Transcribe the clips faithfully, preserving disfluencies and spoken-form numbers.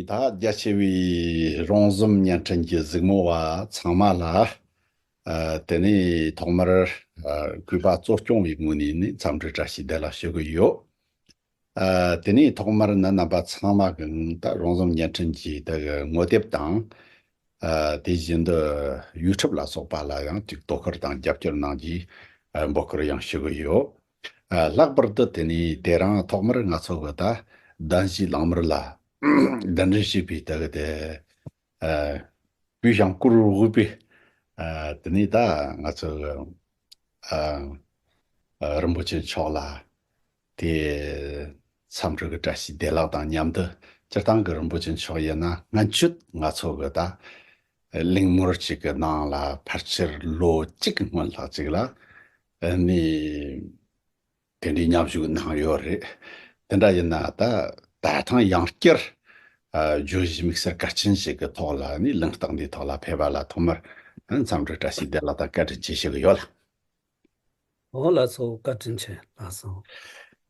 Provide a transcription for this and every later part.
ད་རྒྱ་ཆེ་བའི་རོང་ཟོམ་བརྙན་འཕྲིན་གྱི་གཟིགས་མོ་བ་ཚང་མ་ལ། ཨ། དེ་ནས་ཐོག་མར། ཨ། གུས་པ་གཙོ་སྐྱོང་བའི་ངོས་ནས་ནི་འཚམས་འདྲི་བཀྲ་ཤིས་བདེ་ལེགས་ཞུ་གི་ཡོད། ཨ། དེ་ནས་ཐོག་མར་ནི་རྣམ་པ་ཚང་མ་གི་ད་རོང་ཟོམ་བརྙན་འཕྲིན་གྱི་ད་གི་ངོ་དེབ་དང་། ཨ། དེ་བཞིན་དུ་ཡུ་ཊུབ་ལ་སོགས་པ་ལ་ཡང་ཅིག་དོ་ཁུར་དང་རྒྱབ་སྐྱོར་གནང་རྒྱུའི། ཨ། འབོད་སྐུལ་ཡང་ཞུ་གི་ཡོད། ཨ། ལྷག་པར་དུ་དེ་ནས་དེ་རིང་ཐོག་མར་ང་ཚོ་གི་ད་གདན་ཞུས་གླེང་མོལ་ལ་གདན་འདྲེན་ཞུས་པའི་ད་གི་དེ། ཨ། གུས་ཞབས་བཀུར་འོས་པའི། ཨ། དེ་ནས་ད་ང་ཚོ་གི། ཨ། ཨ། རིན་པོ་ཆེ་མཆོག་ལ་དེ་འཚམས་འདྲི་གི་བཀྲ་ཤིས་བདེ་ལེགས་དང་མཉམ་དུ། སྤྱིར་བཏང་གི་རིན་པོ་ཆེ་མཆོག་ཡིན་ན་སྔོན་ཆད་ང་ཚོ་གི་ད་གླེང་མོལ་ཅིག་གི་ནང་ལ་ཕལ་ཆེར་ལོ་གཅིག་གི་སྔོན་ལྷག་ཅིག་ལ། ཨ་ནི། དེ་འདྲའི་མཉམ་ཞུགས་གནང་ཡོད་རེད། དེ་འདྲ་ཡིན་ན་ད་ད་ཐེངས་ཡང་བསྐྱར། ཨ། བརྗོད་གཞི་དམིགས་བསལ་གལ་ཆེན་ཞིག་གི་ཐོག་ལ་ནི་གླེང་སྟེགས་འདིའི་ཐོག་ལ་ཕེབས་པ་ལ་ཐོག་མར་འཚམས་འདྲི་བཀྲ་ཤིས་བདེ་ལེགས་དང་བཀའ་དྲིན་ཆེ་ཞུ་གི་ཡོད་ལགས། འོ་ལགས་སོ། བཀའ་དྲིན་ཆེ་ལགས་སོ།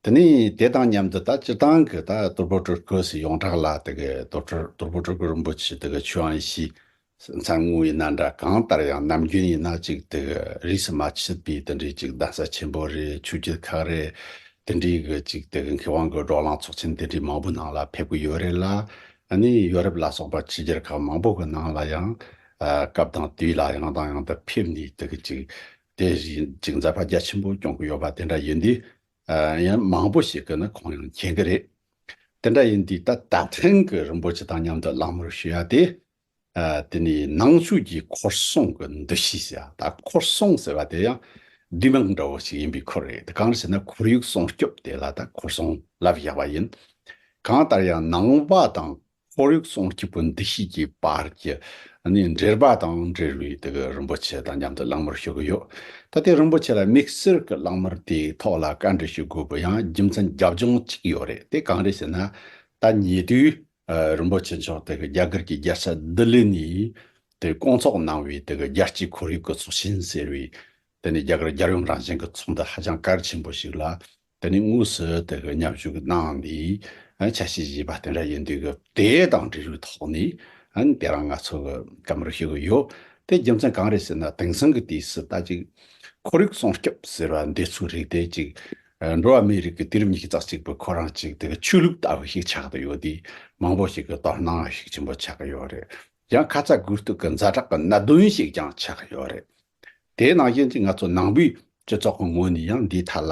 དེ་ནས་དེ་དང་མཉམ་དུ་ད་སྤྱིར་བཏང་གི་ད་དོལ་པོ་སྤྲུལ་སྐུ་ཟེར་ཡོངས་གྲགས་ལ་དེ་གི་དོལ་སྤྲུལ་དོལ་པོ་སྤྲུལ་སྐུ་རིན་པོ་ཆེ་དེ་གི་ཆོས་དབྱིངས་ཞེས་མཚན་དངོས་ཡིན་ན་འདྲ། གང་ལྟར་ཡང་ནམ་རྒྱུན་ཡིན་ན་ཅིག་དེ་གི་རིས་སུ་མ་ཆད་པའི་དེ་འདྲའི་ཅིག་གདན་ས་ཆེན་པོ་རེད། ཆོས་བརྒྱུད་ཁག་རེད། དེ་འདྲའི་གི་ཅིག་དེ་གི་མཁས་དབང་གི་བགྲོ་གླེང་ཚོགས་ཆེན་དེ་འདྲའི་མང་པོ་ནང་ལ་ཕེབས་ཀྱི་ཡོད་རེད་ལ། ཨ་ནི་ཡོ་རོབ་ལ་སོགས་པ་ཕྱི་རྒྱལ་ཁག་མང་པོ་གི་ནང་ལ་ཡང་། ཨ། སྐབས་དང་དུས་ལ་ཡང་དང་ཡང་དུ་ཕེབས་ནས་དེ་གི་ཅིག་དེ་བཞིན་ཅིག་མཛད་པ་རྒྱ་ཆེན་པོ་སྐྱོང་གི་ཡོད་པ་དེ་འདྲ་ཡིན་དུས། ཨ། ཡང་མང་པོ་ཞིག་གིས་ནི་ཁོང་ཡང་མཁྱེན་གི་རེད། དེ་འདྲ་ཡིན་དུས་ད་ད་ཐེངས་ཀྱི་རིན་པོ་ཆེ་དང་མཉམ་དུ་གླེང་མོལ་ཞུ་ཡ་དེ། ཨ། དེ་ནི་ནང་ཆོས་ཀྱི་ཁོར་སྲུང་གི་འདུ་ཤེས་ཟེར་ཡ། ད་ཁོར་སྲུང་ཟེར་བ་དེ་ཡང་བསྡུས་མིང་འདྲ་བོ་ཞིག་ཡིན་པའི་ཁུལ་རེད། དེ་གང་རེད་ཟེར་ན་ཁོར་ཡུག་སྲུང་སྐྱོབ་དེ་ལ་ད་ཁོར་སྲུང་ལབ་བཞག་པ་ཡིན། གང་ལྟར་ཡང་ནང་པ་དང་ཁོར་ཡུག་སྲུང་སྐྱོབ་པའི་འདུ་ཤེས་ཀྱི་བར་གྱི་ནི་འབྲེལ་བ་དང་འབྲེལ་བའི་དེ་གི་རིན་པོ་ཆེ་དང་མཉམ་དུ་གླེང་མོལ་ཞུ་གི་ཡོད། ད་དེ་རིན་པོ་ཆེ་ལ་དམིགས་བསལ་གྱི་གླེང་མོལ་དེའི་ཐོག་ལ་བཀའ་འདྲི་ཞུ་དགོས་པའི་ཡང་རྒྱུ་མཚན་རྒྱབ་ལྗོངས་གཅིག་ཡོད་རེད། དེ་གང་རེད་ཟེར་ན། ད་ཉེ་དུས། ཨ། རིན་པོ་ཆེ་མཆོག་དེ་གི་རྒྱ་གར་གྱི་རྒྱལ་ས་ལྡི་ལི་ནས་དེ་སྐོང་ཚོགས་གནང་བའི་དེ་གི་རྒྱལ་སྤྱིའི་ཁོར་ཡུག་གི་ཚོགས་ཆེན་ཟེར་བའི། དེ་ནི་རྒྱ་གར་རྒྱལ་ཡོངས་རང་བཞིན་གྱི་ཚོགས་འདུ་ཧ་ཅང་གལ་ཆེན་པོ་ཞིག་ལ། དེ་ནི་དངོས་སུ་དེ་གི་མཉམ་ཞུགས་གནང་ནས། ཨ། ཆ་ཤས་བཞེས་པ་དེ་འདྲ་ཡིན་དུས་གི་དེ་དང་འབྲེལ་བའི་ཐོག་ནས། ཨ། དེ་རིང་ང་ཚོ་གི་བཀའ་མོལ་ཞུ་གི་ཡོད། དེ་རྒྱུ་མཚན་གང་རེད་ཟེར་ན། དེང་སང་གི་དུས་སུ་ད་ཅིག་ཁོར་ཡུག་སྲུང་སྐྱོབ་ཟེར་བ་འདི་ཚོའི་རིགས་དེ་ཅིག་ཨ། འགྲོ་བ་མིའི་རིགས་ཀྱི་དུས་རབས་ཉི་ཤུ་རྩ་གཅིག་པའི་ཁོ་རང་ཅིག་དེ་གི་ཆོས་ལུགས་ལྟ་བུ་ཞིག་ཆགས་བསྡད་ཡོད་དུས། མང་པོ་ཞིག་གི་དོ་སྣང་ཤུགས་ཆེན་པོ་ཆགས་ཀྱི་ཡོད་རེད། ཡང་ཁ་ཚ་དགོས་གཏུགས་ཀྱི་ཛ་དྲག་གི་གནད་དོན་ཞིག་ཀྱང་ཆགས་ཀྱི་ཡོད་རེད། དེ་ནང་བཞིན་གྱི་ང་ཚོ་ནང་པའི་སྤྱི་ཚོགས་ཀྱི་ངོས་ནས་ཡང་འདིའི་ཐད་ལ་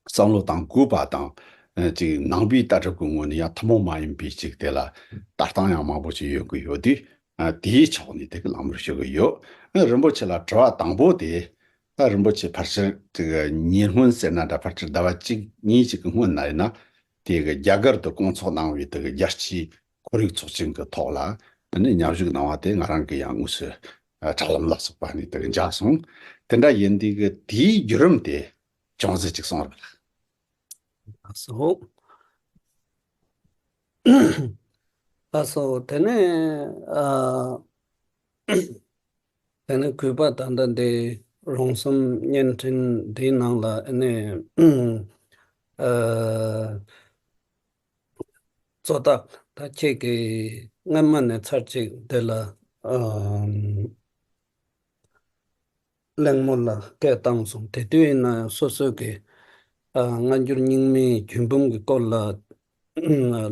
བསམ་བློ་གཏང་དགོས་པ་དང་། ཨ། ཅིག་ནང་པའི་ལྟ་གྲུབ་ཀྱི་ངོས་ནས་ཡང་ཐུན་མོང་མ་ཡིན་པའི་ཅིག་དེ་ལ་ལྟ་སྟངས་ཡང་མང་པོ་ཞིག་ཡོད་ཀྱི་ཡོད་དུས། ཨ། དེའི་ཕྱོགས་ནས་དེ་གི་གླེང་མོལ་ཞུ་གི་ཡོད། ཨ། རིན་པོ་ཆེ་ལ་དྲི་བ་དང་པོ་དེ། ད་རིན་པོ་ཆེ་ཕལ་ཆེར་དེ་གི་ཉེ་སྔོན་ཟེར་ན་འདྲ། ཕལ་ཆེར་ཟླ་བ་གཅིག་གཉིས་ཅིག་གི་སྔོན་ན་ཡིན་ན། དེ་གི་རྒྱ་གར་དུ་སྐོང་ཚོགས་གནང་བའི་དེ་གི་རྒྱལ་སྤྱིའི་ཁོར་ཡུག་ཚོགས་ཆེན་གྱི་ཐོག་ལ་ནི་མཉམ་ཞུགས་གནང་བ་དེ་ང་རང་གིས་ཡང་དངོས་སུ། ཨ། དྲ་ལམ་ལ་སོགས་པ་ནས་དེ་གི་མཇལ་སོང་། དེ་འདྲ་ཡིན་དུས་གི་དེའི་བརྒྱུད་རིམ་དེ་ཅུང་ཟད་ཅིག་གསུང་རོགས། ལགས་སོ། ལགས་སོ། དེ་ནས། ཨ། དེ་ནས་གུས་པ་ད་ལྟ་འདི་རོང་ཟོམ་བརྙན་འཕྲིན་འདིའི་ནང་ལ་ཨ་ནི། ཨ། གཙོ་བདག་ད་ཁྱེད་ཀྱིས་སྔན་མ་ནས་ཚར་གཅིག་འདི་ལ། ཨ། གླེང་མོལ་ལ་སྐད་བཏང་སོང་། དེ་དུས་ཡིན་ན་ཡང་སོ་སོ་གི། ཨ། སྔ་འགྱུར་རྙིང་མའི་རྒྱུད་འབུམ་གྱི་སྐོར་ལ།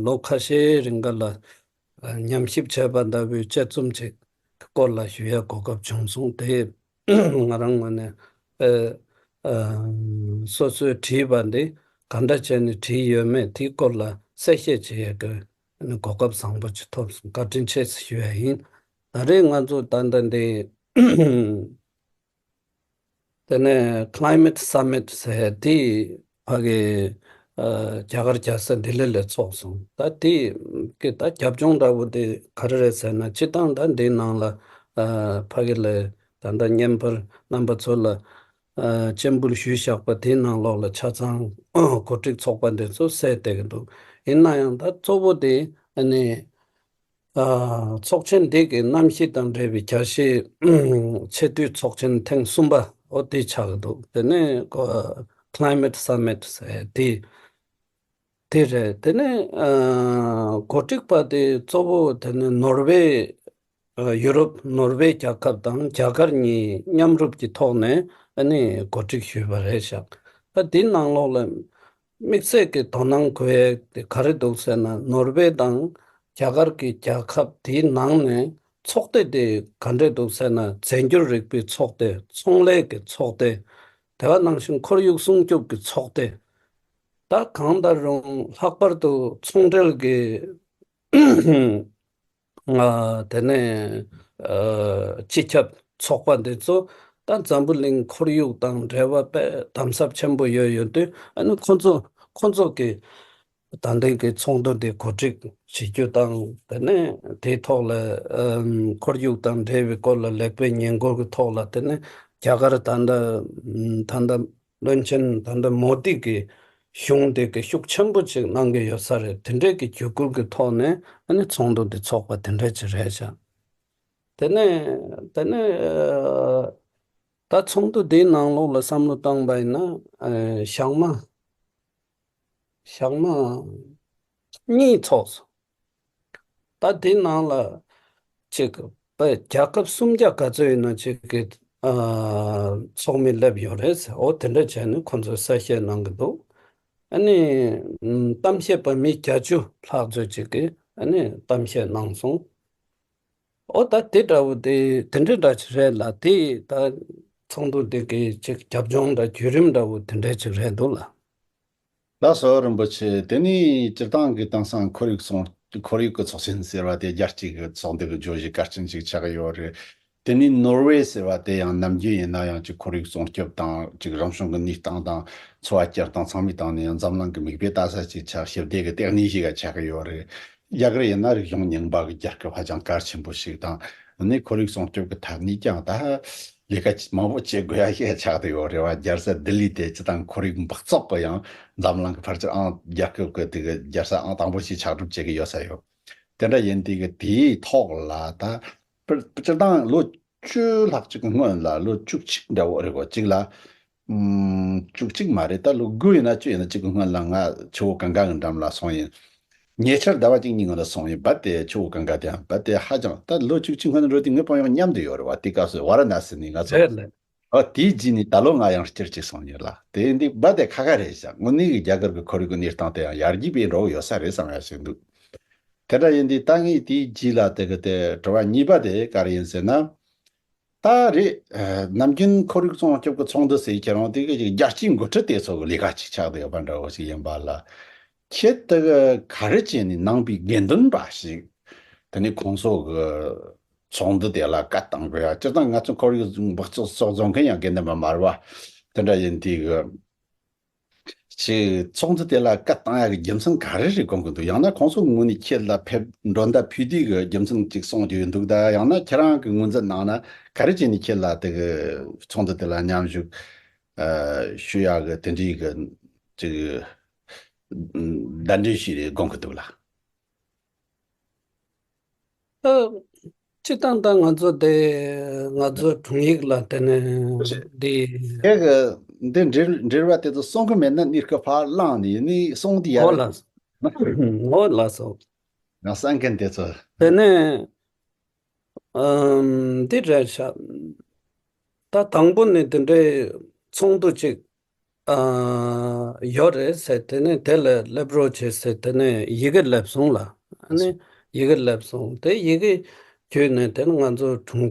ལོ་ཁ་ཤས་རིང་ག་ལ། ཨ། ཉམས་ཞིབ་བྱས་པ་འདྲ་བོའི་དཔྱད་རྩོམ་ཅིག་གི་སྐོར་ལ་ཞུ་ཡ་གོ་སྐབས་བྱུང་སོང་། དེ་ང་རང་ངོས་ནས། ཨ། ཨ། སོ་སོས་བྲིས་པ་འདི་ག་འདྲ་བྱས་ནས་བྲིས་ཡོད་མེད་དེའི་སྐོར་ལ་གསལ་བཤད་བྱེད་ཡ་གི་གོ་སྐབས་བཟང་པོ་ཅིག་ཐོབ་སོང་། བཀའ་དྲིན་ཆེ་ཞུ་ཡ་ཡིན། ད་རེས་ང་ཚོ་ད་ལྟ་འདི། དེ་ནས་Climate Summit ཟེར་དེ་ཕ་གི། ཨ། རྒྱ་གར་རྒྱལ་ས་ལྡི་ལི་ལ་ཚོགས་སོང་། ད་དེ་གི་ད་རྒྱབ་ལྗོངས་འདྲ་བོ་དེ་ག་རེ་རེད་ཟེར་ན། སྤྱིར་བཏང་ད་འདིའི་ནང་ལ། ཨ། ཕ་གི་ལ་ད་ལྟ་བརྙན་པར་རྣམ་པ་ཚོ་ལ། ཨ། སྤྱན་འབུལ་ཞུས་བཞག་པ་དེའི་ནང་ལོགས་ལ་ཆ་ཚང་གོ་སྒྲིག་ཚོགས་པ་འདི་ཚོ་གསལ་བསྡད་ཀྱི་འདུག། ཡིན་ན་ཡང་ད་གཙོ་བོ་དེ་ཨ་ནི། ཨ། ཚོགས་ཆེན་འདི་གི་གནམ་གཤིས་དང་འབྲེལ་བའི་རྒྱལ་སྤྱིའི་ཆེས་མཐོའི་ཚོགས་ཆེན་ཐེངས་གསུམ་པ་འོ་དེ་ཆགས་ཀྱི་འདུག། དེ་ནས་ཀོ། Climate Summit ཟེར་དེ། དེ་རེད། དེ་ནས་ཨ་འགོ་ཁྲིད་པ་དེ་གཙོ་བོ་དེ་ནི་ནོར་ཝེ། ཨ་ཡུ་རོབ་ནོར་ཝེ་རྒྱལ་ཁབ་དང་རྒྱ་གར་གཉིས་མཉམ་རུབ་ཀྱི་ཐོག་ནས་ཨ་ནི་གོ་སྒྲིག་ཞུས་པ་རེད་ཤག་ད་དེའི་ནང་ལོགས་ལ་དམིགས་བསལ་གྱི་དོ་སྣང་དགོས་ཡས་དེ་ག་རེ་འདུག་ཟེར་ན། ནོར་ཝེ་དང་རྒྱ་གར་གྱི་རྒྱལ་ཁབ་དེའི་ནང་ནས་ཚོགས་སྡེ་དེ་ག་འདྲས་འདུག་ཟེར་ན། བཙན་བྱོལ་རིག་པའི་ཚོགས་སྡེ། ཚོང་ལས་ཀྱི་ཚོགས་སྡེ། དེ་ག་ནང་བཞིན་ཁོར་ཡུག་སྲུང་སྐྱོབ་ཀྱི་ཚོགས་སྡེ། ད་གང་ལྟར་རུང་ལྷག་པར་དུ་ཚོང་འབྲེལ་གྱི་ཨ་དེ་ནས་ཨ་སྤྱི་ཁྱབ་ཚོགས་པ་འདི་ཚོ་ད་འཛམ་བུ་གླིང་ཁོར་ཡུག་དང་འབྲེལ་བ་དཔེ་དམ་ཟབ་ཆེན་པོ་ཡོད་ཡོད་དུས། ཨ་ནི་ཁོ་ཚོ་ཁོ་ཚོ་གི་ད་ལྟའི་གི་ཚོགས་འདུ་འདི་གོ་སྒྲིག་བྱེད་རྒྱུ་དང་། དེ་ནས་དེའི་ཐོག་ལ་ཨམ་ཁོར་ཡུག་དང་འབྲེལ་བའི་སྐོར་ལ་ལེགས་སྤེལ་ཉེས་འགོག་གི་ཐོག་ལ། དེ་ནས་རྒྱ་གར་ད་ལྟ་ཨམ་ད་ལྟ་བློན་ཆེན་ད་ལྟ་མོ་དི་གི་གཞུང་དེ་གི་ཤུགས་ཆེན་པོ་ཅིག་གནང་གི་ཡོད་ས་རེད། དེ་འདྲས་ཀྱི་བརྒྱུད་སྐུལ་གྱི་ཐོག་ནས་ཨ་ནི་ཚོགས་འདུ་འདི་ཚོགས་པ་དེ་འདྲས་ཅིག་རེད་ཤག་དེ་ནས་དེ་ནས་ཨ་ད་ཚོགས་འདུ་འདིའི་ནང་ལོགས་ལ་བསམ་བློ་བཏང་པ་ཡིན་ན། ཨ་ཞག་མ་ཞག་མ་གཉིས་ཚོགས་སོང་། ད་དེའི་ནང་ལ་ཅིག་པ་རྒྱལ་ཁབ་སུམ་བརྒྱ་ག་ཚོད་ཡིན་ན་ཅིག་གི་ཨ་ཚོགས་མི་སླེབས་ཡོད་རེད་ཟེར། འོ་དེ་འདྲ་བྱས་ནས་ཁོང་ཚོས་གསལ་བཤད་གནང་གི་འདུག་ཨ་ནི་ཨམ་གཏམ་བཤད་པ་མི་བརྒྱད་ཅུ་ལྷག་ཙམ་ཅིག་གིས་ཨ་ནི་གཏམ་བཤད་གནང་སོང་། འོ་ད་དེ་འདྲ་བོ་དེ་དེ་འདྲ་འདྲ་ཅིག་རེད་ལ། དེ་ད་ཚོགས་འདུ་དེ་གི་ཅིག་རྒྱབ་ལྗོངས་འདྲ་བརྒྱུད་རིམ་འདྲ་བོ་དེ་འདྲ་ཅིག་རེད་འདུག་ལ། ལགས་སོ་རིན་པོ་ཆེ། དེ་ནས་སྤྱིར་བཏང་གི་དེང་སང་ཁོར་ཡུག་སྲུང་ཁོར་ཡུག་གི་ཚོགས་ཆེན་ཟེར་བ་དེ་རྒྱལ་སྤྱི་གི་ཚོགས་འདུ་གི་བརྗོད་གཞི་གལ་ཆེན་ཞིག་ཆགས་ཀྱི་ཡོད་རེད། དེ་ནས་ནོར་ཝེ་ཟེར་བ་དེ་ཡང་ནམ་རྒྱུན་ཡིན་ན་ཡང་ཅིག་ཁོར་ཡུག་སྲུང་སྐྱོབ་དང་ཅིག་རང་བྱུང་གི་གནས་སྟངས་དང་འཚོ་བ་སྐྱེལ་སྟངས་ཚང་མའི་སྟེང་ནས་ཡང་འཛམ་གླིང་གི་མིག་དཔེ་ལྟ་ས་ཅིག་ཆགས། ཞི་བདེ་གི་ལྟེ་གནས་ཤིག་ཆགས་ཀྱི་ཡོད་རེད། རྒྱ་གར་ཡིན་ན་རིག་གཞུང་རྙིང་པ་གི་རྒྱལ་ཁབ་ཧ་ཅང་གལ་ཆེན་པོ་ཞིག་དང་། ཨ་ནི་ཁོར་ཡུག་སྲུང་སྐྱོབ་ཀྱི་ཐད་ནས་ཀྱང་ད་ལས་ཀ་མང་པོ་བྱེད་དགོས་ཡ་ཞིག་ཆགས་བསྡད་ཡོད་རེད་བ། རྒྱལ་ས་ལྡི་ལི་དེ་སྤྱིར་བཏང་ཁོར་ཡུག་འབག་བཙོག་གི་ཡང་འཛམ་གླིང་གི་ཕལ་ཆེར་ཨང་རྒྱལ་ཁབ་ཀྱི་དེ་གི་རྒྱལ་ས་ཨང་དང་པོ་ཞིག་ཆགས་གྲབས་བྱེད་ཀྱི་ཡོད་ས་ཡོད། དེ་འདྲ་ཡིན་དུས་གི་དེའི་ཐོག་ལ་ད་སྤྱིར་བཏང་ལོ་བཅུ་ལྷག་ཅིག་གི་སྔོན་ལ། ལོ་བཅུ་གཅིག་འདྲ་བོ་རེད་གོ། གཅིག་ལ། ཨམ། བཅུ་གཅིག་མ་རེད། ད་ལོ་དགུ་ཡིན་ན་བཅུ་ཡིན་ན་གཅིག་གི་སྔོན་ལ་ང་ཆུ་བོ་གངྒཱ་གི་འགྲམ་ལ་སོང་ཡིན། ཉེ་ཆར་ཟླ་བ་གཅིག་གཉིས་སྔོན་ལ་སོང་ཡིན་པ། དེ་ཆུ་བོ་གངྒཱ་དེའང་པ་དེ་ཧ་ཅང་། ད་ལོ་བཅུ་གཅིག་སྔོན་འགྲོ་དེ་ངའི་དཔོན་གཡོག་མཉམ་དུ་ཡོད་རེད་བ། དེ་སྐབས་སུ་ཝཱ་ར་ཎ་སི་ནས་ང་ཚོ། རེད་ལེ། ཨ་དེའི་རྗེས་ནས་ད་ལོ་ང་ཡང་བསྐྱར་གཅིག་སོང་ཡིན་ལ། དེ་འདི་པ་དེ་ཁ་ཁ་རེད་ཤག་དངོས་གནས་ཀྱི་རྒྱ་གར་གྱི་ཁོར་ཡུག་གི་གནས་སྟངས་དེ་ཡང་ཡར་རྒྱས་པའི་འགྲོ་གི་ཡོད་ས་རེད་བསམ་ཡ་ཞིག་འདུག་དེ་འདྲ་ཡིན་དུས་ད་ངས་དེའི་རྗེས་ལ་དེ་གི་དེ་དྲི་བ་གཉིས་པ་དེ་ག་རེ་ཡིན་ཟེར་ན། ད་རེད། ཨ་ནམ་རྒྱུན་ཁོར་ཡུག་སྲུང་སྐྱོབ་ཀྱི་ཚོགས་འདུ་ཟེར་ཁྱེད་རང་དེ་གི་རྒྱལ་སྤྱིའི་འགོ་ཁྲིད་དེ་ཚོ་གི་ལས་ཀ་ཅིག་ཆགས་བསྡད་ཡོད་པ་འདྲ་བོ་ཞིག་ཡིན་པ་ལ། ཁྱེད་དེ་གི་ག་རེ་བྱས་ནས་ནང་པའི་དགེ་འདུན་པ་ཞིག་དེ་ནས་ཁོང་ཚོ་གི་ཚོགས་འདུ་དེ་ལ་བཀའ་བཏང་དགོས་ཡ། སྤྱིར་བཏང་ང་ཚོ་ཁོར་ཡུག་འབག་བཙོག་གསོག་བཟོ་མཁན་ཡང་དགེ་འདུན་པ་མ་རེད་བ། དེ་འདྲ་ཡིན་དུས་གི་ཅིག་ཚོགས་འདུ་དེ་ལ་བཀའ་བཏང་ཡག་གི་རྒྱུ་མཚན་ག་རེ་རེད་དགོངས་ཀྱི་འདུག་ཡང་ན་ཁོང་ཚོ་ངོས་ནས་ཁྱེད་ལ་ཕེབས་མགྲོན་བརྡ་ཕུལ་དུས་ཀྱི་རྒྱུ་མཚན་ཅིག་གསུང་རྒྱུ་ཡོད་འདུག་ད་ཡང་ན་ཁྱེད་རང་གི་ངོས་འཛིན་གནང་ན་ག་རེ་བྱས་ནས་ཁྱེད་ལ་དེ་གི་ཚོགས་འདུ་དེ་ལ་མཉམ་ཞུགས་ཨ་ཞུ་ཡག་གི་དེ་འདྲའི་གི་ཅིག་བརྡ་འདྲེན་ཞུས་རེད་དགོངས་ཀྱི་འདུག་ལ། ཨ། སྤྱིར་བཏང་ད་ང་ཚོ་དེ་ང་ཚོ་དྲུང་ཡིག་ལ་དེ་ནས་འདི། ཁྱེད་ཀྱི་འདི་འབྲེལ་འབྲེལ་བ་དེ་ཚོ་གསུང་གི་མེད་ན་གནས་སྐབས་ཕར་བླངས་ནས་ནི་གསུང་དེ་ཡ་འོ་རེད། ལགས་སོ། འོ་ལགས་སོ། ང་གསན་མཁན་དེ་ཚོ། དེ་ནས་ཨམ་འདི་རེད་ཤག་ད་དང་པོ་ནས་དེ་འདྲའི་ཚོགས་འདུ་ཅིག་ཨ་ཡོད་རེད་ཟེར། དེ་ནས་དེ་ལ་སླེབས་རོགས་བྱེད་ཟེར། དེ་ནས་ཡི་གེ་སླེབས་སོང་ལ། ཨ་ནི་ཡི་གེ་སླེབས་སོང་། དེ་ཡི་གེ་བརྒྱུད་ནས་དེ་ནས་ང་ཚོ་དྲུང་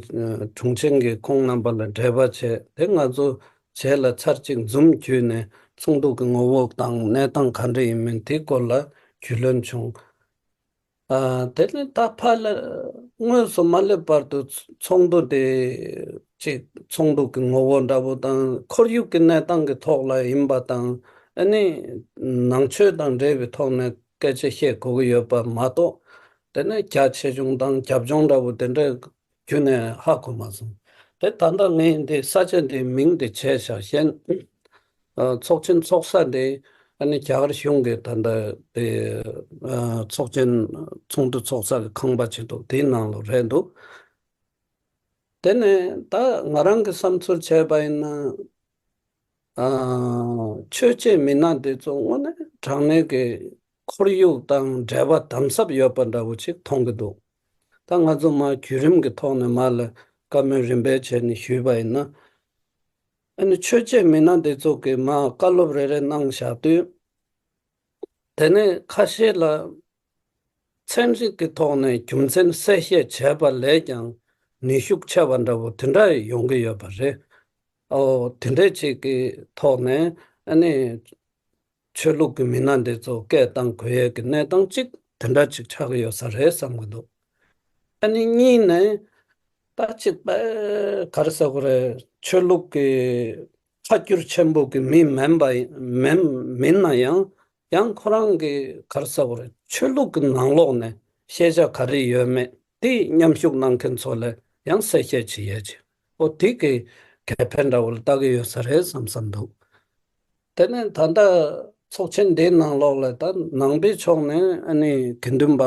དྲུང་ཆེན་གྱིས་ཁོང་རྣམ་པ་ལ་འབྲེལ་བ་བྱས། དེ་ང་ཚོ་རྗེས་ལ་ཚར་གཅིག་འཛོམས་བརྒྱུད་ནས་ཚོགས་འདུ་གི་ངོ་བོ་དང་གནས་སྟངས་ག་འདྲ་ཡིན་མིན་དེའི་སྐོར་ལ་རྒྱུས་ལོན་བྱུང་། ཨ། དེ་ནས་ད་ཕར་ལ་དངོས་སུ་མ་སླེབས་བར་དུ་ཚོགས་འདུ་དེ་ཅིག་ཚོགས་འདུ་གི་ངོ་བོ་འདྲ་པོ་དང་ཁོར་ཡུག་གི་གནས་སྟངས་ཀྱི་ཐོག་ལ་ཡིན་པ་དང་། ཨ་ནི་ནང་ཆོས་དང་འབྲེལ་བའི་ཐོག་ནས་སྐད་ཆ་བཤད་དགོས་ཀྱི་ཡོད་པ་མ་གཏོགས། དེ་ནས་རྒྱ་ཆེ་ཆུང་དང་རྒྱབ་ལྗོངས་འདྲ་པོ་དེ་འདྲ་ཁྱོན་ནས་ཧ་གོ་མ་སོང་། དེ་ད་ལྟ་ངས་འདི་ས་ཆ་འདིའི་མིང་འདི་བྱས་བཞག་གཞན། ཨ། ཚོགས་ཆེན་ཚོགས་ས་འདི་ཨ་ནི་རྒྱ་གར་གཞུང་གི་ད་ལྟ་དེ་ཨ་ཚོགས་ཆེན་ཚོགས་འདུ་ཚོགས་ས་གི་ཁང་པ་ཅིག་འདུག་དེའི་ནང་ལོགས་རེད་འདུག་དེ་ནས་ད་ང་རང་གི་བསམ་ཚུལ་བྱས་པ་ཡིན་ན། ཨ། ཆོས་བྱེད་མི་སྣ་འདི་ཚོ་དངོས་གནས་དྲང་གནས་ཀྱི་ ཁོར་ཡུག་དང་འབྲེལ་བ་དམ་ཟབ་ཡོད་པ་འདྲ་བོ་ཅིག་མཐོང་གི་འདུག་ད་ང་ཚོ་མར་བརྒྱུད་རིམ་གྱི་ཐོག་ནས་མར་ལ་བཀའ་མོལ་རིམ་པས་བྱས་ནས་ཞུས་པ་ཡིན་ན། ཨ་ནི་ཆོས་བྱེད་མི་སྣ་འདི་ཚོ་གིས་མར་བཀའ་སློབ་རེ་རེ་གནང་བཞག་དུས། དེ་ནས་ཁ་ཤས་ལ་ཚན་རིག་གི་ཐོག་ནས་རྒྱུ་མཚན་གསལ་བཤད་བྱས་པ་ལས་ཀྱང་ནུས་ཤུགས་ཆེ་བ་འདྲ་བོ་དེ་འདྲ་ཡོང་གི་ཡོད་པ་རེད། ཨོ་དེ་འདྲ་ཅིག་གི་ཐོག་ནས་ཨ་ནི་ཆོས་ལུགས་ཀྱི་མི་སྣ་འདི་ཚོ་སྐད་བཏང་དགོས་ཡས་ཀྱི་གནས་སྟངས་ཅིག་དེ་འདྲ་ཅིག་ཆགས་ཀྱི་ཡོད་ས་རེད་བསམ་གྱི་འདུག་ཨ་ནི་གཉིས་ནས་ད་ཅིག་པ་ག་རེ་ཟེར་དགོས་རེད། ཆོས་ལུགས་ཀྱི་ཁ་བསྒྱུར་ཆེན་པོ་གི་མི་མིན་པ་ཡིན་མིན་མིན་ན་ཡང་ཡང་ཁོ་རང་གི་ག་རེ་ཟེར་དགོས་རེད། ཆོས་ལུགས་ཀྱི་ནང་ལོགས་ནས་ཤེས་བྱ་ག་རེ་ཡོད་མེད་དེ་མཉམ་ཞུགས་གནང་མཁན་ཚོ་ལ་ཡང་གསལ་བཤད་བྱེད་ཡས་ཅིག་ཨོ་དེ་གི་གལ་ཕན་འདྲ་བོ་ལ་ལྟ་གི་ཡོད་ས་རེད་བསམ་བསམ་འདུག་དེ་ནས་ད་ལྟ་ཚོགས་ཆེན་འདིའི་ནང་ལོགས་ལ་ད་ནང་པའི་ཕྱོགས་ནས་ཨ་ནི་དགེ་འདུན་པ་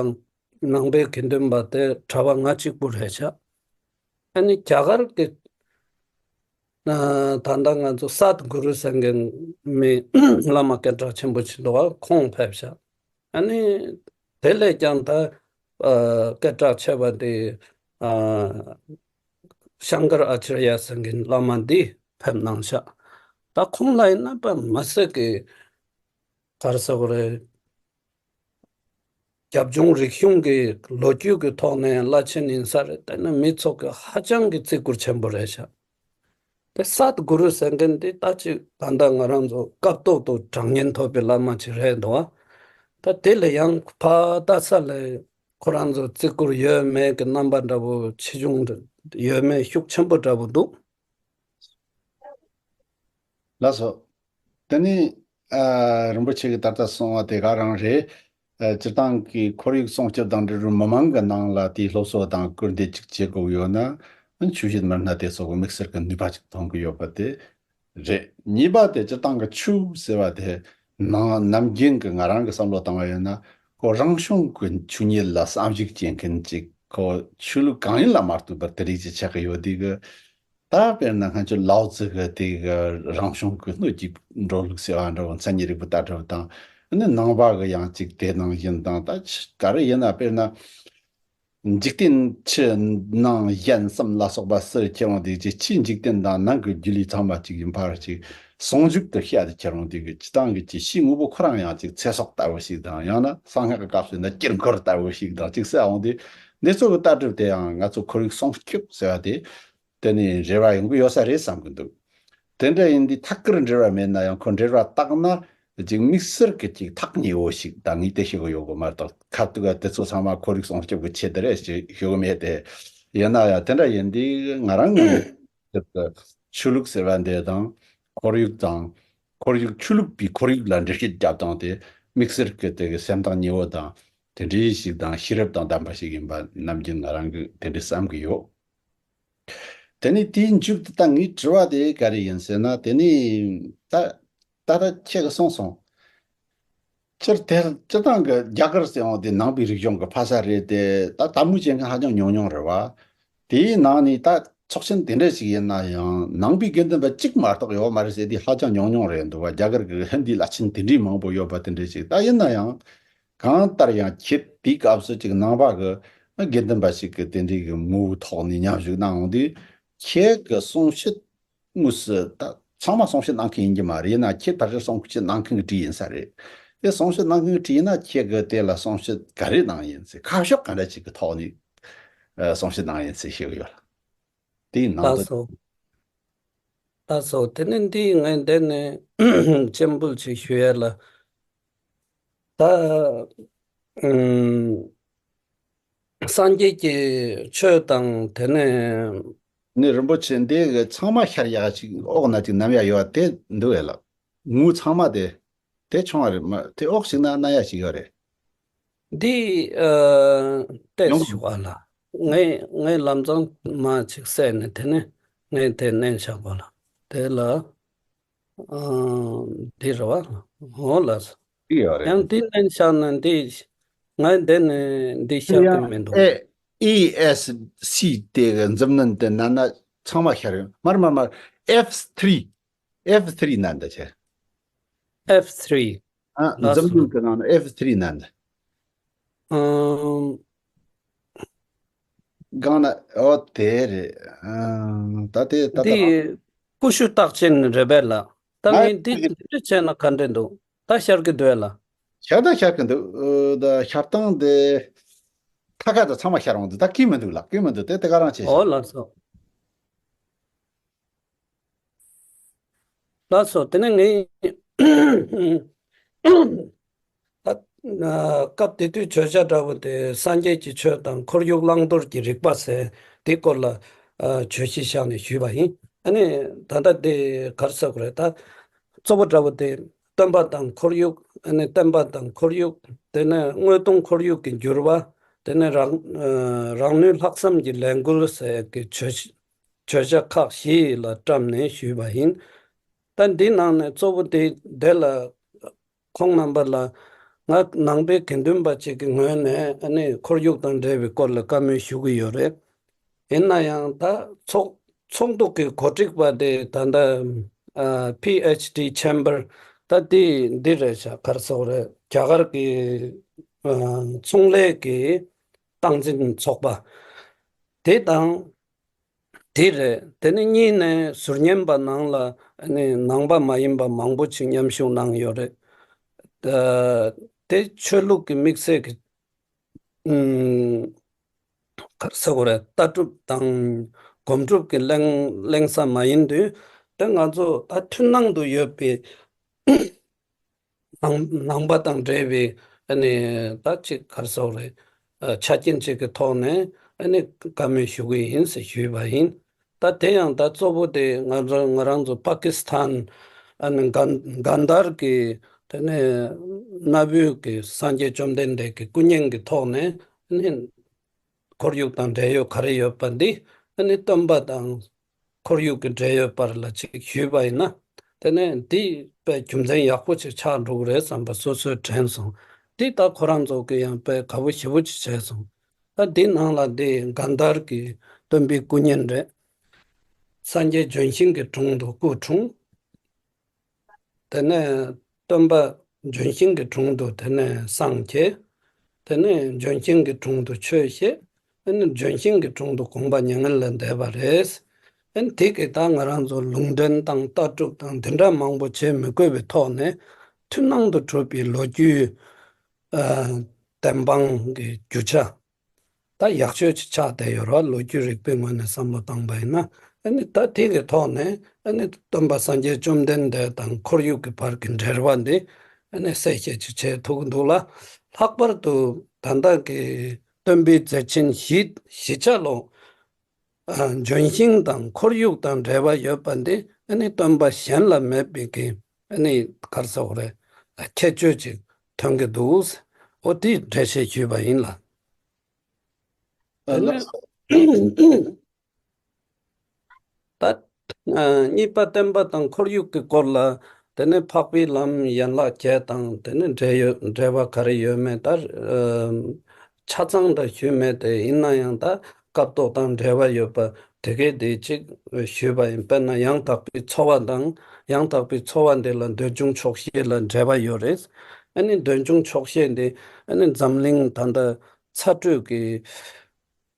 ནང་པའི་དགེ་འདུན་པ་དེ་གྲྭ་པ་ང་གཅིག་པུ་རེད་ཤག་ཨ་ནི་རྒྱ་གར་གྱི་ཨ་ད་ལྟ་ང་ཚོ་སཱད་གུ་རུ་ཟེར་མཁན་མི་བླ་མ་སྐད་གྲགས་ཆེན་པོ་ཅིག་འདུག་པ། ཁོང་ཕེབས་ཤག་ཨ་ནི་དེ་ལས་ཀྱང་ད་ཨ་སྐད་གྲགས་ཆེ་བ་དེ་ཨ་ཤང་ཀར་ཨ་ཅར་ཡ་ཟེར་མཁན་བླ་མ་འདི་ཕེབས་གནང་ཤག་ད་ཁོང་ལ་ཡིན་ན་པ་མ་ཟད་ཀྱི་ག་རེ་ཟེར་དགོས་རེད། རྒྱབ་ལྗོངས་རིག་གཞུང་གི་ལོ་རྒྱུས་ཀྱི་ཐོག་ནས་བླ་ཆེན་ཡིན་ས་རེད། དེ་ནི་མི་ཚོ་གི་ཧ་ཅང་གི་བརྩི་བཀུར་ཆེན་པོ་རེད་ཤག་དེ་སཱད་གུ་རུ་ཟེར་མཁན་དེ་ད་ཅིག་ད་ལྟ་ང་རང་ཚོ་སྐབས་ཐོག་ཏུ་དྲག་གནོན་ཐོབ་པའི་བླ་མ་ཅིག་རེད་འདུག་ད་དེ་ལ་ཡང་ཕར་ལྟ་ས་ལ་ཁོ་རང་ཚོ་བརྩི་བཀུར་ཡོད་མེད་ཀྱི་རྣམ་པ་འདྲ་བོ་ཆེ་ཆུང་ཡོད་མེད་ཤུགས་ཆེན་པོ་འདྲ་བོ་འདུག་ལགས་སོ། དེ་ནི་ཨ་རིན་པོ་ཆེ་གིས་ད་ལྟ་གསུངས་པ་དེ་ག་རང་རེད། ཨ་སྤྱིར་བཏང་གི་ཁོར་ཡུག་སྲུང་སྐྱོབ་དང་འབྲེལ་བའི་མི་མང་གི་ནང་ལ་དེའི་སློབ་གསོ་དང་སྐུལ་འདེད་ཅིག་བྱེད་དགོས་ཡོད་ན། ཆོས་བྱེད་མི་སྣ་དེ་ཚོ་གི་དམིགས་བསལ་གྱི་ནུས་པ་ཅིག་ཐོན་གྱི་ཡོད་པ་དེ་རེད། གཉིས་པ་དེ་སྤྱིར་བཏང་གི་ཆོས་ཟེར་བ་དེ་ནང་ནམ་རྒྱུན་གྱི་ང་རང་གི་བསམ་བློ་བཏང་བ་ཡིན་ན། ཁོ་རང་བྱུང་གི་ཆོས་ཉིད་ལ་བསམ་གཞིགས་བྱེད་མཁན་ཅིག་ཁོ་ཆོས་ལུགས་གང་ཡིན་ལ་མ་ལྟོས་པར་དེ་རིགས་ཅིག་ཆགས་ཀྱི་ཡོད་དུས་ཀྱི། ད་དཔེར་ན་ང་ཚོ་ལའོ་ཙི་གི་དེ་གི་རང་བྱུང་གི་སྣོད་ཀྱི་འགྲོ་ལུགས་ཟེར་བ་འདྲ་བོ། མཚན་ཉིད་རིག་པའི་ལྟ་གྲུབ་དང་། ཨ་ནི་ནང་པ་གི་ཡང་ཅིག་དེ་ནང་བཞིན་དང་། ད་ཆ་ག་རེ་ཡིན་ན་དཔེར་ན། འཇིག་རྟེན་ཕྱི་ནང་གཞན་གསུམ་ལ་སོགས་པ་ཟེར་ཁྱེར་འོང་དུས་ཀྱི་ཕྱིའི་འཇིག་རྟེན་དང་ནང་གི་སྒྱུ་ལུས་ཚང་མ་གཅིག་ཡིན་པར་ཅིག་ཟུང་འཇུག་ཏུ་བཤད་དེ་ཁྱེར་འོང་དུས་ཀྱི་སྤྱིར་བཏང་གི་ཅིག་ཕྱིའི་དངོས་པོ་ཁོ་རང་ཡང་ཅིག་ཚེ་སྲོག་ལྟ་བུ་ཞིག་དང་། ཡང་ན་གསང་སྔགས་ཀྱི་སྐབས་སུ་ཡིན་ན་དཀྱིལ་འཁོར་ལྟ་བུ་ཞིག་དང་ཅིག་ཟེར་འོང་དུས། འདི་ཚོ་གི་ལྟ་གྲུབ་དེ་ཡང་ང་ཚོ་ཁོར་ཡུག་སྲུང་སྐྱོབ་ཟེར་བ་དེ། དེ་ནི་འབྲེལ་བ་ཡོང་གི་ཡོད་ས་རེད་བསམ་གྱི་འདུག་དེ་འདྲ་ཡིན་དུས་ཐད་ཀར་འབྲེལ་བ་མེད་ན་ཡང་ཁོ་འབྲེལ་བ་བཏགས་ན་ཅིག་དམིགས་བསལ་གྱི་ཅིག་ཐག་ཉེ་བོ་ཞིག་ད་ངས་དེ་ཤེས་གི་ཡོད་གི་མ་གཏོགས། ཁ་ཐུག་ག་དེ་ཚོ་ཚང་མ་ཁོར་ཡུག་སྲུང་སྐྱོབ་ཀྱི་ཆེད་དུ་རེད་ཞེས་ཤོད་གི་མེད་དེ། ཡིན་ན་ཡང་དེ་འདྲ་ཡིན་དུས་ང་རང་ངོས་ནས་ཆོས་ལུགས་ཟེར་བ་འདི་དང་ཁོར་ཡུག་དང་། ཁོར་ཡུག་ཆོས་ལུགས་པའི་ཁོར་ཡུག་ལ་འགྲེལ་བཤད་རྒྱབ་སྟངས་དེ་དམིགས་བསལ་གྱི་དེ་གི་སེམས་ཐག་ཉེ་བོ་དང་། དེ་འདྲའི་ཞིག་དང་ཤེས་རབ་དང་ལྡན་པ་ཞིག་ཡིན་པ་ནམ་རྒྱུན་ང་རང་གིས་དེ་འདྲ་བསམ་གྱི་ཡོད། དེ་ནས་དེའི་མཇུག་ཏུ་ད་ངའི་དྲི་བ་དེ་ག་རེ་ཡིན་ཟེར་ན། དེ་ནས་ད་ད་ལྟ་ཁྱེད་ཀྱིས་གསུངས་སོང་། སྤྱིར་དེ་སྤྱིར་བཏང་གི་རྒྱ་གར་ཟེར་འོང་དེ་ནང་པའི་རིག་གཞུང་གི་ཕ་ས་རེད་དེ། ད་དད་མོས་བྱེད་མཁན་ཧ་ཅང་ཉུང་ཉུང་རེད་བ། དེའི་ནང་ནས་ད་ཚོགས་ཆེན་དེ་འདྲ་ཞིག་ཡིན་ན་ཡང་ནང་པའི་དགེ་འདུན་པ་གཅིག་མ་གཏོགས་ཡོད་མ་རེད་ཟེར་དེ་ཧ་ཅང་ཉུང་ཉུང་རེད་འདུག་བ། རྒྱ་གར་གི་ཧིན་དི་བླ་ཆེན་དེ་འདྲའི་མང་པོ་ཡོད་པ་དེ་འདྲ་ཞིག་ད་ཡིན་ན་ཡང་། གང་ལྟར་ཡང་ཁྱེད་དེའི་སྐབས་སུ་ཅིག་ནང་པ་གི་དགེ་འདུན་པ་ཞིག་གི་དེ་འདྲའི་གི་ངོ་བོའི་ཐོག་ནས་མཉམ་ཞུགས་གནང་འོང་དུས། ཁྱེད་ཀྱི་གསུང་བཤད་དངོས་སུ་ད་ཚང་མ་གསུང་བཤད་གནང་མཁན་ཡིན་གྱི་མ་རེད། ཡིན་ན་ཁྱེད་ཕལ་ཆེར་གསུང་བཤད་གནང་མཁན་གྱི་གྲས་ཡིན་ས་རེད། དེ་གསུང་བཤད་གནང་མཁན་གྱི་གྲས་ཡིན་ན་ཁྱེད་ཀྱི་དེ་ལ་གསུང་བཤད་ག་རེ་གནང་ཡིན་ཚེ། ཁ་ཕྱོགས་ག་འདྲ་ཅིག་གི་ཐོག་ནས་ཨ་གསུང་བཤད་གནང་ཡིན་ཚེ་ཞུ་གི་ཡོད་ལ། དེའི་ནང་ལགས་དུ། སོ། ལགས་སོ། དེ་ནས་འདི་ངས་འདི་ནས་སྤྱན་འབུལ་ཅིག་ཞུ་ཡ་ལ། ད་ཨུམ། སངས་རྒྱས་ཀྱི་ཆོས་དང་དེ་ནས། ནི་རིན་པོ་ཆེ་འདི་གི་ཚང་མ་ཤར་ཡག་ཅིག་འོག་ན་ཅིག་ནམ་ཡག་ཡོད་དེ་འདུག་ཨེ་ལགས། ངོ་ཚང་མ་དེ་དེ་ཆུང་བ་རེད་མ། དེ་འོག་ཞིག་ན་ན་ཡག་ཞིག་ཡོད་རེད། འདི་ཨ་ཏེས་ཡོང་ཞུ་བ་ལ། ངས་ངས་ལམ་སང་མ་ཅིག་བསད་ནས་དེ་ནས་ངས་དེ་མནན་བཞག་པ་ལ། དེ་ལ་ཨ་འདི་རེད་བ། འོ་ལགས། འདི་ཡོད་རེད། ཡང་འདི་མནན་བཞག་ན་འདི་ང་འདི་ནས་འདི་ཤར་གི་མི་འདུག་ཨེ་ཨི་ཨེས་སི་དེ་གི་འཛུབ་གནོན་དེ་ན་ན་ཚང་མ་ཤར་ཡོང་། མར་མར་མར་ཨེཕ་ཐི་རི། ཨེཕ་ཐི་རི་ན་འདི་ཆེ། ཨེཕ་ཐི་རི། ཨ། ལགས་འཛམ་སོ། གླིང་གི་ནང་ན་ཨེཕ་ཐི་རི་ནང་ནས། ཨང་། སྒང་ན། ཨོ་དེ་རེད། ཨང་། ད་དེ་ད་ད། འདི་ཀུ་ཤུ་རྟགས་ཅན་རེད་པས་ལགས། ད། ཨ། ངས་འདི་འདི་བྱས་ན་ག་འདྲ་འདུག་ད་ཤར་གི་འདུག་ལགས། ཤར་ད་ཤར་གི་འདུག་ཨ། ད་ཤར་སྟངས་དེ་ཁ་ཁ་ད་ཚང་མ་ཤར་འོང་འདུག་ད་ཀི་མི་འདུག་ལགས། ཀི་མི་འདུག་དེ་དེ་ག་རང་བྱས་ཤག་ཨོ་ལགས་སོ། ལགས་སོ། དེ་ནས་ངས་ད། ཨ། སྐབས་དེ་དུས་བརྗོད་བྱ་འདྲ་བོ་དེ་སངས་རྒྱས་ཀྱི་ཆོས་དང་ཁོར་ཡུག་བླང་དོར་གྱི་རིགས་པ་ཟེར་དེའི་སྐོར་ལ། ཨ། བརྗོད་གཞི་བཞག་ནས་ཞུས་པ་ཡིན། ཨ་ནི་ད་ལྟ་དེ་ག་རེ་ཟེར་དགོས་རེད། ད་གཙོ་བོ་འདྲ་བོ་དེ་སྟོན་པ་དང་ཁོར་ཡུག་ཨ་ནི་བསྟན་པ་དང་ཁོར་ཡུག་དེ་ནས་དངོས་སྟོང་ཁོར་ཡུག་གི་འགྱུར་བ། དེ་ནས་རང་། ཨ། རང་ནུས་ལྷག་བསམ་གྱི་ལས་འགུལ་ཟེར་གྱི་བརྗོད་བརྗོད་བྱ་ཁག་བཞི་ལ་བཀྲམ་ནས་ཞུས་པ་ཡིན། ད་འདི་ནང་ནས་གཙོ་བོ་དེ་དེ་ལ་ཁོང་རྣམ་པ་ལ་ང་ནང་པའི་དགེ་འདུན་པ་ཅིག་གི་ངོས་ནས་ཨ་ནི་ཁོར་ཡུག་དང་འབྲེལ་བའི་སྐོར་ལ་བཀའ་མོལ་ཞུ་གི་ཡོད་རེད། ཡིན་ན་ཡང་ད་ཚོགས་ཚོགས་འདུ་གི་གོ་སྒྲིག་པ་དེ་ད་ལྟ། ཨ། པི་ཨེཆ་ཌི་ཆེམ་བར། ད་དེ་འདི་རེད་ཤག་ག་རེ་ཟེར་དགོས་རེད། རྒྱ་གར་གྱི། ཨ། ཚོང་ལས་ཀྱི་སྟངས་འཛིན་ཚོགས་པ་དེ་དང་། དེ་རེད། དེ་ནས་གཉིས་ནས་ཟུར་ཉན་པ་ནང་ལ་ནི་ནང་པ་མ་ཡིན་པ་མང་པོ་ཅིག་མཉམ་ཞུགས་གནང་ཡོད་རེད། ཨ། དེ་ཆོས་ལུགས་ཀྱི་དམིགས་བསལ་གྱི། ཨུམ། ག་རེ་ཟེར་དགོས་རེད། ལྟ་གྲུབ་དང་སྒོམ་སྒྲུབ་ཀྱི་གླེང་གླེང་ས་མ་ཡིན་དུས། དེ་ང་ཚོ་ད་མཐུན་སྣང་དུ་ཡོད་པའི་ནང་ནང་པ་དང་འབྲེལ་བའི་ཨ་ནི་ད་ཅིག་ག་རེ་ཟེར་དགོས་རེད། ཨ། ཆ་རྐྱེན་ཅིག་གི་ཐོག་ནས་ཨ་ནི་བཀའ་མོལ་ཞུ་གི་ཡིན་ཟེར་ཞུས་པ་ཡིན། ད་དེ་ཡང་ད་གཙོ་བོ་དེ་ང་རང་ང་རང་ཚོ་པ་ཀི་སི་ཐན། ཨ་ནི་གན་གན་དྷར་གྱི་དེ་ནས་གནའ་བོའི་གི་སངས་རྒྱས་བཅོམ་ལྡན་འདས་ཀྱི་སྐུ་བརྙན་གྱི་ཐོག་ནས་ཨ་ནི་ཁོར་ཡུག་དང་འབྲེལ་ཡོད་ག་རེ་ཡོད་པ་འདི། ཨ་ནི་སྟོན་པ་དང་ཁོར་ཡུག་གི་འབྲེལ་ཡོད་པར་ལ་ཅིག་ཞུས་པ་ཡིན་ན། དེ་ནས་འདི་དཔེ་རྒྱུ་མཚན་ཡག་པོ་ཅིག་ཆགས་འགྲོ་གི་རེད་བསམ་པ་སོ་སོས་དྲན་སོང་། འདི་ད་ཁོ་རང་ཚོ་གི་ཡང་དཔེ་དགའ་པོ་ཞེ་པོ་ཅིག་བྱས་སོང་། ད་འདི་ནང་ལ་འདི་གན་དྷར་གྱི་སྟོན་པའི་སྐུ་བརྙན་རེད། སངས་རྒྱས་ལྗོན་ཤིང་གི་དྲུང་དུ་སྐུ་འཁྲུངས། དེ་ནས་སྟོན་པ་ལྗོན་ཤིང་གི་དྲུང་དུ་དེ་ནས་སངས་རྒྱས། དེ་ནས་ལྗོན་ཤིང་གི་དྲུང་དུ་ཆོས་བཤད། དེ་ནས་ལྗོན་ཤིང་གི་དྲུང་དུ་དགོངས་པ་མྱ་ངན་ལས་འདས་པ་རེད། དེ་ནས་དེ་གིས་ད་ང་རང་ཚོ་ལུང་འདྲེན་དང་ལྟ་གྲུབ་དང་འདི་འདྲ་མང་པོ་བྱེད་མི་དགོས་པའི་ཐོག་ནས་མཐུན་སྣང་དུ་གྲུབ་པའི་ལོ་རྒྱུས། ཨ། བདེན་དཔང་གི་རྒྱུ་ཆ། ད་ཡག་ཤོས་ཅིག་ཆགས་བསྡད་ཡོད་རེད། ལོ་རྒྱུས་རིག་པའི་ངོས་ནས་བསམ་བློ་བཏང་པ་ཡིན་ན། ཨ་ནི་ད་དེ་གི་ཐོག་ནས་ཨ་ནི་སྟོན་པ་སངས་རྒྱས་བཅོམ་ལྡན་འདས་དང་ཁོར་ཡུག་གི་བར་གྱི་འབྲེལ་བ་འདི་ཨ་ནི་གསལ་བཤད་ཅིག་བྱེད་ཐུབ་ཀྱི་འདུག་ལ། ལྷག་པར་དུ་ད་ལྟ་གི་སྟོན་པའི་མཛད་ཆེན་བཞི་བཞི་ཆ་ལོ། ཨ། ལྗོན་ཤིང་དང་ཁོར་ཡུག་དང་འབྲེལ་བ་ཡོད་པ་འདི་ཨ་ནི་སྟོན་པ་གཞན་ལ་མེད་པའི་གི་ཨ་ནི་ག་རེ་ཟེར་དགོས་རེད། ཁྱད་ཆོས་ཅིག་ཐོན་གྱི་འདུག། འོ་དེ་འགྲེལ་བཤད་ཞུས་པ་ཡིན་ལ། ཨ། དེ་ནས་ལགས་སོ། ད། ཨ། གཉིས་པ་བསྟན་པ་དང་ཁོར་ཡུག་གི་སྐོར་ལ། དེ་ནས་འཕགས་པའི་ལམ་ཡན་ལག་བརྒྱད་དང་དེ་ནས་འབྲེལ་ཡོད་འབྲེལ་བ་ག་རེ་ཡོད་མེད་ད། ཨ། ཆ་ཚང་ད་ཞུས་མེད་དེ། ཡིན་ན་ཡང་ད་སྐབས་ཐོག་དང་འབྲེལ་བ་ཡོད་པ་དེ་གས་དེ་གཅིག་ཞུས་པ་ཡིན། དཔེར་ན་ཡང་དག་པའི་འཚོ་བ་དང་། ཡང་དག་པའི་འཚོ་བ་འདི་ལ་འདོད་ཆུང་ཆོག་ཤེས་ལ་འབྲེལ་བ་ཡོད་རེད། ཨ་ནི་འདོད་ཆུང་ཆོག་ཤེས་འདི་ཨ་ནི་འཛམ་གླིང་ད་ལྟ་ཚ་དྲོད་ཀྱི་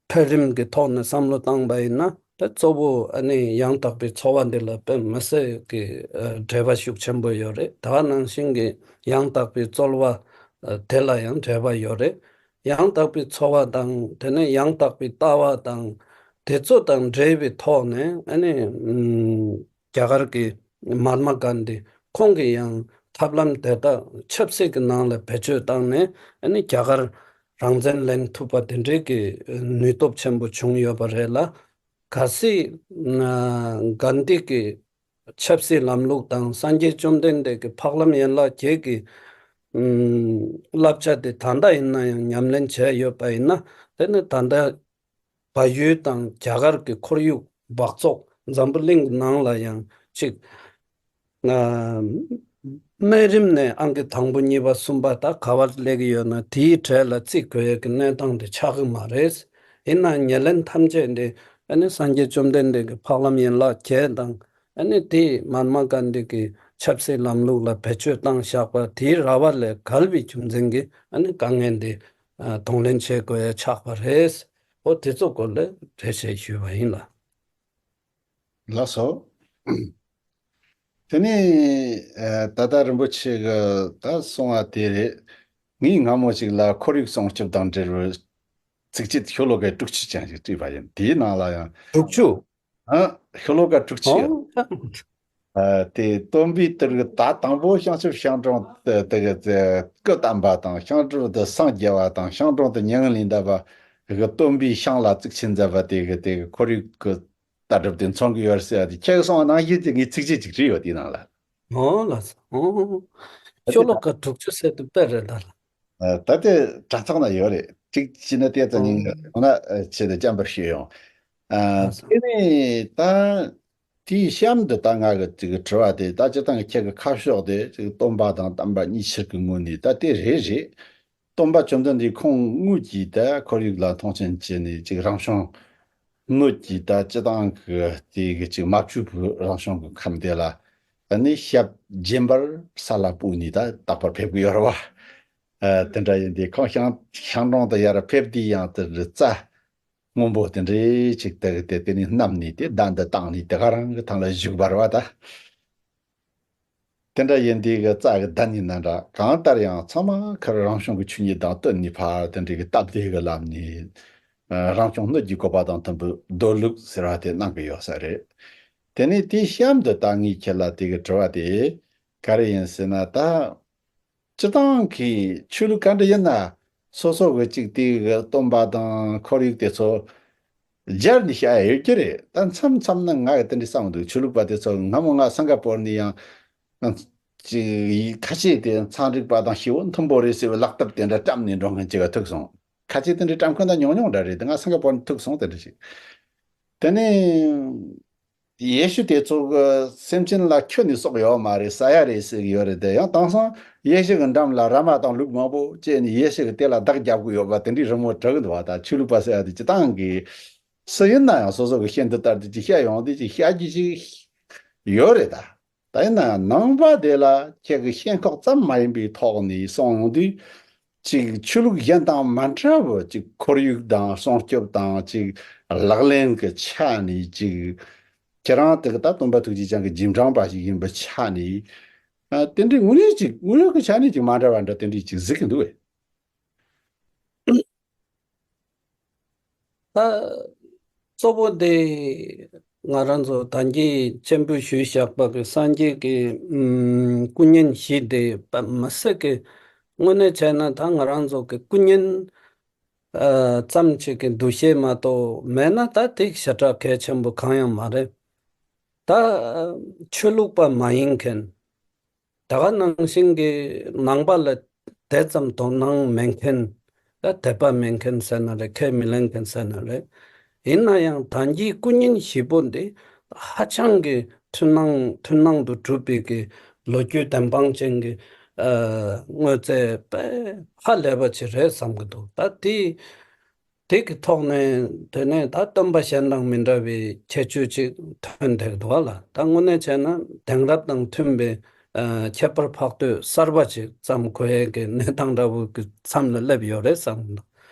འཕེལ་རིམ་གྱི་ཐོག་ནས་བསམ་བློ་བཏང་པ་ཡིན་ན། ད་གཙོ་བོ་ཨ་ནི་ཡང་དག་པའི་འཚོ་བ་འདི་ལ་དཔེ་མི་སྲིད་ཀྱི་ཨ་འབྲེལ་བ་ཤུགས་ཆེན་པོ་ཡོད་རེད། ད་ག་ནང་བཞིན་གྱི་ཡང་དག་པའི་རྩོལ་བ་ཨ་དེ་ལ་ཡང་འབྲེལ་བ་ཡོད་རེད། ཡང་དག་པའི་འཚོ་བ་དང་དེ་ནས་ཡང་དག་པའི་ལྟ་བ་དང་དེ་ཚོ་དང་འབྲེལ་བའི་ཐོག་ནས་ཨ་ནི་ཨམ། རྒྱ་གར་གྱི་མ་ཧཱ་ཏྨ་གཱན་དྷི་ཁོང་གིས་ཡང་ཐབས་ལམ་དེ་དག་ཆབ་སྲིད་ཀྱི་ནང་ལ་བེད་སྤྱོད་བཏང་ནས། ཨ་ནི་རྒྱ་གར་རང་བཙན་ལེན་ཐུབ་པ་དེ་འདྲའི་གི་ནུས་སྟོབས་ཆེན་པོ་བྱུང་ཡོད་པ་རེད་ལ། གལ་སྲིད་ཨ་གཱན་དྷི་གི་ཆབ་སྲིད་ལམ་ལུགས་དང་སངས་རྒྱས་བཅོམ་ལྡན་འདས་ཀྱི་འཕགས་ལམ་ཡན་ལག་བརྒྱད་ཀྱི་ཨམ་བསླབ་བྱ་དེ་ད་ལྟ་ཡིན་ན་ཡང་ཉམས་ལེན་བྱས་ཡོད་པ་ཡིན་ན། དེ་ནི་ད་ལྟ་བལ་ཡུལ་དང་རྒྱ་གར་གྱི་ཁོར་ཡུག་སྦགས་བཙོག་འཛམ་བུ་གླིང་གི་ནང་ལ་ཡང་ཅིག་ཨ་སྨན་རིམ་ནས་ཨང་ཀི་དང་པོ་གཉིས་པ་གསུམ་པ་ད་ག་པར་སླེབས་ཀྱི་ཡོད་ན། དེའི་གྲས་ལ་བརྩི་དགོས་ཡས་ཀྱི་གནས་སྟངས་དེ་ཆགས་ཀྱི་མ་རེད། ཡིན་ནའང་ཉེར་ལེན་ཐམས་ཅད་འདི་ཨ་ནི་སངས་རྒྱས་བཅོམ་ལྡན་འདས་ཀྱི་འཕགས་ལམ་ཡན་ལག་བརྒྱད་དང་། ཨ་ནི་དེ་མ་ཧཱ་ཏྨ་གཱན་དྷི་གི་ ཆབ་སྲིད་ལམ་ལུགས་ལ་བེད་སྤྱོད་བཏང་བཞག་པ་དེའི་ར་བ་ལས་བརྒལ་བའི་རྒྱུ་མཚན་གྱིས་ཨ་ནི་དཀའ་ངལ་འདི་ཨ་གདོང་ལེན་བྱེད་དགོས་ཡ་ཆགས་པ་རེད། འོ་དེ་ཚོ་སྐོར་ལ་འགྲེལ་བཤད་ཞུས་པ་ཡིན་ལ། ལགས་སོ། དེ་ནས་ཨ་ད་ལྟ་རིན་པོ་ཆེ་གི་ད་གསུང་བ་དེ་རེད། ངས་སྔ་མོ་ཞིག་ལ་ཁོར་ཡུག་སྲུང་སྐྱོབ་དང་འབྲེལ་བའི་ཚིགས་བཅད་ཤོ་ལོ་ཀ་དྲུག་ཅུ་ཅན་ཞིག་བྲིས་པ་ཡིན། དེའི་ནང་ལ་ཡང་དྲུག་ཅུ། ཨ་ཤོ་ལོ་ཀ་དྲུག་ཅུ་ཡོད། ཨོ། ཨ་དེ་སྟོན་པའི་དེ་རིགས་ད་དང་པོ་བྱང་ཆུབ་ཤིང་དྲུང་དེ་དེ་གི་དེ་སྐུ་བལྟམས་པ་དང་། ཤིང་དྲུང་དུ་སངས་རྒྱས་པ་དང་། ཤིང་དྲུང་དུ་མྱ་ངན་ལས་འདས་པ་གི་སྟོན་པའི་ཤིང་ལ་གཙིགས་ཆེན་མཛད་པ་དེ་གི་དེ་གི་ཁོར་ཡུག་གི་ལྟ་གྲུབ་དེ་མཚོན་གྱི་ཡོད་ཟེར་ཡ་དེ་ཁྱེད་ཀྱི་གསུང་བ་ནང་བཞིན་དེ་ངས་ཚིགས་བཅད་ཅིག་བྲིས་ཡོད་དེའི་ནང་ལ། ཨོ་ལགས་སོ། ཨོ། ད་ཤོ་དེ་ལོ་ཀ་དྲུག་ཅུ་ཟེར་དུས་དཔེ་རེད་ད་ལ། ཨ་ད་དེ་དྲ་ཚགས་ན་ཡོད་རེད། གཅིག་བྱས་ན་དེ་ཙམ་ཡིན། ཨོ། འོ་ན་ཨ་ཆེད་དུ་རྐྱང་པར་ཞུས་ཡོང་། ཨ་ལགས་སོ། དེ་ནས་ད་དེའི་གཤམ་དུ་ད་ང་གི་ཅིག་དྲི་བ་དེ། ད་སྤྱིར་བཏང་གི་ཁྱེད་ཀྱི་ཁ་ཕྱོགས་དེ་ཅིག་སྟོན་པ་དང་བསྟན་པ་གཉིས་ཆར་གྱི་ངོས་ནས་ད་དེ་རེད་རེད། སྟོན་པ་བཅོམ་ལྡན་འདས་ཁོང་དངོས་ཀྱིས་ད་ཁོར་ཡུག་ལ་མཐོང་ཆེན་བྱས་ནས་ཅིག་རང་བྱུང་སྣོད་ཀྱི་ད་སྤྱིར་བཏང་གི་དེ་གི་ཅིག་མ་བཅོས་པའི་རང་བྱུང་གི་ཁམས་དེ་ལ་ཨ་ནི་ཞབས་རྗེན་པར་ས་ལ་སྤོས་ནས་ད་རྟག་པར་ཕེབས་ཀྱི་ཡོད་རེད་བ། ཨ་དེ་འདྲ་ཡིན་དུས་ཁོང་ཤིང་ཤིང་དྲུང་དུ་ཡར་ཕེབས་དུས་ཡང་དེ་རྩྭ་སྔོན་པོ་དེ་འདྲའི་ཅིག་དེ་གི་དེ་དེ་ནས་བསྣམས་ནས་དེ་གདན་དུ་བཏང་ནས་དེ་ག་རང་གི་ཐང་ལ་བཞུགས་པ་རེད་བ་ད། དེ་འདྲ་ཡིན་དུས་གི་རྩྭ་གི་གདན་ཡིན་ན་འདྲ། གང་ལྟར་ཡང་ཚང་མ་ཁར་རང་བྱུང་གི་ཆོས་ཉིད་དང་བསྟུན་ནས་ཕར་དེ་འདྲའི་གི་སྟབས་བདེ་གི་ལམ་ནས་ཨ་རང་བྱུང་སྣོད་ཀྱི་བཀོད་པ་དང་མཐུན་པའི་རྡོ་ལུགས་ཟེར་བ་དེ་གནང་གི་ཡོད་ས་རེད། དེ་ནས་དེའི་གཤམ་དུ་ད་ངས་ཁྱེད་ལ་དེ་གི་དྲི་བ་དེ་ག་རེ་ཡིན་ཟེར་ན། ད་སྤྱིར་བཏང་གི་ཆོས་ལུགས་ག་འདྲ་ཡིན་ན་སོ་སོ་གི་ཅིག་དེ་གི་སྟོན་པ་དང་ཁོར་ཡུག་དེ་ཚོ་སྦྱར་ནས་བཤད་ཡ་ཡོད་ཀྱི་རེད། ད་མཚམས་མཚམས་ན་ང་གི་དེ་འདྲ་བསམ་འདུག། ཆོས་ལུགས་པ་དེ་ཚོ་སྔ་མོ་ང་སིང་ག་པོར་ནས་ཡང་ཅིག་ཁ་ཆེ་དེ་ཚན་རིག་པ་དང་ཞེ་པོ་མཐུན་པོ་རེད་ཟེར་བའི་ལག་བསྟར་དེ་འདྲ་བཀྲམ་ནས་འགྲོ་མཁན་ཅིག་ག་ཐུག་སོང་། ཁ་ཆེ་དེ་འདྲ་བཀྲམ་མཁན་ད་ཉུང་ཉུང་འདྲ་རེད། དེ་ང་སིང་ག་པོར་ནས་ཐུག་སོང་། དེ་འདྲ་ཞིག། དེ་ནས་ཡེ་ཤུ་དེ་ཚོ་གི་སེམས་ཅན་ལ་ཁྱོན་ནས་སྲོག་ཡོད་མ་རེད། ཟ་ཡ་རེད་ཟེར་གི་ཡོད་རེད། དེ་ཡང་དེང་སང་ཡེ་ཤུ་གི་འགྲམ་ལ་ར་མ་དང་ལུག་མང་པོ་བཅད་ནས་ཡེ་ཤུ་གི་དེ་ལ་བདག་རྒྱབ་གི་ཡོད་པ་དེ་འདྲའི་རི་མོ་བྲིས་གི་འདུག་བ། ད་ཆོས་ལུགས་པ་ཟེར་ཡ་དེ་སྤྱིར་བཏང་གི་སུ་ཡིན་ན་ཡང་སོ་སོ་གི་ཤིན་ཏུ་ལྟར་དུ་ཅིག་བཤད་ཡོང་དུས་ཅིག་བཤད་རྒྱུ་ཅིག་ཡོད་རེད་ད། ད་ཡིན་ན་ནང་པ་དེ་ལ་ཁྱེད་ཀྱི་ཤེས་ཁོག་ཙམ་མ་ཡིན་པའི་ཐོག་ནས་སོང་ཡོང་དུས། ཅིག་ཆོས་ལུགས་གཞན་དང་མ་འདྲ་བར་ཅིག་ཁོར་ཡུག་དང་སྲུང་སྐྱོབ་དང་ཅིག་ལག་ལེན་གྱི་ཆ་ནས་ཅིག་ཁྱེད་རང་དེ་ག་ད་སྟོན་པ་ཐུགས་རྗེ་ཅན་གྱི་རྗེས་འབྲང་པ་ཞིག་ཡིན་པའི་ཆ་ནས། ཨ་དེ་འདྲའི་དངོས་གནས་ཅིག་དངོས་ཡོད་ཀྱི་ཆ་ནས་ཅིག་མ་འདྲ་བ་འདྲ་དེ་འདྲའི་ཅིག་གཟིགས་ཀྱི་འདུག་བས། ད་གཙོ་བོ་དེ་ང་རང་ཚོ་ད་གིན་སྤྱན་འབུལ་ཞུས་བཞག་པ་གི་སངས་རྒྱས་ཀྱི་ཨུམ་སྐུ་བརྙན་བཞི་དེ་པ་མ་ཟད་ཀྱི་དངོས་གནས་བྱས་ན་ད་ང་རང་ཚོ་གི་སྐུ་བརྙན་ཨ་ཙམ་ཅིག་གི་འདུ་ཤེས་མ་གཏོགས་མེད་ན་ད་དེ་ཞེ་དྲག་གལ་ཆེན་པོ་གང་ཡང་མ་རེད། ད་ཆོས་ལུགས་པ་མ་ཡིན་མཁན། ད་ག་ནང་བཞིན་གྱི་ནང་པ་ལ་དེ་ཙམ་དོ་སྣང་མེད་མཁན། ད་དད་པ་མེད་མཁན་ཟེར་ན་རེད། ཁས་མི་ལེན་མཁན་ཟེར་ན་རེད། ཡིན་ན་ཡང་ད་གིན་སྐུ་བརྙན་བཞི་པོ་འདི་ཧ་ཅང་གི་མཐུན་སྣང་མཐུན་སྣང་དུ་གྲུབ་པའི་གི་ལོ་རྒྱུས་བདེན་དཔང་ཅན་གྱི་ཨ་དངོས་རྫས་དཔེ་ཧ་ལས་པ་ཅིག་རེད་བསམ་གྱི་འདུག། ད་དེ་དེ་གི་ཐོག་ནས་དེ་ནས་ད་སྟོན་པ་གཞན་དང་མི་འདྲ་བའི་ཁྱད་ཆོས་ཅིག་ཐོན་བསྡད་འདུག་བ་ལ། ད་དངོས་གནས་བྱས་ན་དེང་རབས་དང་མཐུན་པའི་ཨ་ཁྱད་པར་འཕགས་བསྟོད་གསར་པ་ཅིག་བརྩམས་དགོས་ཡས་ཀྱི་གནས་སྟངས་འདྲ་བོ་གི་མཚམས་ལ་སླེབས་ཡོད་རེད་བསམ་གྱི་འདུག།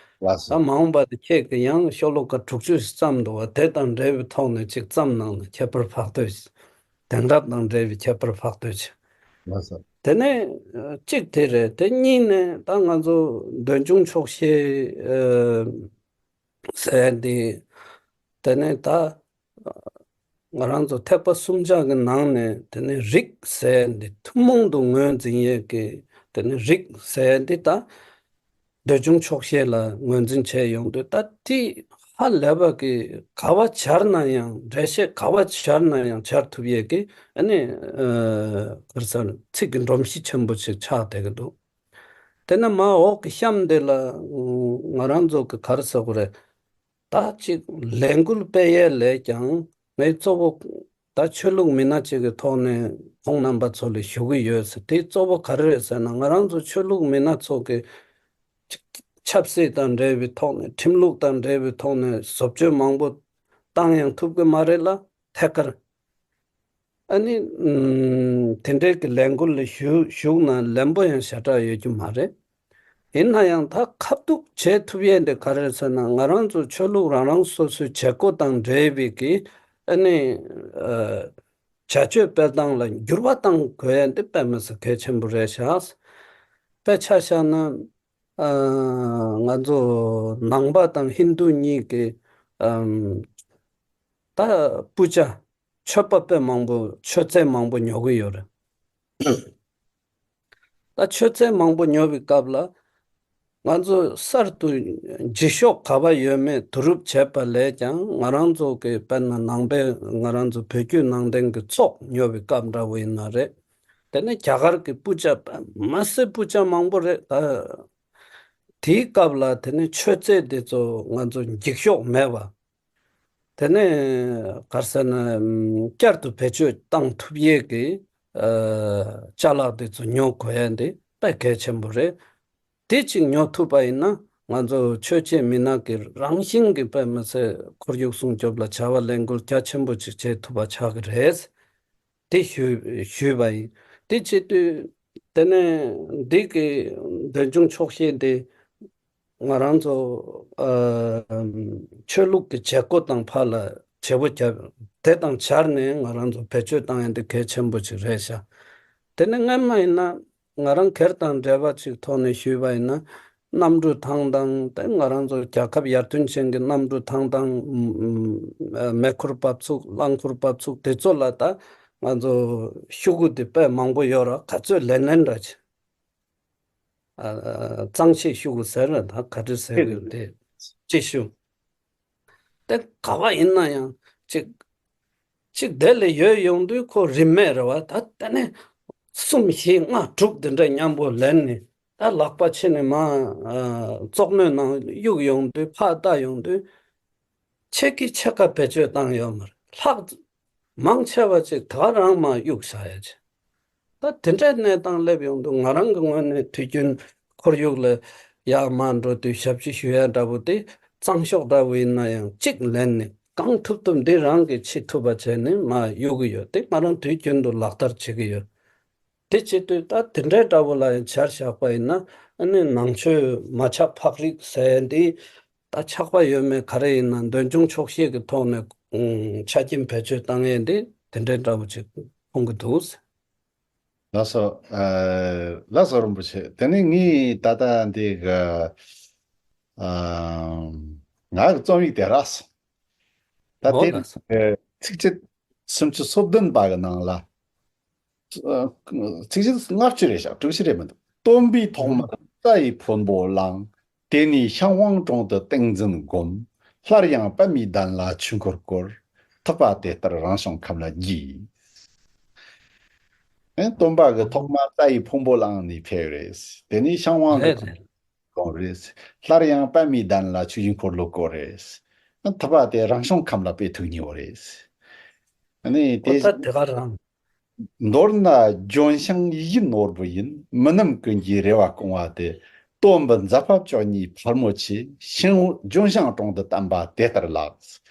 ལགས་སོ། ད་མ་འོངས་པ་དེ་ཁྱེད་ཀྱིས་ཡང་ཤོ་ལོ་ཀ་དྲུག་ཅུ་ཞིག་བརྩམས་འདུག་བ། དེ་དང་འབྲེལ་བའི་ཐོག་ནས་ཅིག་བརྩམས་གནང་ན། ཁྱད་པར་འཕགས་བསྟོད་ཅིག། དེང་རབས་དང་འབྲེལ་བའི་ཁྱད་པར་འཕགས་བསྟོད་ཅིག། ལགས་སོ། དེ་ནས་ཨ་གཅིག་དེ་རེད། དེ་གཉིས་ནས་ད་ང་ཚོ་འདོད་འབྱུང་ཆོག་ཤེས་ཨ་ཟེར་འདི། དེ་ནས་ད་ང་རང་ཚོ་ཐེག་པ་གསུམ་ཆ་གི་ནང་ནས་དེ་ནས་རིགས་ཟེར་འདི་ཐུན་མོང་དུ་ངོས་འཛིན་ཡས་ཀྱི་དེ་ནས་རིགས་ཟེར་འདི་ད་འདོད་འབྱུང་ཆོག་ཤེས་ལ་ངོས་འཛིན་བྱས་ཡོང་དུས། ད་དེ་ཧ་ལས་པ་གི་ག་བ་སྦྱར་ན་ཡང་། འགྲེལ་བཤད་ག་བ་སྦྱར་ན་ཡང་སྦྱར་ཐུབ་ཡས་ཀྱི་ཨ་ནི་ཨ་ག་རེ་ཟེར། ཚིག་གི་སྒྲོམ་གཞི་ཆེན་པོ་ཞིག་ཆགས་བསྡད་ཀྱི་འདུག། དེ་ནས་མར་འོག་གི་གཤམ་དེ་ལ་ང་རང་ཚོ་གི་ག་རེ་ཟེར་དགོས་རེད། ད་ཅིག་ལས་འགུལ་སྤེལ་ཡས་ལས་ཀྱང་ངས་གཙོ་བོ་ད་ཆོས་ལུགས་མི་སྣ་ཅིག་གི་ཐོག་ནས་ཁོང་རྣམ་པ་ཚོ་ལ་ཞུ་གི་ཡོད་ཟེར། དེ་གཙོ་བོ་ག་རེ་རེད་ཟེར་ན། ང་རང་ཚོ་ཆོས་ལུགས་མི་སྣ་ཚོ་གི་ཆབ་སྲིད་དང་འབྲེལ་བའི་ཐོག་ནས། ཁྲིམས་ལུགས་དང་འབྲེལ་བའི་ཐོག་ནས་བཟོ་བཅོས་མང་པོ་བཏང་ཡང་ཐུབ་ཀྱི་མ་རེད་ལ། ཐད་ཀར་ ཨ་ནི་ཨམ། དེ་འདྲའི་གི་ལས་འགུལ་ལ་ཞུགས་ཞུགས་ན་ལན་པོ་ཡང་ཞེ་དྲག་ཡོད་རྒྱུ་མ་རེད། ཡིན་ན་ཡང་ད་ཁ་ཐུག་བྱེད་ཐུབ་ཡས་འདི་ག་རེ་ཟེར་ན། ང་རང་ཚོ་ཆོས་ལུགས་རང་རང་སོ་སོའི་བྱེད་སྒོ་དང་འབྲེལ་བའི་གི་ཨ་ནི་ཨ། བྱ་སྤྱོད་སྤེལ་སྟངས་ལ་འགྱུར་བ་གཏང་དགོས་ཡས་འདི་དཔེ་མི་སྲིད་གལ་ཆེན་པོ་རེད་ཤག་དཔེ་ཆ་བཞག་ན། ཨ། ང་ཚོ་ནང་པ་དང་ཧིན་རྡུ་གཉིས་ཀྱི་ཨམ། ད་པུ་ཇ། མཆོད་པ་དཔེ་མང་པོ། མཆོད་རྫས་མང་པོ་ཉོ་གི་ཡོད་རེད། ད་མཆོད་རྫས་མང་པོ་ཉོ་བའི་སྐབས་ལ། ང་ཚོ་གསར་དུ་འགྱིག་ཤོག་ག་པར་ཡོད་མེད་བསྡུ་རུབ་བྱས་པ་ལས་ཀྱང་། ང་རང་ཚོ་གི་དཔེར་ན་ནང་པའི་ང་རང་ཚོ་བོད་བརྒྱུད་ནང་བསྟན་གྱི་ཚོགས་ཉོ་བའི་སྐབས་འདྲ་བོ་ཡིན་ན་རེད། དེ་ནས་རྒྱ་གར་གྱི་པུ་ཇ་མ་སེ་པུ་ཇ་མང་པོ་རེད་ད། དེའི་སྐབས་ལ་དེ་ནས་མཆོད་རྫས་དེ་ཚོ་ང་ཚོ་འགྱིག་ཤོག་མེད་པ། དེ་ནས་ག་རེ་ཟེར་ན། བསྐྱར་དུ་བེད་སྤྱོད་བཏང་ཐུབ་ཡས་ཀྱི་ཨ། ཅ་ལག་དེ་ཚོ་ཉོ་དགོས་ཡས་འདི་དཔེ་གལ་ཆེན་པོ་རེད། དེ་གཅིག་ཉོ་ཐུབ་པ་ཡིན་ན། ང་ཚོ་ཆོས་བྱེད་མི་སྣ་གི་རང་བཞིན་གྱི་དཔེ་མི་སྲིད་ཁོར་ཡུག་སྲུང་སྐྱོབ་ལ་བྱ་བ་ལས་འགུལ་རྒྱ་ཆེན་པོ་ཅིག་བྱེད་ཐུབ་པ་ཆགས་ཀྱི་རེད། དེ་ཞུས་ཞུས་པ་ཡིན། དེ་བྱེད་དུས་དེ་ནས་འདི་གི་འདོད་ཆུང་ཆོག་ཤེས་དེ་ང་རང་ཚོ་ཨ། ཆོས་ལུགས་ཀྱི་བྱེད་སྒོ་དང་ཕར་ལ་བརྗེ་པོ་བརྒྱབ། དེ་དང་སྦྱར་ནས་ང་རང་ཚོ་བེད་སྤྱོད་བཏང་ཡ་འདི་གལ་ཆེན་པོ་ཅིག་རེད་ཤག་དེ་ནས་སྔན་མ་ཡིན་ན། ང་རང་སྒེར་དང་འབྲེལ་བ་ཅིག་ཐོག་ནས་ཞུས་པ་ཡིན་ན། གནམ་གྲུ་ཐང་དང་། དེ་ང་རང་ཚོ་རྒྱལ་ཁབ་ཡར་ཐོན་ཅན་གྱི་གནམ་གྲུ་ཐང་དང་། ཨ། མེ་འཁོར་འབབ་ཚུགས། རླངས་འཁོར་འབབ་ཚུགས་དེ་ཚོ་ལ་ད་ང་ཚོ་ཤོག་གུ་དེ་དཔེ་མང་པོ་ཡོད་ར། ག་ཚོད་ལེན་ལེན་འདྲ་ཅིག་ཨ། གཙང་བཅད་ཤོག་གུ་ཟེར་ན་ད་ག་འདྲ་ཟེར་གི་དེ་ཅི་ཞུ། དེ་ག་བ་ཡིན་ན་ཡང་ཅིག་ཅིག་དེ་ལས་ཡོད་ཡོང་དུས་ཁོ་རིན་མེད་རེད་བ། ད་དེ་ནས་གསུམ་བཞི་ལྔ་དྲུག་དེ་འདྲ་མཉམ་པོ་ལེན་ནས། ད་ལག་པ་ཕྱི་ནས་མར་ཨ། བཙོག་སྣོད་ནང་གཡུག་ཡོང་དུས། ཕར་ལྟ་ཡོང་དུས། ཁྱེད་ཀྱིས་ཕྱེད་ཀ་བེད་སྤྱོད་བཏང་ཡོད་མ་རེད། ལྷག་མང་ཆེ་བ་ཅིག་ད་རང་མར་གཡུག་བཞག་ཡ་ཅིག་ད་དེ་འདྲའི་གནས་སྟངས་སླེབས་ཡོང་དུས། ང་རང་གི་ངོས་ནས་དུས་རྒྱུན་ཁོར་ཡུག་ལ་ཡར་མར་འགྲོ་དུས་ཞབས་ཕྱི་ཞུ་ཡ་འདྲ་པོ་དེ། གཙང་ཤོག་འདྲ་པོ་ཡིན་ན་ཡང་གཅིག་ལེན་ནས། གང་ཐུབ་ཐུབ་འདི་རང་གིས་བྱེད་ཐུབ་པ་བྱས་ནས་མར་གཡུག་གི་ཡོད། དེ་ང་རང་དུས་རྒྱུན་དུ་ལག་བསྟར་བྱེད་ཀྱི་ཡོད། དེ་བྱེད་དུས་ད་དེ་འདྲའི་འདྲ་པོ་ལ་ཡང་ཆ་བཞག་པ་ཡིན་ན། ཨ་ནི་ནང་ཆོས་མ་ཆགས་ཕག་རིགས་ཟེར་ཡ་འདི། ད་ཆགས་པ་ཡོད་མེད་ག་རེ་ཡིན་ན། འདོད་ཆུང་ཆོག་ཤེས་ཀྱི་ཐོག་ནས་ཨུམ། ཆ་རྐྱེན་བེད་སྤྱོད་བཏང་ཡས་འདི་དེ་འདྲའི་འདྲ་པོ་ཅིག་མཐོང་གི་འདུག་ལགས་སོ། ཨ། ལགས་སོ་རིན་པོ་ཆེ། དེ་ནས་ངས་ད་ལྟ་འདི་གི་ཨ། ང་གི་རྩོམ་ཡིག་དེ་རག་སོང་། ད་འོ་དེ་ལགས་སོ། ཨ། ཚིགས་བཅད་སུམ་ཅུ་སོ་བདུན་པ་གི་ནང་ལ། ཚིགས་བཅད་ལྔ་བཅུ་རེད་ཤག་དྲུག་ཅུ་རེད་མི་འདུག་སྟོན་པའི་ཐོག་མར་རྩྭ་ཡི་ཕུང་པོ་བླངས། དེ་ནས་ཤིང་དབང་དྲུང་དུ་ཏིང་འཛིན་བསྒོམ། སླར་ཡང་པདྨའི་གདན་ལ་ཆོས་འཁོར་བསྐོར། ཐུབ་པ་དེ་ལྟར་རང་བྱུང་ཁམས་ལ་རྒྱས། ཨེ། སྟོན་པ་གི་ཐོག་མ་རྩྭ་ཡི་ཕུང་པོ་བླངས་ནས་ཕེབས་རེད། དེ་ནས་ཤིང་དབང་དུ། རེད་རེད། གང་རེད། སླར་ཡང་པདྨའི་གདན་ལ་ཆོས་ཀྱི་འཁོར་ལོ་བསྐོར་རེད། ཐུབ་པ་དེ་རང་བྱུང་ཁམས་ལ་དཔེ་ཐུགས་མཉེས་པོ་རེད། ཨ་ནི་དེ། ཨོ་ད་དེ་ག་རང་། མདོར་ན་ལྗོན་ཤིང་ཡིད་བཞིན་ནོར་བུ་ཡིན། མི་རྣམས་ཀུན་གྱིས་རེ་བ་སྐོང་བ་དེ། སྟོན་པའི་མཛད་པ་བཅུ་གཉིས་ཕལ་མོ་ཆེ། ཤིང་ལྗོན་ཤིང་དྲུང་དུ་བསྟན་པ་དེ་ལྟར་ལགས།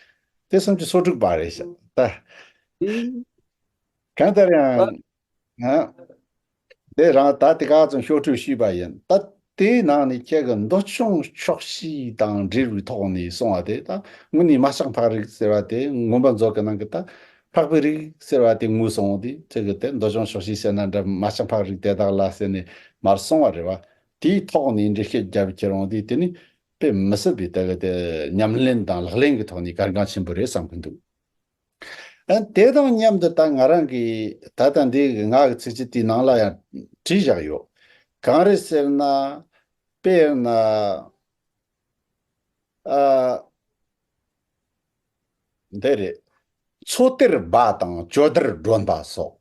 དེ་སུམ་ཅུ་སོ་དྲུག་པ་རེད་ཤག་ད། ཨེ། གང་ལྟར་ཡང་། ཨ། དེ་རང་ད་དེ་ག་ཙམ་ཤོག་དྲིལ་ཞུས་པ་ཡིན། ད་དེའི་ནང་ནས་ཁྱེད་ཀྱི་འདོད་ཆུང་ཆོག་ཤེས་དང་འབྲེལ་བའི་ཐོག་ནས་གསུངས་པ་དེ། ད་དངོས་གནས་མ་ཆགས་ཕག་རིགས་ཟེར་བ་དེ། མངོན་པ་མཛོད་ཀྱི་ནང་གི་ད་ཕག་པའི་རིགས་ཟེར་བ་དེ་ངོས་བཟུང་སྟེ། ཁྱེད་ཀྱི་དེ་འདོད་ཆུང་ཆོག་ཤེས་ཟེར་ན་འདྲ། མ་ཆགས་ཕག་རིགས་དེ་དག་ལ་ཟེར་ནས་མར་གསུངས་པ་རེད་བ། དེའི་ཐོག་ནས་འགྲེལ་བཤད་རྒྱབ་ཁྱེར་འོང་དུས། དེ་ནི་དཔེ་མི་སྲིད་པའི་དེ་གི་དེ་ཉམས་ལེན་དང་ལག་ལེན་གྱི་ཐོག་ནས་གལ་འགངས་ཆེན་པོ་རེད་བསམ་གྱི་འདུག་ཨ། དེ་དང་མཉམ་དུ་ད་ང་རང་གིས་ད་ལྟ་འདི་གི་ང་གི་ཚིགས་བཅད་དེའི་ནང་ལ་ཡང་བྲིས་བཞག་ཡོད། གང་རེད་ཟེར་ན། དཔེར་ན། ཨ། འདི་རེད། མཚོ་དེར་སྦ་དང་ཇོ་དར་སྒྲོན་པ་སོགས།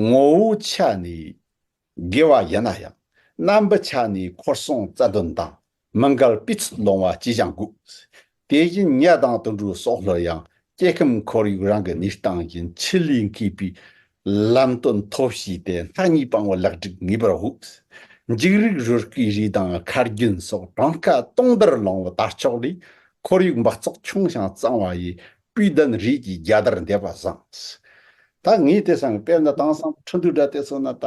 ངོ་བོ་ཆ་ནས་དགེ་བ་ཡིན་ན་ཡང་། རྣམ་པའི་ཆ་ནས་འཁོར་སྲུང་རྩ་འདོན་དང་། མི་འགལ་སྤུས་ཚད་ལོང་བ་ཅི་བྱ་དགོས། དེ་བཞིན་ཉ་དང་དུད་འགྲོའི་སྲོག་བླུ་ཡང་། སྐྱེ་ཁམས་ཁོར་ཡུག་རང་གི་གནས་སྟངས་བཞིན་ཆེད་ལས་མཁས་པའི་ལམ་སྟོན་ཐོབ་བྱས་ཏེ། སྣ་གཉིས་སྤང་བའི་ལེགས་སྒྲིག་ངེས་པར་དགོས། འཇིགས་རིགས་རུས་སྐུའི་རིགས་དང་ཁ་རྒྱུན་སོགས། གྲངས་ཀ་སྟོང་དར་ལོང་བའི་དར་ལྕོག་ལས། ཁོར་ཡུག་འབག་བཙོག་ཆུང་ཞིང་གཙང་བ་ཡི། སྤུས་ལྡན་རིགས་ཀྱི་རྒྱལ་དར་འདེབས་པ་བཟང་། ད་ངས་དེ་བསམ་གི། དཔེར་ན་དེང་སང་ཁྲིན་ཏུའུ་འདྲ་དེ་ཚོ་ན། ད་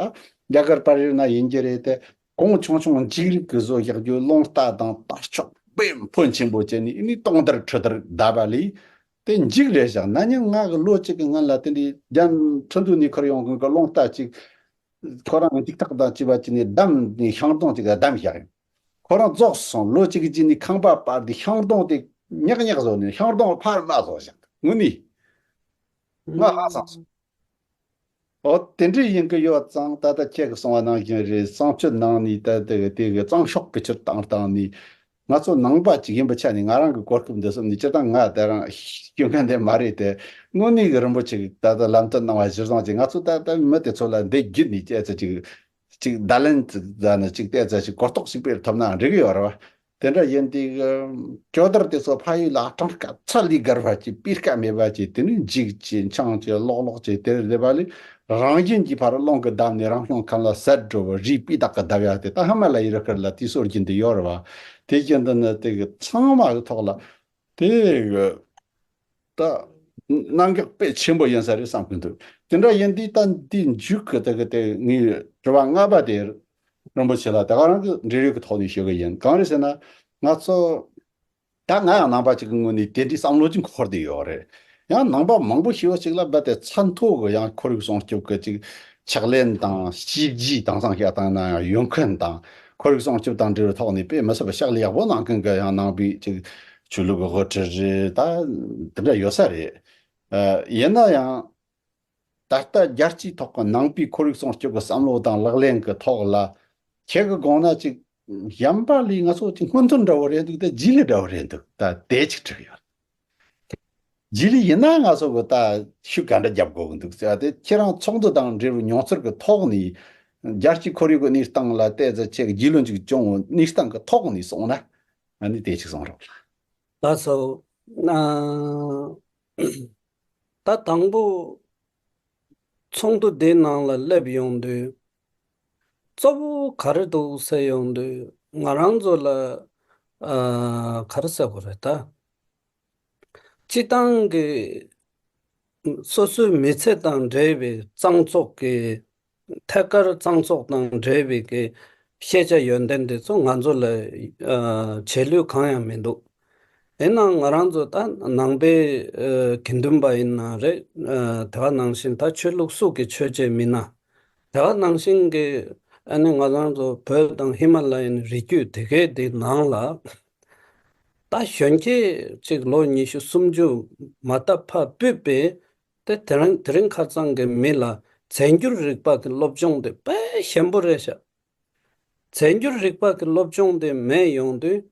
རྒྱ་གར་པར་རེད་ན་ཡིན་གྱི་རེད་དེ། གོང་ཆུང་ཆུང་འཇིགས་རིགས་ཀྱི་བཟོ་རྒྱག་རྒྱུ། རླུང་རྟ་དང་དར་ལྕོག་དཔེ་ཕོན་ཆེན་པོ་བྱས་ནས། ཨ་ནི་སྟོང་དར་ཁྲི་དར་བརྡབས་པ་ལས་དེ་འཇིགས་རེད་བཞག། ན་ནིང་ང་གི་ལོ་གཅིག་གི་སྔོན་ལ་དེ་འདྲའི་རྒྱ། ཁྲིན་ཏུའུ་ནས་ཁུར་ཡོང་གི་རླུང་རྟ་གཅིག་ཁོ་རང་འཇིགས་ཐག་དང་བཅས་པ་བྱས་ནས་བསྡམས་ནས་ཤིང་སྡོང་གཅིག་བསྡམས་བཞག་ཡིན། ཁོ་རང་རྫོགས་སོང་། ལོ་གཅིག་རྗེས་ནས་ཁང་པ་སྤར་ཏེ་ཤིང་སྡོང་དེ་ཉག་ཉག་བཟོས་ནས་ཤིང་སྡོང་ཕར་མ་བཟོ་བཞག། དངོས་གནས་ང་ཧང་སངས་སོང་། འོ། དེ་འདྲ་ཡིན་གི་ཡོད་ཙང་། ད་ལྟ་ཁྱེད་ཀྱིས་གསུངས་པ་ནང་བཞིན་རེད། གཙང་སྤྱོད་ནང་ནས་ད་དེ་གི་དེ་གི་གཙང་ཤོག་གི་ཕྱིར་བཏང་བཏང་ནས། ང་ཚོ་ནང་པ་ཅིག་ཡིན་པའི་ཆ་ནས། ང་རང་གི་གོ་སྐབས་འདི་བཟུང་ནས། སྤྱིར་བཏང་ང་དེ་རིང་སྐྱོན་མཁན་དེ་མ་རེད་དེ། དངོས་གནས་གི་རིན་པོ་ཆེ་གིས་ད་ལྟ་ལམ་སྟོན་གནང་བ་གཞིར་བཟུང་བྱས། ང་ཚོ་ད་ལྟ་མི་དེ་ཚོ་ལ་འདི་བརྒྱུད་ནས་ཅི་ཙི་ཅིག་ཅིག་བརྡ་ལན་ཙི་ཙ་ནི་ཅིག་ཏེ་ཙ་ཞིག་གོ་རྟོགས་ཤིག་སྤེལ་ཐུབ་ན་འགྲིག་གི་ཡོད་རེད་བ། དེ་འདྲ་ཡིན་དུས་ཀྱི་ཇོ་དར་དེ་ཚོ་ཕ་ཡུལ་ལ་གྲངས་ཀ་ཚ་ལས་བརྒལ་བ་ཅིག་སྤུས་ཀ་མེད་པ་ཅིག། དེ་ནས་འཇིགས་ཅིག་འཆང་ཅིག་ལོག་ལོག་ཅིག་དེ་རེད་པ་ལས། རང་བཞིན་གྱིས་ཕར་རླུང་གིས་བརྡབས་ནས་རང་བྱུང་ཁམས་ལ་ཟད་འགྲོ་བ། རིགས་སྤུས་དག་གིས་བརྡབས་ཡ་དེ། ད་ཧི་མ་ལ་ཡའི་རི་ཁུལ་ལ་དེའི་སྲོལ་རྒྱུན་དེ་ཡོད་རེད་བ། དེ་བཞིན་དུ་ནི་དེ་གི་ཚང་མ་གི་ཐོག་ལ་དེ་གི་ད་གནད་འགག་དཔེ་ཆེན་པོ་ཡིན་ས་རེད་བསམ་གྱི་འདུག། དེ་འདྲ་ཡིན་དུས་ད་འདི་མཇུག་གི་དེ་གི་དེ་ངའི་དྲི་བ་ལྔ་པ་དེ། རིན་པོ་ཆེ་ལ་དེ་ག་རང་གི་འབྲེལ་ཡོད་ཀྱི་ཐོག་ནས་ཞུ་གི་ཡིན། གང་རེད་ཟེར་ན། ང་ཚོ་ད་ང་ཡང་ནང་པ་ཅིག་གི་ངོས་ནས་དེ་འདྲའི་བསམ་བློ་ཅིག་འཁོར་བསྡད་ཡོད་རེད། ཡང་ནང་པ་མང་པོ་ཞེ་པོ་ཅིག་ལ་རྦད་དེ་ཚད་མཐོ་གི་ཡང་ཁོར་ཡུག་སྲུང་སྐྱོབ་ཀྱི་ཅིག་ཕྱག་ལེན་དང་། བྱས་རྗེས་དེང་སང་བཤད་བཏང་ན་ཡང་ཡོན་ཁུངས་དང་། ཁོར་ཡུག་སྲུང་སྐྱོབ་དང་འབྲེལ་བའི་ཐོག་ནས་དཔེ་མི་སྲིད་པ་ཕྱག་ལས་ཡག་པོ་གནང་མཁན་གྱི་ཡང་ནང་པའི་ཅིག་ཆོས་ལུགས་ཀྱི་དབུ་ཁྲིད་རེད། ད་དེ་འདྲ་ཡོད་ས་རེད། ཨ། ཡིན་ན་ཡང་། ད་ལྟ་རྒྱལ་སྤྱིའི་ཐོག་གི་ནང་པའི་ཁོར་ཡུག་སྲུང་སྐྱོབ་ཀྱི་བསམ་བློ་དང་ལག་ལེན་གྱི་ཐོག་ལ། ཁྱེད་ཀྱི་དགོངས་ན་ཅིག་གཞན་པ་ལས་ང་ཚོ་ཅིག་སྔོན་ཐོན་འདྲ་བོ་རེད་འདུག། ད་རྗེས་ལུས་འདྲ་བོ་རེད་འདུག། ད་དེ་ཅིག་དྲིས་ཡོད། རྗེས་ལུས་ཡིན་ན་ང་ཚོ་གི་ད་ཤུགས་ག་འདྲ་རྒྱབ་དགོས་ཀྱི་འདུག་ཟེར་བ་དེ། ཁྱེད་རང་ཚོགས་འདུ་དང་འབྲེལ་བའི་མྱོང་ཚོར་གྱི་ཐོག་ནས། རྒྱལ་སྤྱིའི་ཁོར་ཡུག་གི་གནས་སྟངས་ལ་བལྟས་ཚེ། ཁྱེད་ཀྱི་རྒྱུས་ལོན་ཅིག་བྱུང་བའི་གནས་སྟངས་ཀྱི་ཐོག་ནས་གསུངས་ན། ཨ་ནི་དེ་ཅིག་གསུང་རོགས། ལགས་སོ། ཨ། ད་དང་པོ་ཚོགས་འདུ་འདིའི་ནང་ལ་སླེབས་ཡོང་དུས། གཙོ་བོ་ག་རེ་འདུག་ཟེར་ཡོང་དུས། ང་རང་ཚོ་ལ། ཨ། ག་རེ་ཟེར་དགོས་རེད་ད། སྤྱི་བཏང་གི་སོ་སོའི་མི་ཚེ་དང་འབྲེལ་བའི་གཙང་བཙོག་གི། ཐད་ཀར་གཙང་བཙོག་དང་འབྲེལ་བའི་གི་ཤེས་བྱ་ཡོན་ཏན་དེ་ཚོ་ང་ཚོ་ལ། ཨ། བྱེད་ལུགས་གང་ཡང་མི་འདུག། ཡིན་ནའང་ང་རང་ཚོ་ད་ནང་པའི། ཨ། དགེ་འདུན་པ་ཡིན་ན་རེད། ཨ། དེ་ག་ནང་བཞིན་ད་ཆོས་ལུགས་སུ་གི་ཆོས་བྱེད་མི་སྣ། དེ་ག་ནང་བཞིན་གི། ཨ་ནི་ང་རང་ཚོ་བོད་དང་ཧི་མ་ལ་ཡའི་རི་རྒྱུད་དེ་གའི་དེ་ནང་ལ། ད་གཞོན་སྐྱེས་ཅིག་ལོ་ཉི་ཤུ་སུམ་ཅུ་མ་ལྟ་ཕར་ཕུད་པའི་དེ། དེ་རིང་དེ་རིང་ཁ་སང་གི་མི་ལ་བཙན་སྒྱུར་རིག་པ་གི་སློབ་སྦྱོང་དེ་དཔེ་ཞན་པོ་རེད་ཤག། བཙན་སྒྱུར་རིག་པ་གི་སློབ་སྦྱོང་དེ་མེད་ཡོང་དུས།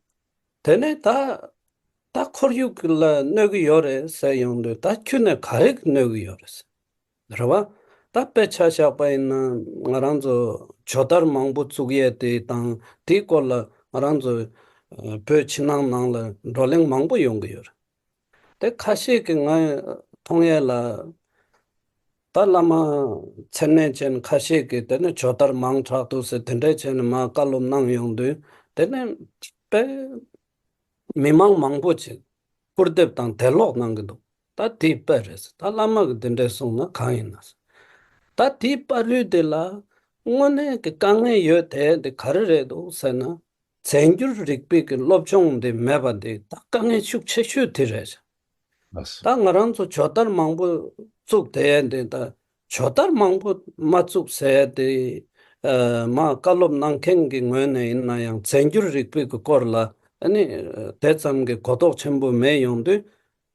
དེ་ནས་ད། ད་ཁོར་ཡུག་ལ་གནོད་གི་ཡོད་རེད་ཟེར་ཡོང་དུས། ད་ཁྱོན་ནས་ག་རེ་གི་གནོད་གི་ཡོད་རེད་ཟེར། རེད་བ། ད་དཔེ་ཆ་བཞག་པ་ཡིན་ན། ང་རང་ཚོ་ཇོ་དར་མང་པོ་བཙུགས་ཡས་དེ་དང་། དེའི་སྐོར་ལ་ང་རང་ཚོ་བོད་ཕྱི་ནང་ནང་ལ་བགྲོ་གླེང་མང་པོ་ཡོང་གི་ཡོད་རེད། དེ་ཁ་ཤས་ཀྱིས་ང་མཐོང་ཡས་ལ། ད་བླ་མ་མཚན་གནས་ཅན་ཁ་ཤས་ཀྱིས་དེ་ནས་ཇོ་དར་མང་དྲགས་འདུག་ཟེར། དེ་འདྲས་བྱས་ནས་མར་བཀའ་སློབ་གནང་ཡོང་དུས། དེ་ནས་དཔེ་མི་མང་མང་པོ་ཅིག་སྐུར་འདེབས་དང་དད་ལོག་གནང་གི་འདུག། ད་དེ་དཔེ་རེད་ཟེར། ད་བླ་མ་གིས་དེ་འདྲས་གསུངས་ན་གང་ཡིན་ན་ཟེར། ད་དེའི་བར་ལུས་དེ་ལ་དངོས་གནས་ཀྱི་དཀའ་ངལ་ཡོད་དེ་དེ་ག་རེ་རེད་འདུག་ཟེར་ན། བཙན་སྒྱུར་རིག་པའི་གི་སློབ་སྦྱོང་དེ་མེད་པ་དེ་ད་དཀའ་ངལ་ཤུགས་ཆེ་ཤོས་དེ་རེད། ལགས་སོ། ད་ང་རང་ཚོ་ཇོ་དར་མང་པོ་བཙུགས་དེ་དེ། ད་ཇོ་དར་མང་པོ་མ་བཙུགས་ཟེར་དེ། ཨ། མར་བཀའ་སློབ་གནང་མཁན་གྱི་ངོས་ནས་ཡིན་ན་ཡང་། བཙན་སྒྱུར་རིག་པའི་གི་སྐོར་ལ་ཨ་ནི་དེ་ཙམ་གྱི་གོ་རྟོགས་ཆེན་པོ་མེད་ཡོང་དུས།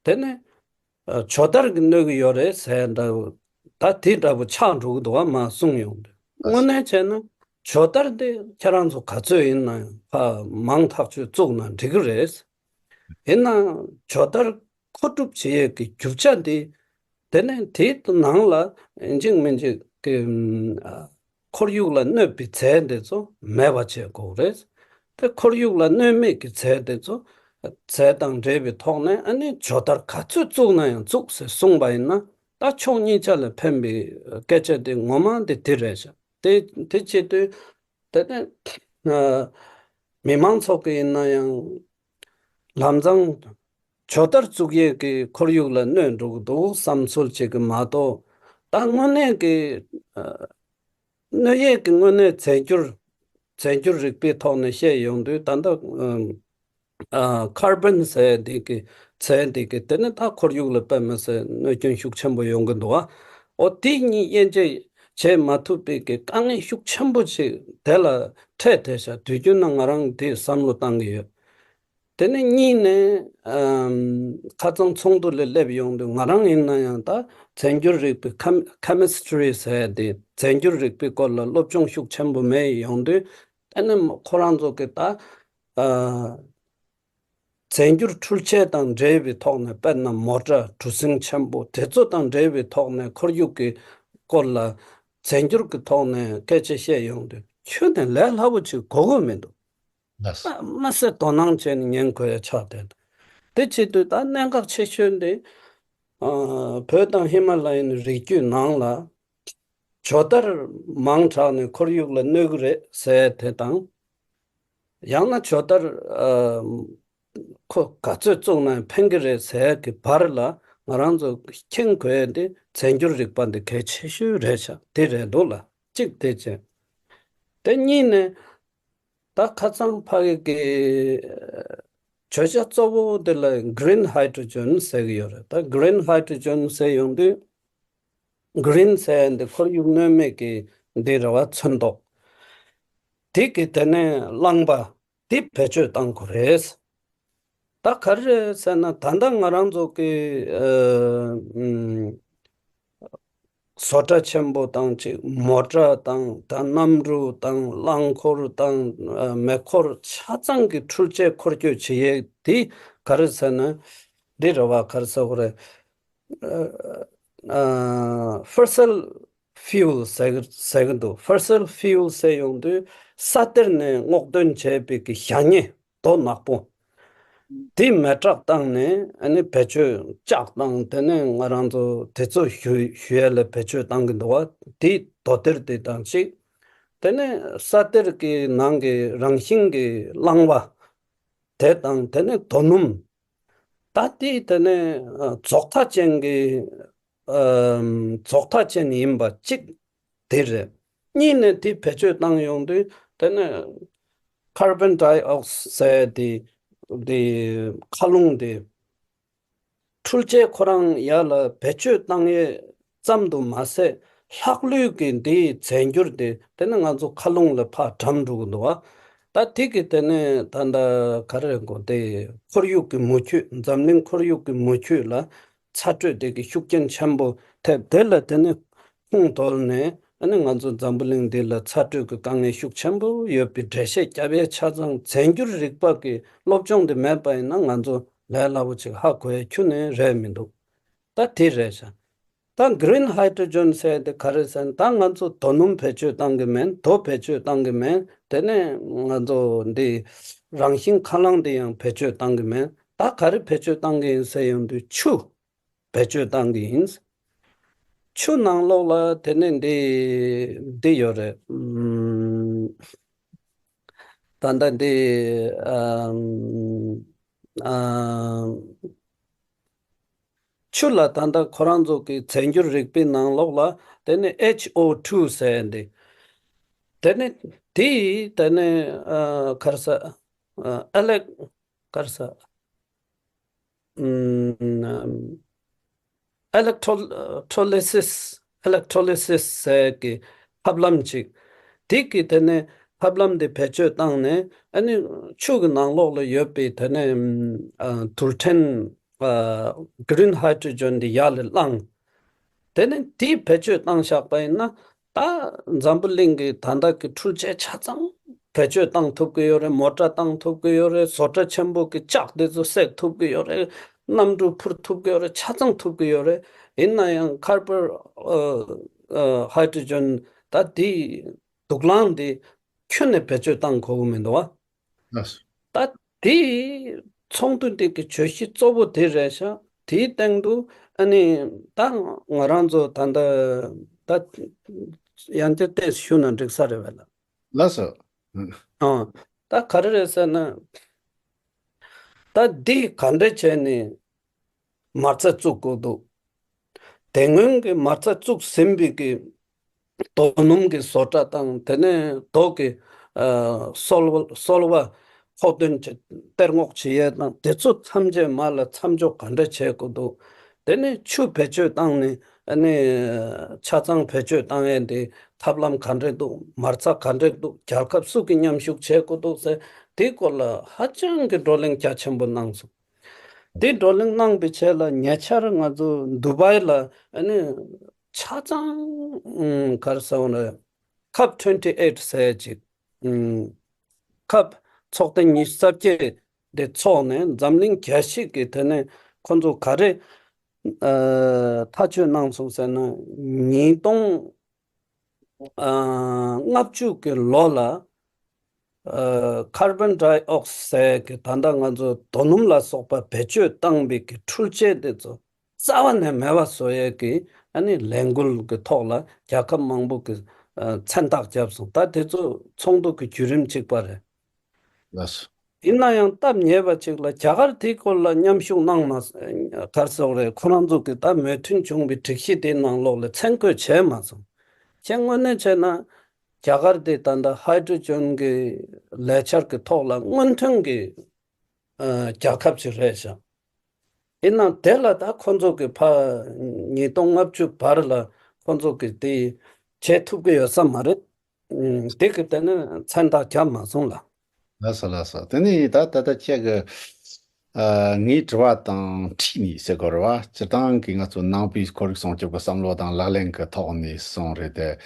དེ་ནས། ཨ། ཇོ་དར་གྱིས་གནོད་ཀྱི་ཡོད་རེད་ཟེར་འདྲ་བོ། ད་དེ་འདྲ་བོ་ཆགས་འགྲོ་གི་འདུག་བ། མར་གསུངས་ཡོང་དུས། དངོས་གནས་བྱས་ན་ཇོ་དར་དེ་ཁྱེད་རང་ཚོ་ག་ཚོད་ཡིན་ན་ཡང་ཕར་མང་ཐག་ཆོད་བཙུགས་ན་འགྲིག་གི་རེད། ཡིན་ནའང་ཇོ་དར་མཁོ་སྒྲུབ་བྱེད་ཡས་ཀྱི་རྒྱུ་ཆ་དེ། དེ་ནས་དེའི་ནང་ལ་ཡིན་གཅིག་མིན་གཅིག་གི། ཨ། ཁོར་ཡུག་ལ་གནོད་པའི་རྫས་དེ་ཚོ་མེད་པ་བྱེད་དགོས་རེད། དེ་ཁོར་ཡུག་ལ་གནོད་མེད་ཀྱི་རྫས་དེ་ཚོ། རྫས་དང་འབྲེལ་བའི་ཐོག་ནས་ཨ་ནི་ཇོ་དར་ག་ཚོད་བཙུགས་ན་ཡང་བཙུགས་ཟེར་གསུངས་པ་ཡིན་ན། ད་ཕྱོགས་གཉིས་ཆ་ལ་ཕན་པའི་སྐད་ཆ་དེ་ངོ་མ་དེ་དེ་རེད་ཤག། དེ་དེ་བྱེད་དུས། དེ་ནས། ཨ། མི་མང་ཚོ་གི་ཡིན་ན་ཡང་ལམ་སང་ཇོ་དར་བཙུགས་ཡས་ཀྱི་ཁོར་ཡུག་ལ་གནོད་འགྲོ་གི་འདུག་བསམ་ཚུལ་ཅིག་གི་མ་གཏོགས། ད་དངོས་གནས་ཀྱི་ཨ་གནོད་ཡས་ཀྱི་དངོས་གནས་རྫས་འགྱུར་རྫས་འགྱུར་རིག་པའི་ཐོག་ནས་བཤད་ཡོང་དུས་ད་ལྟ་ཨ་ཁར་བོན་ཟེར་ཡས་འདི་གི་ཟེར་ཡས་འདི་གི་དེ་ནི་ད་ཁོར་ཡུག་ལ་དཔེ་མི་སྲིད་གནོད་སྐྱོན་ཤུགས་ཆེན་པོ་ཡོང་གི་འདུག་བ། འོ་དེ་གཉིས་དབྱེ་འབྱེད་བྱེད་མ་ཐུབ་པའི་གི་དཀའ་ངལ་ཤུགས་ཆེན་པོ་ཞིག་དེ་ལ་འཕྲད་བསྡད་ཤག་དུས་རྒྱུན་ན་ང་རང་དེ་བསམ་བློ་བཏང་གི་ཡོད། དེ་ནས་གཉིས་ནས་ཨམ་ཁ་སང་ཚོགས་འདུ་ལ་སླེབས་ཡོང་དུས་ང་རང་ཡིན་ན་ཡང་ད་རྫས་འགྱུར་རིག་པའི་ཁེ་ཁེ་མི་སི་ཊི་རི་ཟེར་ཡས་དེ་རྫས་འགྱུར་རིག་པའི་སྐོར་ལ་སློབ་སྦྱོང་ཤུགས་ཆེན་པོ་མེད་ཡོང་དུས་དེ་ནས་ཁོ་རང་ཚོ་གི་ད་ཨ་རྫས་འགྱུར་འཕྲུལ་ཆས་དང་འབྲེལ་བའི་ཐོག་ནས་དཔེར་ན་མོ་ཊ་གྲུ་གཟིངས་ཆེན་པོ་དེ་ཚོ་དང་འབྲེལ་བའི་ཐོག་ནས་ཁོར་ཡུག་གི་སྐོར་ལ་རྫས་འགྱུར་གྱི་ཐོག་ནས་སྐད་ཆ་བཤད་ཡོང་དུས་ཁྱོན་ནས་ལས་སླ་པོ་ཅིག་གོ་གི་མི་འདུག་ལགས། མ་མ་ཟད་དོ་སྣང་བྱས་ནས་ཉན་དགོས་ཡ་ཆགས་བསྡད་འདུག་དེ་བྱེད་དུས་ད་གནད་འགག་ཆེ་ཤོས་འདི་ཨ་བོད་དང་ཧི་མ་ལ་ཡའི་རི་རྒྱུད་ནང་ལ་ཇོ་དར་མང་དྲགས་ནས་ཁོར་ཡུག་ལ་གནོད་གི་རེད་ཟེར་དེ་དང་། ཡང་ན་ཇོ་དར་ཨ་ཁོ་ག་ཚོད་བཙུགས་ན་ཕན་གི་རེད་ཟེར་གི་བར་ལ་ང་རང་ཚོ་མཁྱེན་དགོས་ཡ་འདི་རྫས་འགྱུར་རིག་པ་འདི་གལ་ཆེ་ཤོས་རེད་ཤག་དེ་རེད་འདུག་ལ་གཅིག་དེ་བྱས། དེ་གཉིས་ནས་ད་ཁ་སང་ཕ་གི་གི་བརྗོད་བྱ་གཙོ་བོ་དེ་ལ་གི་རིན་ཧའི་ཌྲོ་ཇེན་ཟེར་གི་ཡོད་རེད། ད་གི་རིན་ཧའི་ཌྲོ་ཇེན་ཟེར་ཡོང་དུས་གི་རིན་ཟེར་འདི་ཁོར་ཡུག་གནོད་མེད་ཀྱི་འདི་རེད་བ། ཚོན་མདོག་དེ་གི་དེ་ནས་རླངས་པ་དེ་བེད་སྤྱོད་བཏང་དགོས་རེད། ད་ག་རེ་རེད་ཟེར་ན་ད་ལྟ་ང་རང་ཚོ་གི་ཨ་ཨམ་བཟོ་གྲྭ་ཆེན་པོ་དང་གཅིག་མོ་ཊ་དང་ད་གནམ་གྲུ་དང་རླངས་འཁོར་དང་ཨ་མེ་འཁོར་ཆ་ཚང་གི་འཕྲུལ་ཆས་འཁོར་སྐྱོད་བྱེད་ཡས་དེ་ག་རེ་ཟེར་ན་འདི་རེད་བ། ག་རེ་ཟེར་དགོས་རེད། ཨ་ཨ་ཕོ་སིལ་ཕིའུལ་ཟེར་གི་ཟེར་གི་འདུག་ཕོ་སིལ་ཕིའུལ་ཟེར་ཡོང་དུས་ས་གཏེར་ནས་སྔོག་འདོན་བྱས་པའི་གི་ཞ་སྙེ་རྡོ་ནག་པོ་དེ་མེ་སྲེག་བཏང་ནས་ཨ་ནི་བེད་སྤྱོད་ལྕགས་དང་དེ་ནས་ང་རང་ཚོ་དེ་ཚོ་བཞུ་བཞུ་ཡས་ལ་བེད་སྤྱོད་བཏང་གི་འདུག་བ། དེ་རྡོ་གཏེར་དེ་དང་གཅིག་དེ་ནས་ས་གཏེར་གི་ནང་གི་རང་བཞིན་གྱི་རླངས་པ་དེ་དང་དེ་ནས་རྡོ་སྣུམ། ད་དེ་དེ་ནས་ཨ་རྫོགས་མཐའ་ཅན་གྱི་ཨ་རྫོགས་མཐའ་ཅན་ཡིན་པ་གཅིག་དེ་རེད། གཉིས་ནས་དེ་བེད་སྤྱོད་བཏང་ཡོང་དུས་དེ་ནས་ཁར་བོན་ཌའི་ཨོག་སའེ་ཌི་དེ་དེ་མཁའ་རླུང་དེ་འཕྲུལ་ཆས་ཁོ་རང་ཡར་ལ་བེད་སྤྱོད་བཏང་ཡས་ཙམ་དུ་མ་ཟད་ལྷག་ལུས་ཀྱི་འདིའི་རྫས་འགྱུར་དེ་དེ་ནི་ང་ཚོ་མཁའ་རླུང་ལ་ཕར་གྲམ་འགྲོ་གི་འདུག་བ། ད་དེ་གི་དེ་ནས་ད་ལྟ་ག་རེ་གོ་དེ་ཁོར་ཡུག་གི་མུ་ཁྱུད་འཛམ་གླིང་ཁོར་ཡུག་གི་མུ་ཁྱུད་ལ་ཚ་དྲོད་དེ་གི་ཤུགས་རྐྱེན་ཆེན་པོ་ཐེབས། དེ་ལ་དེ་ནས་ཁུངས་དོར་ནས་ཨ་ནི་ང་ཚོ་འཛམ་བུ་གླིང་འདི་ལ་ཚ་དྲོད་ཀྱི་དཀའ་ངལ་ཤུགས་ཆེན་པོ་ཡོད་པའི་འགྲེལ་བཤད་རྒྱབ་ཡས་ཆ་ཚང་རྫས་འགྱུར་རིག་པ་གི་སློབ་སྦྱོང་དེ་མེད་པ་ཡིན་ན་ང་ཚོ་ལས་སླ་པོ་ཅིག་ཧ་གོ་ཡས་ཁྱོན་ནས་རེད་མི་འདུག་ད་དེ་རེད་ཤག་ད་གི་རིན་ཧའི་ཌྲོ་ཇེན་ཟེར་དེ་ག་རེ་ཟེར་ན་ད་ང་ཚོ་རྡོ་སྣུམ་བེད་སྤྱོད་བཏང་གི་མེད། རྡོ་བེད་སྤྱོད་བཏང་གི་མེད། དེ་ནས་ང་ཚོ་འདི་རང་བཞིན་ཁ་རླངས་དེ་ཡང་བེད་སྤྱོད་བཏང་གི་མེད། ད་ག་རེ་བེད་སྤྱོད་བཏང་གི་ཡིན་ཟེར་ཡོང་དུས་ཆུ་བེད་སྤྱོད་བཏང་གི་ཡིན། ཆུ་ནང་ལོགས་ལ་དེ་ནས་འདི་འདི་ཡོད་རེད། ཨམ། ད་ལྟ་འདི་ཨམ། ཨམ། ཆུ་ལ་ད་ལྟ་ཁོ་རང་ཚོ་གི་རྫས་འགྱུར་རིག་པའི་ནང་ལོགས་ལ་དེ་ནི་ཨེཆ་ཨོ་ཊུ་ཟེར་འདི། དེ་ནི་དེའི་དེ་ནི་ཨ་ག་རེ་ཟེར། ཨ་ཨེ་ལེག་ག་རེ་ཟེར། ཨམ། ཨེ་ལེག་ཊོ་ཊོ་ལི་སིས། ཨེ་ལེག་ཊོ་ལི་སིས་ཟེར་གི་ཐབས་ལམ་ཅིག་དེ་གི་དེ་ནས་ཐབས་ལམ་དེ་བེད་སྤྱོད་བཏང་ནས་ཨ་ནི་ཆུ་གི་ནང་ལོགས་ལ་ཡོད་པའི་དེ་ནས་ཨ་རྡུལ་ཕྲན་ཨ་གི་རིན་ཧའི་ཌྲོ་ཇེན་དེ་ཡར་ལ་བླངས། དེ་ནས་དེ་བེད་སྤྱོད་བཏང་བཞག་པ་ཡིན་ན་ད་འཛམ་བུ་གླིང་གི་ད་ལྟ་གི་འཕྲུལ་ཆས་ཆ་ཚང་བེད་སྤྱོད་བཏང་ཐུབ་ཀྱི་ཡོད་རེད། མོ་ཊ་བཏང་ཐུབ་ཀྱི་ཡོད་རེད། བཟོ་གྲྭ་ཆེན་པོ་གི་ལྕགས་དེ་ཚོ་བསྲེག་ཐུབ་ཀྱི་ཡོད་རེད། གནམ་གྲུ་འཕུར་ཐུབ་ཀྱི་ཡོད་རེད། ཆ་ཚང་ཐུབ་ཀྱི་ཡོད་རེད། ཡིན་ན་ཡང་ཁར་བོན་ཨ་ཨ་ཧའི་ཌྲོ་ཇེན་ད་དེ་དུག་རླངས་དེ་ཁྱོན་ནས་བེད་སྤྱོད་བཏང་དགོས་ཀྱི་མི་འདུག་བ། ལགས་སོ། ད་དེ་ཚོགས་འདུ་འདི་གི་བརྗོད་གཞི་གཙོ་བོ་དེ་རེད་ཤག་དེའི་སྟེང་དུ་ཨ་ནི་ད་ང་རང་ཚོ་ད་ལྟ་ད་ཡང་བསྐྱར་ཏོག་ཙམ་ཞུས་ན་འགྲིག་ས་རེད་བས་ལ། ལགས་སོ། ཨང་། ད་ག་རེ་རེད་ཟེར་ན། ད་འདི་ག་འདྲ་བྱས་ནས་མ་རྩ་བཙུགས་དགོས་འདུག་དེ་སྔོན་གྱི་མ་རྩ་བཙུགས་ཟིན་པའི་གི་རྡོ་སྣུམ་གྱི་བཟོ་གྲྭ་དང་དེ་ནས་རྡོ་གི་ཨ་སོལ་བ་སོལ་བ་ཕོག་ཐོན་བྱེད་གཏེར་སྔོག་བྱེད་ཡས་དང་དེ་ཚོ་ཐམས་ཅད་མ་ལ་མཚམས་འཇོག་ག་འདྲ་བྱེད་དགོས་འདུག་དེ་ནས་ཆུ་བེད་སྤྱོད་བཏང་ནས་ཨ་ནི་ཆ་ཚང་བེད་སྤྱོད་བཏང་ཡས་དེ་ཐབས་ལམ་ག་འདྲ་འདུག་མ་རྩ་ག་འདྲ་འདུག་རྒྱལ་ཁབ་སུ་གིས་མཉམ་ཞུགས་བྱེད་དགོས་འདུག་ཟེར་དེའི་སྐོར་ལ་ཧ་ཅང་གི་བགྲོ་གླེང་རྒྱ་ཆེན་པོ་གནང་སོང་། དེ་བགྲོ་གླེང་གནང་བའི་རྗེས་ལ་ཉེ་ཆར་ང་ཚོ་དུ་བའི་ལ་ཨ་ནི་ཆ་ཚང་ཨུམ་ག་རེ་ཟེར་བ་རེད། ཁབ་ཊུ་ཝེན་ཊི་ཨེཊ་ཟེར་ཅིག་ཨུམ་ཁབ་ཚོགས་ཐེངས་ཉི་ཤུ་རྩ་བརྒྱད་དེ་ཚོགས་ནས་འཛམ་གླིང་རྒྱལ་སྤྱི་གི་དེ་ནས་ཁོ་ཚོ་ག་རེ་ཨ་ཐག་གཅོད་གནང་སོང་ཟེར་ན། ཉིས་སྟོང་ཨ་ལྔ་བཅུ་གི་ལོ་ལ་ཨ་ཁར་བོན་ཌའི་ཨོག་སའིཌ་གི་ད་ལྟ་ང་ཚོ་རྡོ་སྣུམ་ལ་སོགས་པ་བེད་སྤྱོད་བཏང་བའི་གི་འཕྲུལ་ཆས་དེ་ཚོ་རྩ་བ་ནས་མེད་པ་བཟོ་ཡས་ཀྱི་ཨ་ནི་ལས་འགུལ་གྱི་ཐོག་ལ་རྒྱལ་ཁབ་མང་པོ་གི་ཨ་མཚན་རྟགས་བརྒྱབ་སོང་། ད་དེ་ཚོ་ཚོགས་འདུ་གི་བརྒྱུད་རིམ་གཅིག་པ་རེད། ལགས་སོ། ཡིན་ན་ཡང་སྟབས་ཉེས་པ་ཅིག་ལ་རྒྱ་གར་དེའི་སྐོར་ལ་མཉམ་ཞུགས་གནང་མ་ག་རེ་ཟེར་དགོས་རེད། ཁོ་རང་ཚོ་གི་ད་མོས་མཐུན་བྱུང་བའི་སྒྲིག་གཞི་དེའི་ནང་ལོགས་ལ་མཚན་བཀོད་བྱས་མ་སོང་། ཁྱེད་དངོས་གནས་བྱས་ན་རྒྱ་གར་དེ་ད་ལྟ་ཧའི་ཌྲོ་ཇན་གྱི་ལས་འཆར་གྱི་ཐོག་ལ་སྔོན་ཐོན་གྱི་ཨ་རྒྱལ་ཁབ་ཅིག་རེད་ཤག་ཡིན་ནའང་དེ་ལ་ད་ཁོ་ཚོ་གི་ཕ་ཉིས་སྟོང་ལྔ་བཅུ་བར་ལ་ཁོ་ཚོ་གི་དེ་བྱེད་ཐུབ་ཀྱི་ཡོད་ས་མ་རེད། ཨུམ། དེ་གི་དེ་ནི་མཚན་རྟགས་བརྒྱབ་མ་སོང་ལ། ལགས་སོ་ལགས་སོ། དེ་ནི་ད་ད་ལྟ་ཁྱེད་ཀྱི་ཨ་ངའི་དྲི་བ་དང་འཁྲིས་ནས་ཟེར་དགོས་རེད་བ། སྤྱིར་བཏང་གི་ང་ཚོ་ནང་པའི་ཁོར་ཡུག་སྲུང་སྐྱོབ་ཀྱི་བསམ་བློ་དང་ལག་ལེན་གྱི་ཐོག་ནས་སོང་རེད་དེ།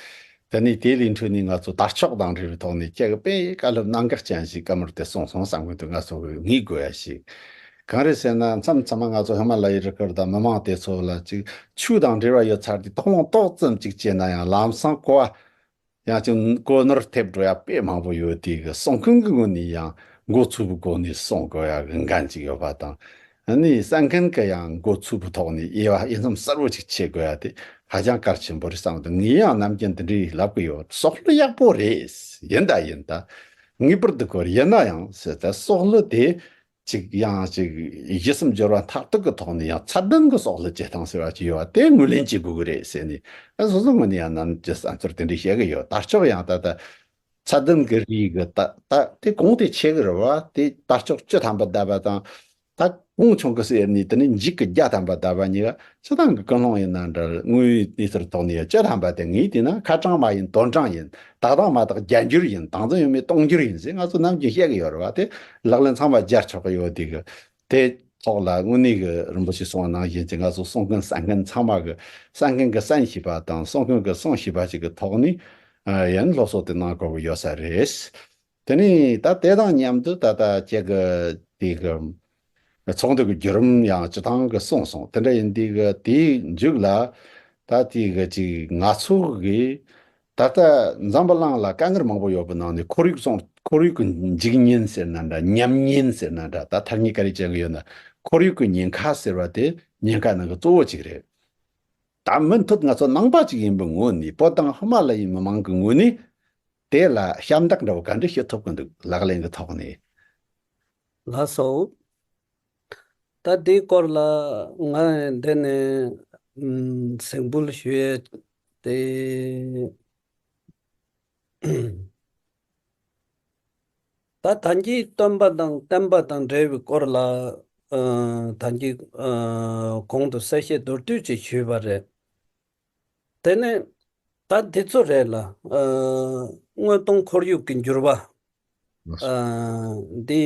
དེ་ནས་དེ་ལས་འཕྲོས་ནས་ང་ཚོ་དར་ལྕོག་དང་འབྲེལ་བའི་ཐོག་ནས་ཁྱེད་ཀྱི་དཔེ་བཀའ་སློབ་གནད་འགག་ཅན་ཞིག་བཀའ་མོལ་དེ་གསུངས་སོང་བསམ་གྱི་འདུག་ང་ཚོ་གི་ངེས་དགོས་ཡ་ཞིག་གང་རེད་ཟེར་ན་མཚམས་མཚམས་མ་ང་ཚོ་ཧི་མ་ལ་ཡའི་རི་ཁུལ་དང་མི་མང་དེ་ཚོ་ལ་ཅིག་ཆོས་དང་འབྲེལ་བ་ཡོད་ཚར་དུས་དོགས་སློང་ཏོག་ཙམ་ཅིག་བྱས་ན་ཡང་ལམ་སང་གོ་བ། ཡང་ཅིག་གོ་ནོར་ཐེབས་འགྲོ་ཡ་དཔེ་མང་པོ་ཡོད་དེ་གི་གསུང་མཁན་གྱི་ངོས་ནས་ཡང་མགོ་ཚོས་པའི་སྒོ་ནས་གསུང་དགོས་ཡ་གི་འགན་ཅིག་ཡོད་པ་དང་། ཨ་ནི་གསན་མཁན་གྱི་ཡང་མགོ་ཚོས་པའི་ཐོག་ནས་དབྱེ་བ་དབྱེ་མཚམས་གསལ་བོ་ཅིག་ཕྱེ་དགོས་ཡ་དེ་ཧ་ཅང་གལ་ཆེན་པོ་རེད་བསམ་འདུག་ངས་ཡང་ནམ་རྒྱུན་དེ་འདྲའི་ལབ་གི་ཡོད། སྲོག་བླུ་ཡག་པོ་རེད། ཡིན་ད་ཡིན་ད། ངེས་པར་དུ་དགོས་རེད། ཡིན་ན་ཡང་ཟེར་ད་སྲོག་བླུ་དེ། ཅིག་ཡང་ཅིག་གཞི་གསུམ་སྦྱོར་བ་མཐར་ཐུག་གི་ཐོག་ནས་ཡང་ཚད་ལྡན་གྱི་སྲོག་བླུ་བྱེད་སྟངས་ཟེར་བ་ཅིག་ཡོད་པ་དེ་ངོས་ལེན་བྱེད་དགོས་ཀྱི་རེད་ཟེར་ནས། ཨ་སོ་སོ་ངོས་ནས་ཡང་ནམ་རྒྱུན་བསམ་ཚུལ་དེ་འདྲ་བཤད་ཀྱི་ཡོད། དར་ལྕོག་ཡང་ད་ལྟ་ཚད་ལྡན་གྱི་རིགས་ཀྱི་ད་ད་དེ་གོང་དེ་ཆེ་གི་རེད་བ། དེ་དར་ལྕོག་བཅུ་ཐམ་པ་བརྡབས་པ་དང་། ད་གོང་ཆུང་གི་ཟེར་ནས་དེ་ནས་འཇིག་གི་བརྒྱ་ཐམ་པ་བརྡབས་པ་གཉིས་ཀ་སྤྱི་བཏང་གི་ཀུན་སློང་ཡིན་ན་འདྲ། དངོས་ཡོད་གནས་ཚུལ་ཐོག་ནས་ཡང་བཅུ་ཐམ་པ་དེ་ངས་བལྟས་ན་ཁ་གྲངས་མ་ཡིན་དོན་གྲངས་ཡིན། དག་དག་མ་དག་བརྒྱད་འགྱུར་ཡིན། དང་འཛིན་ཡོད་མེད་སྟོང་འགྱུར་ཡིན་ཟེར་ང་ཚོ་ནམ་རྒྱུན་བཤད་ཀྱི་ཡོད་རེད་བ། དེ་ལག་ལེན་ཚང་མ་སྦྱར་ཆོག་གི་ཡོད་དེ་གི། དེ་ཐོག་ལ་དངོས་གནས་གི་རིན་པོ་ཆེ་གསུངས་པ་ནང་བཞིན་གྱི་ང་ཚོ་གསུང་མཁན་གསན་མཁན་ཚང་མ་གི་གསན་མཁན་གི་གསན་ཤེས་པ་དང་གསུང་མཁན་གི་གསུང་ཤེས་པ་ཞིག་གི་ཐོག་ནས་ཨ་ཡང་སློབ་གསོ་དེ་གནང་དགོས་ཀྱི་ཡོད་ས་རེད། དེ་ནས་ད་དེ་དང་མཉམ་དུ་ད་ལྟ་ཁྱེད་ཀྱི་དེ་གི་ཚོགས་འདུ་གི་བརྒྱུད་རིམ་ཡང་སྤྱི་བཏང་གི་གསུངས་སོང་། དེ་འདྲ་ཡིན་དུས་གི་དེའི་མཇུག་ལ་ད་དེ་གི་ཅིག་ང་ཚོ་གི་ད་ལྟ་འཛམ་བུ་གླིང་ལ་དཀའ་ངལ་མང་པོ་ཡོད་པའི་ནང་ནས་ཁོར་ཡུག་སྲུང་ཁོར་ཡུག་གི་འཇིག་ཉེན་ཟེར་ན་འདྲ། ཉམས་ཉེན་ཟེར་ན་འདྲ། ད་ཐ་སྙད་ག་རེ་བྱེད་གི་ཡོད་ན། ཁོར་ཡུག་གི་ཉེན་ཁ་ཟེར་བ་དེ་ཉེན་ཁ་ནང་གི་གཙོ་བོ་གཅིག་རེད། ད་མུ་མཐུད་ང་ཚོ་ནང་པ་གཅིག་ཡིན་པའི་ངོས་ནས། བོད་དང་ཧི་མ་ལ་ཡའི་མི་མང་གི་ངོས་ནས་དེ་ལ་ཞབས་འདེགས་འདྲ་བོ་ག་འདྲ་ཞུ་ཐུབ་ཀྱི་འདུག་ལག་ལེན་གྱི་ཐོག་ནས། ལགས་སོ། ད་འདིའི་སྐོར་ལ་ང་འདི་ནས་ཨམ་གཟིགས་འབུལ་ཞུ་ཡས་དེ། ད་ད་གིན་སྟོན་པ་དང་བསྟན་པ་དང་འབྲེལ་བའི་སྐོར་ལ་ཨ་ད་གིན་ཨ་གོང་དུ་གསལ་བཤད་མདོར་བསྡུས་ཅིག་ཞུས་པ་རེད། དེ་ནས་ད་འདི་ཚོ་རེད་ལ། ཨ་དངོས་སྟོང་ཁོར་ཡུག་གི་འགྱུར་བ། ཨ་འདི་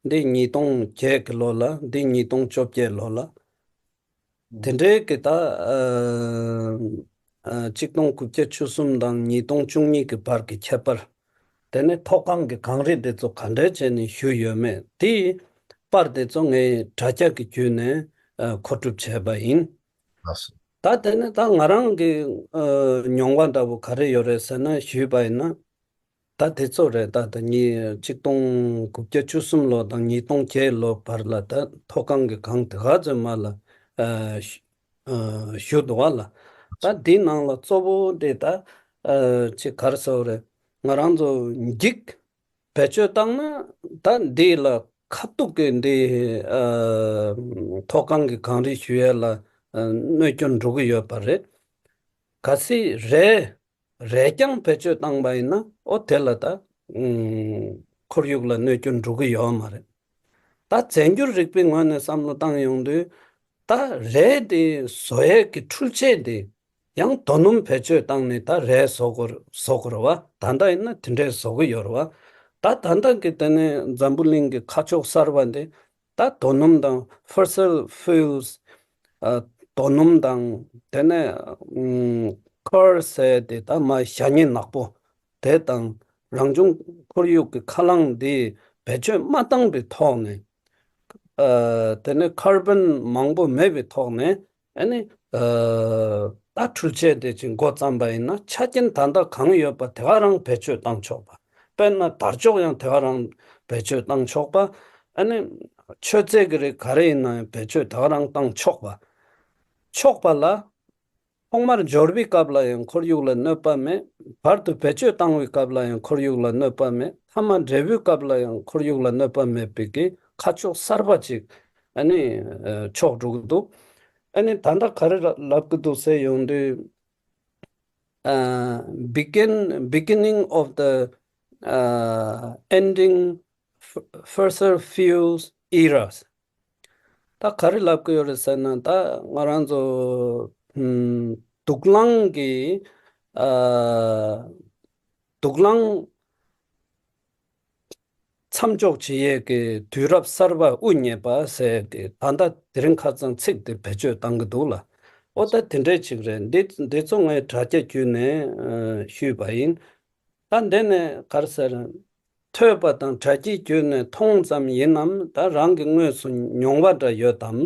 འདི་ཉིས་སྟོང་བརྒྱད་ཀྱི་ལོ་ལ། འདི་ཉིས་སྟོང་བཅོ་བརྒྱད་ལོ་ལ། དེ་འདྲའི་གི་ད་ཨ་ཨ་གཅིག་སྟོང་དགུ་བརྒྱ་བཅུ་གསུམ་དང་ཉིས་སྟོང་བཅུ་གཉིས་ཀྱི་བར་གྱི་ཁྱད་པར། དེ་ནས་མཐོ་སྒང་གི་གངས་རི་དེ་ཚོ་ག་འདྲ་བྱས་ནས་བཞུར་ཡོད་མེད། དེའི་པར་དེ་ཚོ་ངས་དྲ་རྒྱ་གི་བརྒྱུད་ནས་ཨ་མཁོ་སྒྲུབ་བྱས་པ་ཡིན། ལགས་སོ། ད་དེ་ནས་ད་ང་རང་གི་ཨ་མྱོང་བ་འདྲ་བོ་ག་རེ་ཡོད་རེད་ཟེར་ན། ཞུས་པ་ཡིན་ན། ད་དེ་ཚོ་རེད། ད་ད་ཉིས་གཅིག་སྟོང་དགུ་བརྒྱ་བཅུ་གསུམ་ལོ་དང་ཉིས་སྟོང་བརྒྱད་ལོ་བར་ལ་ད་མཐོ་སྒང་གི་གངས་དེ་ག་ཚོད་མ་ལ་ཨ་བཞུ་ཨ་བཞུ་འདུག་བ་ལ། ད་འདི་ནང་ལ་གཙོ་བོ་དེ་ད་ཨ་ཅིག་ག་རེ་ཟེར་དགོས་རེད། ང་རང་ཚོ་འགྱིག་བེད་སྤྱོད་བཏང་ན་ད་འདི་ལ་ཁ་ཐུག་གི་འདི་ཨ་མཐོ་སྒང་གི་གངས་རི་བཞུ་ཡས་ལ་ གནོད་སྐྱོན་འགྲོ་གི་ཡོད་པ་རེད། གལ་སྲིད་རས་རས་རྐྱང་བེད་སྤྱོད་བཏང་པ་ཡིན་ན་ཨོ་དེ་ལ་ད་ཁོར་ཡུག་ལ་གནོད་སྐྱོན་འགྲོ་གི་ཡོད་མ་རེད། ད་རྫས་འགྱུར་རིག་པའི་ངོས་ནས་བསམ་བློ་བཏང་ཡོང་དུས་ད་རས་དེ་བཟོ་ཡས་ཀྱི་འཕྲུལ་ཆས་དེ་ཡང་རྡོ་སྣུམ་བེད་སྤྱོད་བཏང་ནས་ད་རས་བཟོ་དགོས་བཟོ་དགོས་རེད་བ། ད་ལྟ་ཡིན་ན་དེ་འདྲས་བཟོ་གི་ཡོད་རེད་བ། ད་ད་ལྟ་གི་དེ་ནས་འཛམ་བུ་གླིང་གི་ཁ་ཕྱོགས་གསར་པ་འདི་ད་རྡོ་སྣུམ་དང་fossil fuels རྡོ་སྣུམ་དང་དེ་ནས་ཁར་ཟེར་དེ་ད་མ་ཞ་སྙེ་ནག་པོ་དེ་དང་རང་བྱུང་ཁོར་ཡུག་གི་ཁ་རླངས་འདི་བེད་སྤྱོད་མ་བཏང་པའི་ཐོག་ནས། ཨ། དེ་ནས་ཁར་བོན་མང་པོ་མེད་པའི་ཐོག་ནས་ཨ་ནི་ཨ། ད་འཕྲུལ་ཆས་དེ་ཅིག་འགོ་བརྩམས་པ་ཡིན་ན་ཆ་རྐྱེན་ད་ལྟ་གང་ཡོད་པ་དེ་ག་རང་བེད་སྤྱོད་བཏང་ཆོག་པ། དཔེར་ན་དར་ལྕོག་ཡང་དེ་ག་རང་བེད་སྤྱོད་བཏང་ཆོག་པ། ཨ་ནི་མཆོད་རྫས་ཀྱི་རིགས་ག་རེ་ཡིན་ན་ཡང་བེད་སྤྱོད་དེ་ག་རང་བཏང་ཆོག་པ། ཆོག་པ་ལ། ཐོག་མར་འབྱོར་བའི་སྐབས་ལ་ཡང་ཁོར་ཡུག་ལ་གནོད་པ་མེད། བར་དུ་བེད་སྤྱོད་བཏང་བའི་སྐབས་ལ་ཡང་ཁོར་ཡུག་ལ་གནོད་པ་མེད། མཐའ་མ་འབྲས་བུའི་སྐབས་ལ་ཡང་ཁོར་ཡུག་ལ་གནོད་པ་མེད་པའི་གི་ཁ་ཕྱོགས་གསར་པ་ཅིག་ཨ་ནི་ཨ། ཕྱོགས་འགྲོ་གི་འདུག་ཨ་ནི་ད་ལྟ་ག་རེ་ལབ་ཀྱི་འདུག་ཟེར་ཡོང་དུས། ཨ། begin beginning of the ཨ། ending fossil fuels eras. ད་ག་རེ་ལབ་ཀྱི་ཡོད་རེད་ཟེར་ན་ད་ང་རང་ཚོ་ཨམ། དུག་རླངས་ཀྱི་ཨ། དུག་རླངས་མཚམས་འཇོག་བྱེད་ཡས་ཀྱི་དུས་རབས་གསར་པ་དབུ་བརྙེས་པ་ཟེར་ཏེ་ད་ལྟ་དེ་རིང་ཁ་སང་ཚིག་དེ་བེད་སྤྱོད་བཏང་གི་འདུག་ལ། ཨོ་ད་དེ་འདྲས་ཅིག་རེད། འདི་འདི་ཚོ་ངས་དྲ་རྒྱ་བརྒྱུད་ནས་ཨ། ཞུས་པ་ཡིན། ད་འདི་ནས་ག་རེ་ཟེར། ཐོས་པ་དང་དྲ་རྒྱའི་བརྒྱུད་ནས་མཐོང་ཙམ་ཡིན་ནམ། ད་རང་གི་དངོས་སུ་མྱོང་བ་འདྲ་ཡོད་དམ།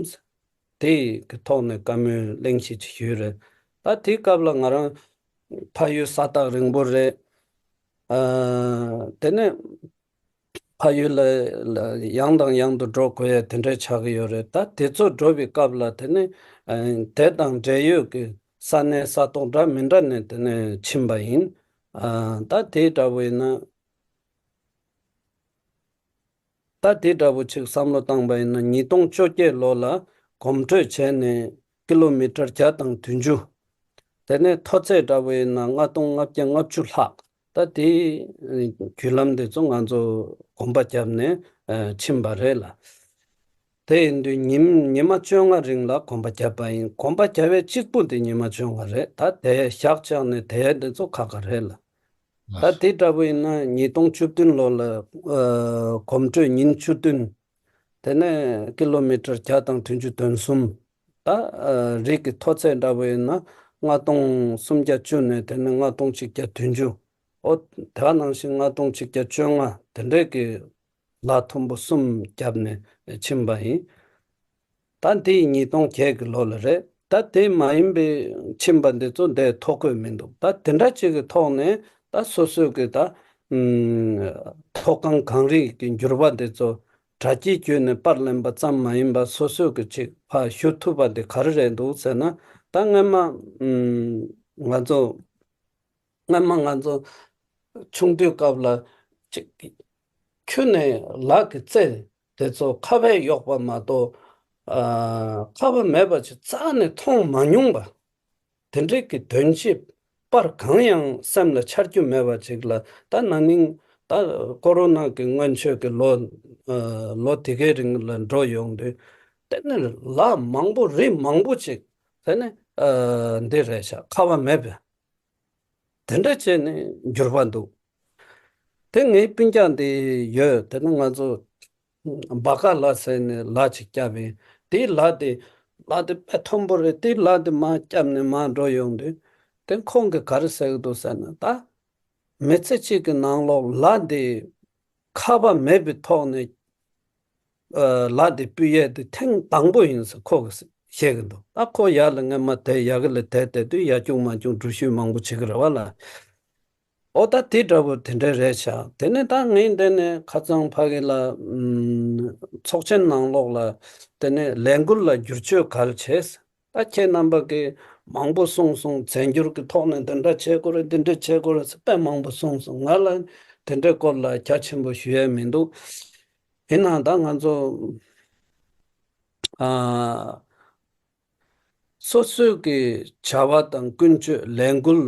དེ་གི་ཐོག་ནས་བཀའ་མོལ་གླེང་གཞི་ཅིག་ཞུས་རེད། ད་དེའི་སྐབས་ལ་ང་རང་ཕ་ཡུལ་ས་ཐག་རིང་པོ་རེད། ཨ། དེ་ནས་ཕ་ཡུལ་ལ་ལ་ཡང་དང་ཡང་དུ་འགྲོ་དགོས་ཡ་དེ་འདྲ་ཆགས་ཀྱི་ཡོད་རེད། ད་དེ་ཚོ་འགྲོ་བའི་སྐབས་ལ་དེ་ནས་ཨ། དེ་དང་འབྲེལ་ཡོད་ཀྱི་ས་གནས་ས་ཐོག་འདྲ་མི་འདྲ་ནས་དེ་ནས་ཕྱིན་པ་ཡིན། ཨ། ད་དེ་འདྲ་བོ་ཡིན་ན། ད་དེ་འདྲ་བོ་ཅིག་བསམ་བློ་བཏང་པ་ཡིན་ན་ཉིས་སྟོང་བཅོ་བརྒྱད་ལོ་ལ་གོམ་བགྲོད་བྱས་ནས་ཀི་ལོ་མི་ཊར་བརྒྱ་དང་བདུན་ཅུ། དེ་ནས་མཐོ་ཚད་འདྲ་བོ་ཡིན་ན་ལྔ་སྟོང་ལྔ་བརྒྱ་ལྔ་བཅུ་ལྷག་ད་དེའི་བརྒྱུད་ལམ་དེ་ཚོ་ང་ཚོ་གོམ་པ་བརྒྱབ་ནས་ཕྱིན་པ་རེད་ལ། དེ་ཡིན་དུས་ཉིན་ཉི་མ་བཅོ་ལྔ་རིང་ལ་གོམ་པ་བརྒྱབ་པ་ཡིན། གོམ་པ་བརྒྱབ་པའི་གཅིག་པུ་དེ་ཉི་མ་བཅོ་ལྔ་རེད། ད་དེ་ཞག་བཅག་ནས་དེ་དེ་ཚོ་ཁག་ཁག་རེད་ལ། ད་དེ་འདྲ་བོ་ཡིན་ན་ཉིས་སྟོང་བཅུ་བདུན་ལོ་ལ་ཨ། གོམ་བགྲོད་ཉིན་བཅུ་བདུན། དེ་ནས་ཀི་ལོ་མི་ཊར་བརྒྱ་དང་བདུན་ཅུ་དོན་གསུམ། ད་ཨ། རི་གི་མཐོ་ཚད་འདྲ་བོ་ཡིན་ན་ལྔ་སྟོང་སུམ་བརྒྱ་བཅུ་ནས་དེ་ནས་ལྔ་སྟོང་གཅིག་བརྒྱ་བདུན་ཅུ། ཨོ་དེ་ག་ནང་བཞིན་ལྔ་སྟོང་གཅིག་བརྒྱ་བཅོ་ལྔ་དེ་འདྲས་ཀྱི་ལ་མཐོན་པོ་གསུམ་བརྒྱབ་ནས་ཕྱིན་པ་ཡིན། ད་འདི་ཉིས་སྟོང་བརྒྱད་ཀྱི་ལོ་ལ་རེད། ད་དེ་མ་ཡིན་པའི་ཕྱིན་པ་འདི་ཚོ་འདིར་ཐོ་འགོད་མི་འདུག་ད་དེ་འདྲ་ཅིག་གི་ཐོག་ནས་ད་སོ་སོའི་གི་ད་ཨམ། མཐོ་སྒང་གངས་རི་གི་འགྱུར་བ་འདི་ཚོ་དྲ་རྒྱའི་བརྒྱུད་ནས་པར་ལེན་པ་ཙམ་མ་ཡིན་པར་སོ་སོའི་གི་ཅིག་ཕར་ཞུ་ཐུབ་པ་འདི་ག་རེ་རེད་འདུག་ཟེར་ན། ད་སྔན་མ་ཨམ། ང་ཚོ་སྔན་མ་ང་ཚོ་ཆུང་དུས་སྐབས་ལ་ཅིག་ཁྱོན་ནས་ལག་གི་རྩེ་དེ་ཚོ་ཁ་བས་གཡོགས་པ་མ་གཏོགས་ཨ། ཁ་བ་མེད་པ་ཅིག་རྩ་ནས་མཐོང་མ་མྱོང་པ། དེ་འདྲའི་གི་དོན་ཅིག་པར་གང་ཡང་སེམས་ལ་འཆར་རྒྱུ་མེད་པ་ཅིག་ལ། ད་ན་ནིང་ད་ཀོ་རོ་ན་གི་སྔོན་ཆད་ཀྱི་ལོ་ཨ། ལོ་དེ་གའི་རིང་ལ་འགྲོ་ཡོང་དུས་དེ་ནས་ལ་མང་པོ་རི་མང་པོ་ཅིག་དེ་ནས་ཨ། འདི་རེད་ཤག་ཁ་བ་མེད་པ། དེ་འདྲ་བྱས་ནས་འགྱུར་བ་འདུག་དེ་ངའི་སྤུན་ཀྱག་འདི་ཡོད། དེ་ནི་ང་ཚོ་སྦ་ཀ་ལ་ཟེར་ནས་ལ་ཅིག་བརྒྱབ་པས། དེའི་ལ་དེ་ལ་དེ་དཔེ་མཐོན་པོ་རེད། དེའི་ལ་དེ་མར་བརྒྱབ་ནས་མར་འགྲོ་ཡོང་དུས་དེ་ཁོང་གིས་ག་རེ་ཟེར་གི་འདུག་ཟེར་ན། ད་མི་ཚེ་གཅིག་གི་ནང་ལོགས་ལ་དེ་ཁ་བ་མེད་པའི་ཐོག་ནས་ཨ། ལ་དེ་སྤུས་ཡས་དེ་ཐེངས་དང་པོ་ཡིན་ཟེར་ཁོ་གིས་བཤད་གི་འདུག་ད་ཁོ་ཡར་ལ་སྔན་མ་དེ་ཡ་གི་ལ་དེ་དེ་དུས་ཡར་རྒྱུག་མར་རྒྱུག་འགྲུལ་བཞུད་མང་པོ་བྱེད་གི་རེད་བ་ལ། ཨོ་ད་དེ་འདྲ་བོ་དེ་འདྲ་རེད་ཤག་དེ་ནས་ད་ངས་འདི་ནས་ཁ་སང་ཕ་གི་ལ་ཨམ། ཚོགས་ཆེན་ནང་ལོགས་ལ་དེ་ནས་ལས་འགུལ་ལ་བསྒྱུར་བཅོས་ག་རེ་བྱས། ད་ཁྱེད་རྣམ་པ་གིས་མང་པོ་གསུངས་སོང་། རྫས་འགྱུར་གྱི་ཐོག་ནས་འདི་འདྲ་བྱེད་དགོས་རེད། འདི་འདྲ་བྱེད་དགོས་རེད་ཟེར་དཔེ་མང་པོ་གསུངས་སོང་། ང་ལ་དེ་འདྲའི་སྐོར་ལ་རྒྱ་ཆེན་པོ་ཞུ་ཡས་མི་འདུག་ཡིན་ནའང་ད་ང་ཚོ་ཨ། སོ་སོའི་གི་བྱ་བ་དང་ཀུན་སྤྱོད་ལས་འགུལ་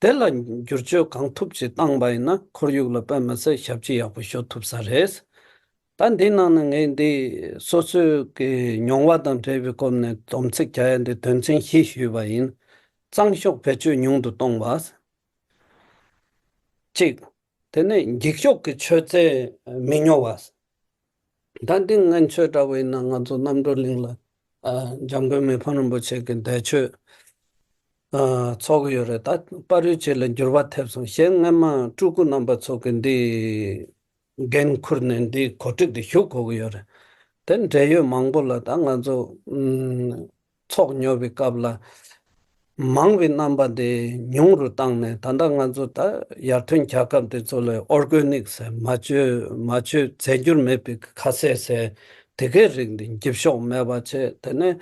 དེ་ལ་བསྒྱུར་བཅོས་གང་ཐུབ་ཅིག་བཏང་པ་ཡིན་ན་ཁོར་ཡུག་ལ་དཔེ་མི་སྲིད་ཞབས་ཕྱི་ཡག་པོ་ཞུ་ཐུབ་ས་རེད། ད་འདི་ནང་ནས་ངས་འདི་སོ་སོའི་གི་མྱོང་བ་དང་འབྲེལ་བའི་སྐོར་ནས་སྡོམ་ཚིག་རྒྱག་ཡ་འདི་དོན་ཚན་བཞི་ཞུས་པ་ཡིན། གཙང་ཤོག་བེད་སྤྱོད་ཉུང་དུ་གཏོང་བ། གཅིག་དེ་ནས་འགྱིག་ཤོག་གི་མཆོད་རྫས་མི་ཉོ་བ། ད་འདི་སྔོན་ཆད་འདྲ་བོ་ཡིན་ན་ང་ཚོ་རྣམ་གྲོལ་གླིང་ལ་ཨ་འཇམ་མགོན་མི་ཕམ་རིན་པོ་ཆེ་གི་འདས་མཆོད་ཨ་ཚོགས་ཀྱི་ཡོད་རེད། ད་བར་དུ་ཅིག་ལ་འགྱུར་བ་ཐེབས་སོང་། གཞན་སྔོན་མ་སྤྲུལ་སྐུ་རྣམ་པ་ཚོ་གི་འདི་འགན་ཁུར་ནས་འདི་གོ་སྒྲིག་འདི་ཞུ་དགོས་ཀྱི་ཡོད་རེད། དེ་འབྲེལ་ཡོད་མང་པོ་ལ་ད་ང་ཚོ་ཨུམ། ཚོགས་ཉོ་བའི་སྐབས་ལ་མང་བའི་རྣམ་པ་དེ་ཉུང་རུ་བཏང་ནས། ད་ལྟ་ང་ཚོ་ད་ཡར་ཐོན་རྒྱལ་ཁབ་དེ་ཚོ་ལ་ཨོར་གྷོ་ནིག་ཟེར་མ་བཅོས་མ་བཅོས་རྫས་འགྱུར་མེད་པའི་ཁ་ཟས་ཟེར་དེ་གའི་རིགས་འདི་འགྱིག་ཤོག་མེད་པ་བྱས། དེ་ནས་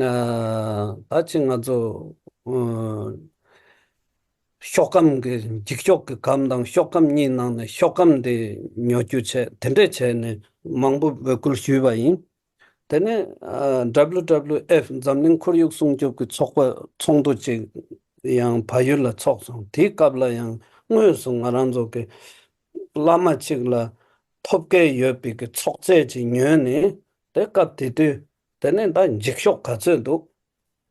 ཨ་ད་ཅི་ང་ཚོ་ཨ་ཤོག་སྒམ་གྱི་འགྱིག་ཤོག་གི་སྒམ་དང་ཤོག་སྒམ་གཉིས་ནང་ནས་ཤོག་སྒམ་དེ་ཉོ་རྒྱུ་བྱས། དེ་འདྲས་བྱས་ནས་མང་པོ་འབོད་སྐུལ་ཞུས་པ་ཡིན། དེ་ནས་ཨ་W W F འཛམ་གླིང་ཁོར་ཡུག་སྲུང་སྐྱོབ་ཀྱི་ཚོགས་པ་ཚོགས་འདུ་ཅིག་ཡང་བལ་ཡུལ་ལ་ཚོགས་སོང་། དེའི་སྐབས་ལ་ཡང་དངོས་སུ་ང་རང་ཚོ་གི་བླ་མ་གཅིག་ལ་ཐོབ་སྐལ་ཡོད་པའི་གི་ཚོགས་རྫས་ཅིག་ཉོས་ནས། དེ་སྐབས་དེ་དུས་དེ་ནས་ད་འགྱིག་ཤོག་ག་ཚོད་འདུག་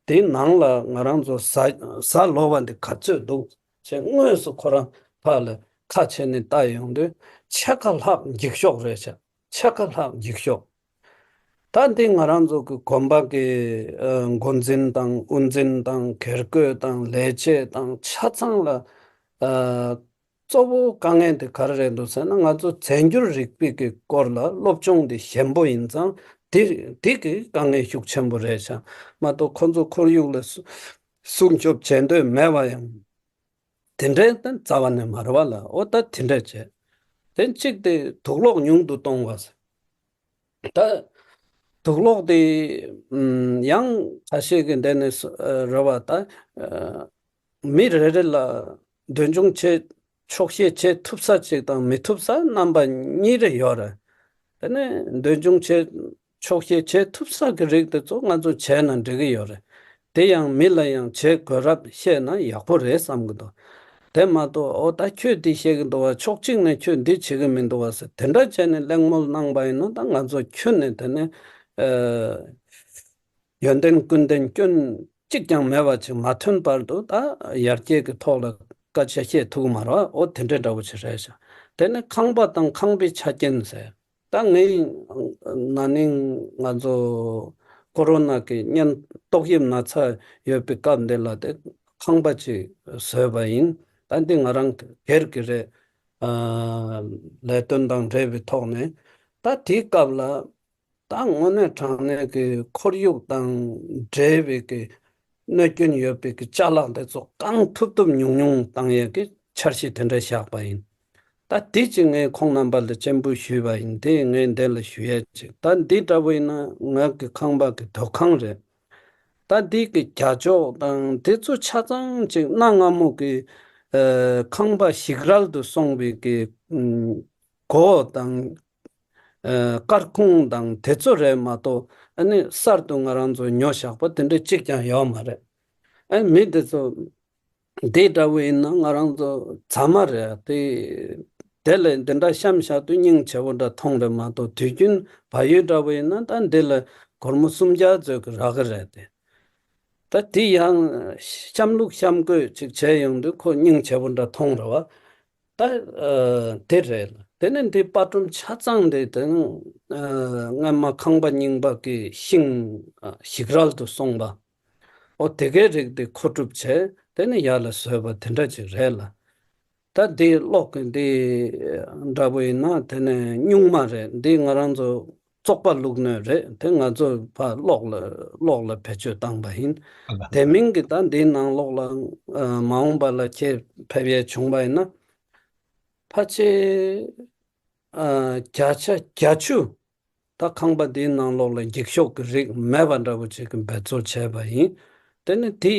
དེའི་ནང་ལ་ང་རང་ཚོ་གཟའ་གཟའ་ལོ་བ་འདི་ག་ཚོད་འདུག་ཅེས་དངོས་སུ་ཁོ་རང་ཕར་ལ་ཁ་ཕྱེ་ནས་བལྟ་ཡོང་དུས་ཕྱེད་ཀ་ལྷག་འགྱིག་ཤོག་རེད་ཤག་ཕྱེད་ཀ་ལྷག་འགྱིག་ཤོག་ད་འདི་ང་རང་ཚོ་གི་དགོན་པ་གི་ཨ་འགོ་འཛིན་དང་དབུ་འཛིན་དང་སྒེར་བཀོད་དང་ལས་བྱེད་དང་ཆ་ཚང་ལ་ཨ་གཙོ་བོ་དཀའ་ངལ་དེ་ག་རེ་རེད་འདུག་ཟེར་ན། ང་ཚོ་རྫས་འགྱུར་རིག་པའི་གི་སྐོར་ལ་སློབ་སྦྱོང་དེ་ཞན་པོ་ཡིན་ཙང་། དེ་དེ་གི་དཀའ་ངལ་ཤུགས་ཆེན་པོ་རེད་ཤག་མ་གཏོགས་ཁོ་ཚོ་ཁོར་ཡུག་ལ་སྲུ་སྲུང་སྐྱོབ་བྱེད་འདོད་མེད་པ་ཡང་དེ་འདྲའི་ད་རྩ་བ་ནས་མ་རེད་བ་ལ། འོ་ད་དེ་འདྲ་བྱས། དེ་གཅིག་དེ་དུག་སློག་ཉུང་དུ་གཏོང་བ་ཟེར། ད་དུག་སློག་དེ་ཨམ་ཡང་ཁ་ཤས་ཀྱི་འདི་ནས་སུ་ཨ་རེད་བ། ད་ཨ་མི་རེ་རེ་ལ་འདོན་ཆུང་བྱེད་ཆོག་ཤེས་བྱེད་ཐུབ་ས་ཅིག་དང་མི་ཐུབ་ས་རྣམ་པ་གཉིས་རེ་ཡོད་རེད། དེ་ནས་འདོན་ཆུང་བྱེད་ཆོག་ཤེས་བྱེད་ཐུབ་ས་གི་རིགས་དེ་ཚོ་ང་ཚོ་བྱས་ན་འགྲིག་གི་ཡོད་རེད། དེ་ཡང་མི་ལ་ཡང་བྱེད་དགོས་རབས་བཤད་ན་ཡག་པོ་རེད་བསམ་གི་འདུག་དེ་མ་གཏོགས་འོ་ད་ཁྱོད་འདི་བཤད་གི་འདུག་བ། ཕྱོགས་གཅིག་ནས་ཁྱོད་འདི་བྱེད་གི་མི་འདུག་བ་ཟེར་དེ་འདྲ་བྱས་ནས་གླེང་མོལ་གནང་པ་ཡིན་ན། ད་ང་ཚོ་ཁྱོན་ནས་དེ་ནས་ཨ་ཡོན་ཏན་ཀུན་ལྡན་སྐྱོན་གཅིག་ཀྱང་མེད་པ་ཅིག་མ་ཐོན་བར་དུ་ད་ཡར་རྒྱས་ཀྱི་ཐོག་ལ་སྐད་ཆ་བཤད་ཐུབ་གི་མ་རེད་བ། འོ་དེ་འདྲ་འདྲ་བོ་ཅིག་རེད་ཤག་དེ་ནས་ཁང་པ་དང་ཁང་པའི་ཆ་རྐྱེན་ཟེར། ད་ངའི་ན་ནིང་ང་ཚོ་ཀོ་རོ་ན་གི་གཉན་ཏོག་དབྱིབས་ན་ཚ་ཡོད་པའི་སྐབས་འདི་ལ་དེ་ཁང་པ་ཅིག་བཟོས་པ་ཡིན། ད་འདི་ང་རང་སྒེར་གྱི་རེད། ཨ་ལས་དོན་དང་འབྲེལ་བའི་ཐོག་ནས། ད་དེའི་སྐབས་ལ་ད་དངོས་གནས་དྲང་གནས་ཀྱི་ཁོར་ཡུག་དང་འབྲེལ་བའི་གི་གནོད་སྐྱོན་ཡོད་པའི་གི་ཅ་ལག་དེ་ཚོ་གང་ཐུབ་ཐུབ་ཉུང་ཉུང་བཏང་ཡས་ཀྱི་འཆར་གཞི་དེ་འདྲ་བཞག་པ་ཡིན། ད་དེ་ཅིག་ངས་ཁོང་རྣམ་པ་ལ་སྤྱན་འབུལ་ཞུས་པ་ཡིན། དེ་ངས་འདི་ལ་ཞུ་ཡས་ཅིག་ད་འདི་འདྲ་བོ་ཡིན་ན་ང་གི་ཁང་པ་གི་སྡོད་ཁང་རེད། ད་འདི་གི་རྒྱ་ཅོག་དང་དེ་ཚོ་ཆ་ཚང་ཅིག་གནའ་སྔ་མོ་གི་ཨ་ཁང་པ་ཞིག་རལ་དུ་སོང་བའི་གི་ཨམ་སྒོ་དང་ཨ་སྐར་ཁུང་དང་དེ་ཚོ་རེད་མ་གཏོགས། ཨ་ནི་གསར་དུ་ང་རང་ཚོ་ཉོ་བཞག་པ་དེ་འདྲ་གཅིག་ཀྱང་ཡོད་མ་རེད། ཨ་མི་དེ་ཚོ་འདི་འདྲ་བོ་ཡིན་ན་ང་རང་ཚོ་རྫ་མ་རེད། དེ་དེ་ལས་འདི་འདྲ་བཤམས་བཞག་དུས་སྙིང་རྗེ་པོ་འདྲ་མཐོང་རེད་མ་གཏོགས། དུས་རྒྱུན་བལ་ཡུལ་འདྲ་བོ་ཡིན་ན་ད་འདི་ལ་སྒོར་མོ་སུམ་བརྒྱ་ཙམ་གྱི་རག་གི་རེད་དེ། ད་དེ་ཡང་བཤམས་ལུགས་བཤམས་བཀོད་ཅིག་བྱས་ཡོང་དུས་ཁོ་སྙིང་རྗེ་པོ་འདྲ་མཐོང་རེད་བ། ད་ཨ་དེ་རེད་ལ། དེ་ནས་འདི་པར་སྒྲོམ་ཆ་ཚང་དེ་དེ་ནས་ཨ་སྔན་མ་ཁང་པ་རྙིང་པ་གི་ཤིང་ཨ་ཞིག་རལ་དུ་སོང་བ། ཨོ་དེ་གའི་རིགས་དེ་མཁོ་སྒྲུབ་བྱས། དེ་ནས་ཡར་ལ་བཟོས་པ་དེ་འདྲ་ཅིག་རེད་ལ། ད་འདི་གློག་གི་འདི་འདྲ་པོ་ཡིན་ན་དེ་ནས་སྨྱུག་མ་རེད། འདི་ང་རང་ཚོ་བཙོག་པ་བླུགས་སྣོད་རེད། དེ་ང་ཚོ་ཕར་གློག་ལ་གློག་ལ་བེད་སྤྱོད་བཏང་པ་ཡིན། དེ་མིན་གྱི་ད་འདིའི་ནང་ལོགས་ལ་ཨ་མ་འོངས་པ་ལ་ཁྱེད་ཕེབས་ཡས་བྱུང་བ་ཡིན་ན། ཕལ་ཆེར་ཨ་བརྒྱ་ཆ་བརྒྱད་ཅུ། ད་ཁང་པ་འདིའི་ནང་ལོགས་ལ་འགྱིག་ཤོག་གི་རིགས་མེད་པ་འདྲ་པོ་ཅིག་གི་འབད་རྩོལ་བྱས་པ་ཡིན། དེ་ནི་དེ་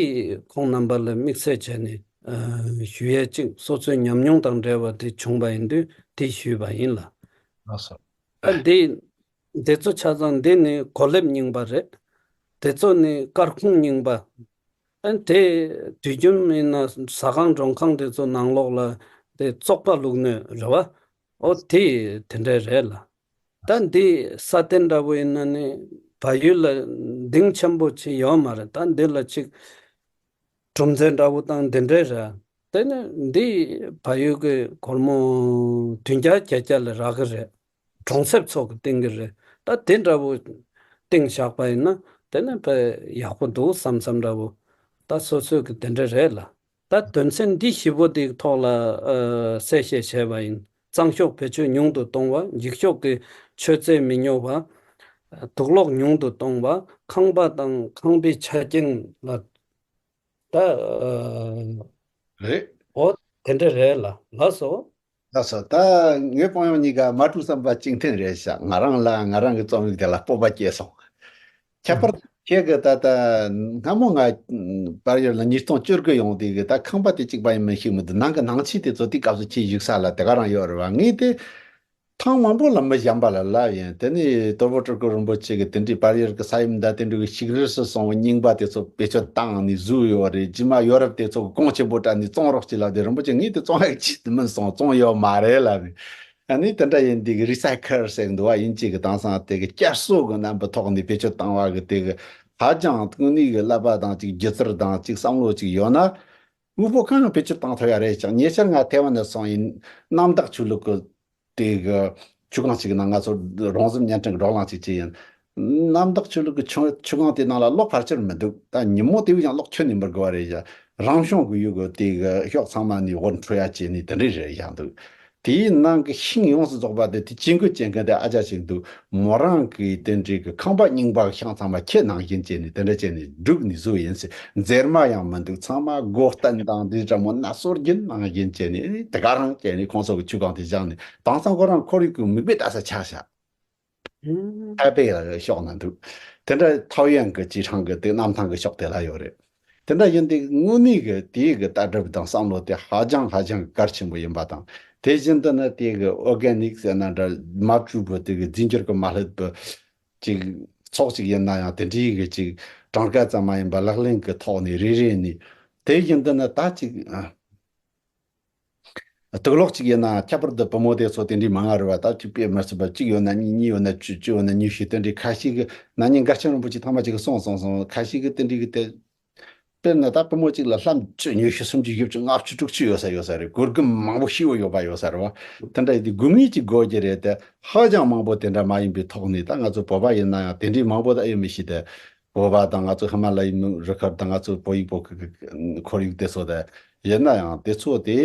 ཁོང་རྣམ་པ་ལ་དམིགས་བསལ་བྱས་ནས་ཨ་ཞུ་ཡས་གཅིག་སོ་སོའི་ཉམས་མྱོང་དང་འབྲེལ་བ་དེ་བྱུང་བ་ཡིན་དུས་དེ་ཞུས་པ་ཡིན་ལ། ལགས་སོ། ཨ་འདི་འདི་ཚོ་ཆ་ཚང་འདི་ནི་གོ་ལེབ་རྙིང་པ་རེད། དེ་ཚོ་ནི་སྐར་ཁུང་རྙིང་པ། ཨ་དེ་དུས་རྒྱུན་ཡིན་ན་ཟ་ཁང་མགྲོན་ཁང་དེ་ཚོ་ནང་ལོགས་ལ་དེ་བཙོག་པ་བླུགས་ནས་རེད་བ། ཨོ་དེ་དེ་འདྲ་རེད་ལ། ད་འདི་ས་གདན་འདྲ་བོ་ཡིན་ན་ནི་བལ་ཡུལ་ལ་གདིང་ཆེན་པོ་ཅིག་ཡོད་མ་རེད། ད་འདི་ལ་ཅིག་གྲུམ་ཙེ་འདྲ་བོ་དང་འདི་འདྲའི་རེད། དེ་ནི་འདི་བལ་ཡུལ་གྱི་སྒོར་མོ་བདུན་བརྒྱ་བརྒྱད་བརྒྱ་ལ་རག་གི་རེད། གྲོང་གསེབ་ཚོ་གི་སྟེང་གི་རེད། ད་དེ་འདྲ་བོ་སྟེང་བཞག་པ་ཡིན་ན་དེ་ནི་དཔེ་ཡག་པོ་འདུག་བསམ་བསམ་འདྲ་བོ། ད་སོ་སོའི་གི་དེ་འདྲ་རེད་ལ། ད་དོན་ཚན་འདི་བཞི་པོ་དེའི་ཐོག་ལ་ཨ་གསལ་བཤད་བྱས་པ་ཡིན། གཙང་ཤོག་བེད་སྤྱོད་ཉུང་དུ་གཏོང་བ། འགྱིག་ཤོག་གི་མཆོད་རྫས་མི་ཉོ་བ། དུག་ལོག་ཉུང་དུ་གཏོང་བ། ཁང་པ་དང་ཁང་པའི་ཆ་རྐྱེན་ལ། ད་ཨ་རེད། འོ་དེ་འདྲ་རེད་ལ། ལགས་སོ། ལགས་སོ། ད་ངའི་དཔང་ཡོན་གཉིས་ཀ་མ་ཀྲུའུ་བསམ་པ་གཅིག་མཐུན་རེད་ཤག་ང་རང་ལ་ང་རང་གི་རྩོམ་ཡིག་དེ་ལ་སྤོབས་པ་སྐྱེས་སོང་། ཁྱད་པར་ཁྱེད་ཀྱི་ད་ལྟ་སྔ་མོ་ང་བལ་ཡུལ་ལ་ཉིས་སྟོང་བཅུ་དགུ་ཡོང་དུས་ཀྱི་ད་ཁང་པ་དེ་གཅིག་པ་ཡིན་མིན་ཤེས་མི་འདུག་ནང་གི་ནང་ཆས་དེ་ཚོ་དེ་སྐབས་སུ་ཁྱེད་བཞུགས་ས་ལ་དེ་ག་རང་ཡོད་རེད་བ། ངས་དེ་ཐེངས་མང་པོ་ལ་མི་གཞན་པ་ལ་ལབ་ཡིན། དེ་ནས་དོལ་པོ་སྤྲུལ་སྐུ་རིན་པོ་ཆེ་གིས་དེ་འདྲའི་བལ་ཡུལ་གྱི་ས་ཡོམ་དང་དེ་འདྲ་གི་ཤིག་རིལ་སུ་སོང་བའི་རྙིང་པ་དེ་ཚོ་བེད་སྤྱོད་བཏང་ནས་བཟོས་ཡོད་རེད། རྗེས་མ་ཡོ་རོབ་དེ་ཚོ་གི་གོང་ཆེན་པོ་དྲགས་ནས་བཙོང་རོགས་གྱིས་ལབ་དུས་རིན་པོ་ཆེ་ངས་དེ་བཙོང་ཡག་ཅིག་མིན་སོང་། བཙོང་ཡོད་མ་རེད་ལབ་ནས། ཨ་ནི་དེ་འདྲ་ཡིན་དུས་ཀྱི་རི་སའི་ཁལ་ཟེར་གི་འདུག་བ། དབྱིན་ཇི་གི། དེང་སང་དེ་གི་བསྐྱར་གསོ་གི་རྣམ་པའི་ཐོག་ནས་བེད་སྤྱོད་བཏང་བ་གི་དེ་གི་ཧ་ཅང་དངོས་གནས་གི་བསླབ་པ་དང་ཅིག་སྒྱུ་རྩལ་དང་ཅིག་བསམ་བློ་ཅིག་ཡོད་ན། དངོས་པོ་གང་ཡང་བེད་སྤྱོད་བཏང་ཐུབ་ཡ་རེད་ཀྱང་། ཉེ་ཆར་ང་ཐེ་ཝན་ནས་སོང་ཡིན། གནམ་བདག་ཆོས་ལུགས་ཀྱི་དེ་གི་ཆུ་ཁང་ཞིག་གི་ནང་ང་ཚོ་རོང་ཟོམ་བརྙན་འཕྲིན་གྱི་བགྲོ་གླེང་ཅིག་བྱས་ཡིན། གནམ་བདག་ཆོས་ལུགས་ཀྱི་ཆུ་ཆུ་ཁང་དེ་ནང་ལ་གློག་ཕལ་ཆེར་མི་འདུག་ད་ཉིན་མོ་དེ་བས་ཀྱང་གློག་ཁྱོན་ནས་མི་དགོས་པ་རེད་ཀྱང་། རང་བྱུང་གི་ཡུལ་གྱི་དེ་གི་གཤོག་ཚང་མ་ནས་འོར་འཕྲོ་ཡ་བྱས་ནས་དེ་འདྲས་རེད་བཞག་འདུག་དེའི་ནང་གི་ཤིང་ཡོངས་སུ་རྫོགས་པ་དེ་དེ་ཅི་དགོས་ཅི་དགོས་དེ་ཨ་ཅག་ཞིག་འདུག་མོ་རང་གི་དེ་འདྲའི་གི་ཁང་པ་རྙིང་པ་གི་ཤིང་ཚང་མ་ཁྱེད་ནང་བཞིན་བྱས་ནས་དེ་འདྲ་བྱས་ནས་བསྒྲུགས་ནས་བཟོས་ཡིན་ཟེར། འཛེར་མ་ཡང་མི་འདུག་ཚང་མ་སྒོ་བསྟན་དང་དེ་འདྲ་མོ་ན་སྲོལ་རྒྱུན་ནང་བཞིན་བྱས་ནས་དེ་ག་རང་བྱས་ནས་ཁོང་ཚོ་གི་ཆུ་ཁང་དེ་བཞག་ནས། དེང་སང་ཁོ་རང་ཁོར་ཡུག་གི་མིག་དཔེ་ལྟ་ས་ཆགས་བཞག་ཨུམ། ཐའེ་པེ་ལ་ཕྱོགས་ན་འདུག་དེ་འདྲ་ཐའོ་ཡན་གྱི་ཅི་ཁྲང་གི་དེ་གནམ་ཐང་གི་ཕྱོགས་དེ་ལ་ཡོད་རེད། དེ་འདྲ་ཡིན་དུས་དངོས་གནས་ཀྱི་དེའི་གི་ལྟ་གྲུབ་དང་བསམ་བློ་དེ་ཧ་ཅང་ཧ་ཅང་གལ་ཆེན་པོ་ཡིན་པ་དང་། དེ་བཞིན་དུ་ནི་དེའི་གི་ཨོར་གན་ནིག་ཟེར་ན་འདྲ། མ་བཅོས་པའི་དེ་གི་རྫས་འགྱུར་གྱིས་མ་བསླད་པའི་ཅིག་ཚོགས་ཅིག་ཡིན་ན་ཡང་། དེ་འདྲའི་གི་ཅིག་གྲངས་ཀ་ཙམ་མ་ཡིན་པ་ལག་ལེན་གྱི་ཐོག་ནས་རེ་རེ་ནས། དེ་བཞིན་དུ་ནི་ད་ཅིག་དུག་ལོག་ཅིག་ཡིན་ན་ཁྱད་པར་དུ་བུ་མོ་དེ་ཚོ་དེ་འདྲའི་མང་ང་རེད་བ། ད་ཅིག་དཔེ་མི་སྲིད་པ་གཅིག་ཡོད་ན་གཉིས། གཉིས་ཡོད་ན་བཅུ། བཅུ་ཡོད་ན་ཉི་ཤུ། དེ་འདྲའི་ཁ་ཤས་ཀྱི་ན་ནིང་མགར་ཆེན་རིན་པོ་ཆེ་ཐེངས་མ་གཅིག་གསུངས་སོང་སོང་། ཁ་ཤས་ཀྱི་དེ་འདྲའི་གི་དེ། དཔེར་ན་ད་བུ་མོ་གཅིག་ལ་ལྷམ་བཅུ། ཉི་ཤུ། སུམ་ཅུ། བཞི་བཅུ། ལྔ་བཅུ། དྲུག་ཅུ་ཡོད་ས་ཡོད་ས་རེད། གོ་སྒྲིག་མང་པོ་ཞེ་པོ་ཡོད་པ་ཡོད་ས་རེད་བ། དེ་འདྲ་ཡིན་དུས་དགོས་ངེས་ཀྱི་དགོས་ཀྱི་རེད་དེ། ཧ་ཅང་མང་པོ་དེ་འདྲ་མ་ཡིན་པའི་ཐོག་ནས། ད་ང་ཚོ་བོད་པ་ཡིན་ན་ཡང་དེ་འདྲའི་མང་པོ་ད་ཡོད་མི་ཤེས་ཏེ། བོད་པ་དང་ང་ཚོ་ཧི་མ་ལ་ཡའི་མི་རི་ཁུལ་དང་ང་ཚོ་བོད་ཡིག་བོད་སྐད་ཀྱི་ཁོར་ཡུག་དེ་ཚོ་དེ་ཡིན་ན་ཡང་། དེ་ཚོ་དེ་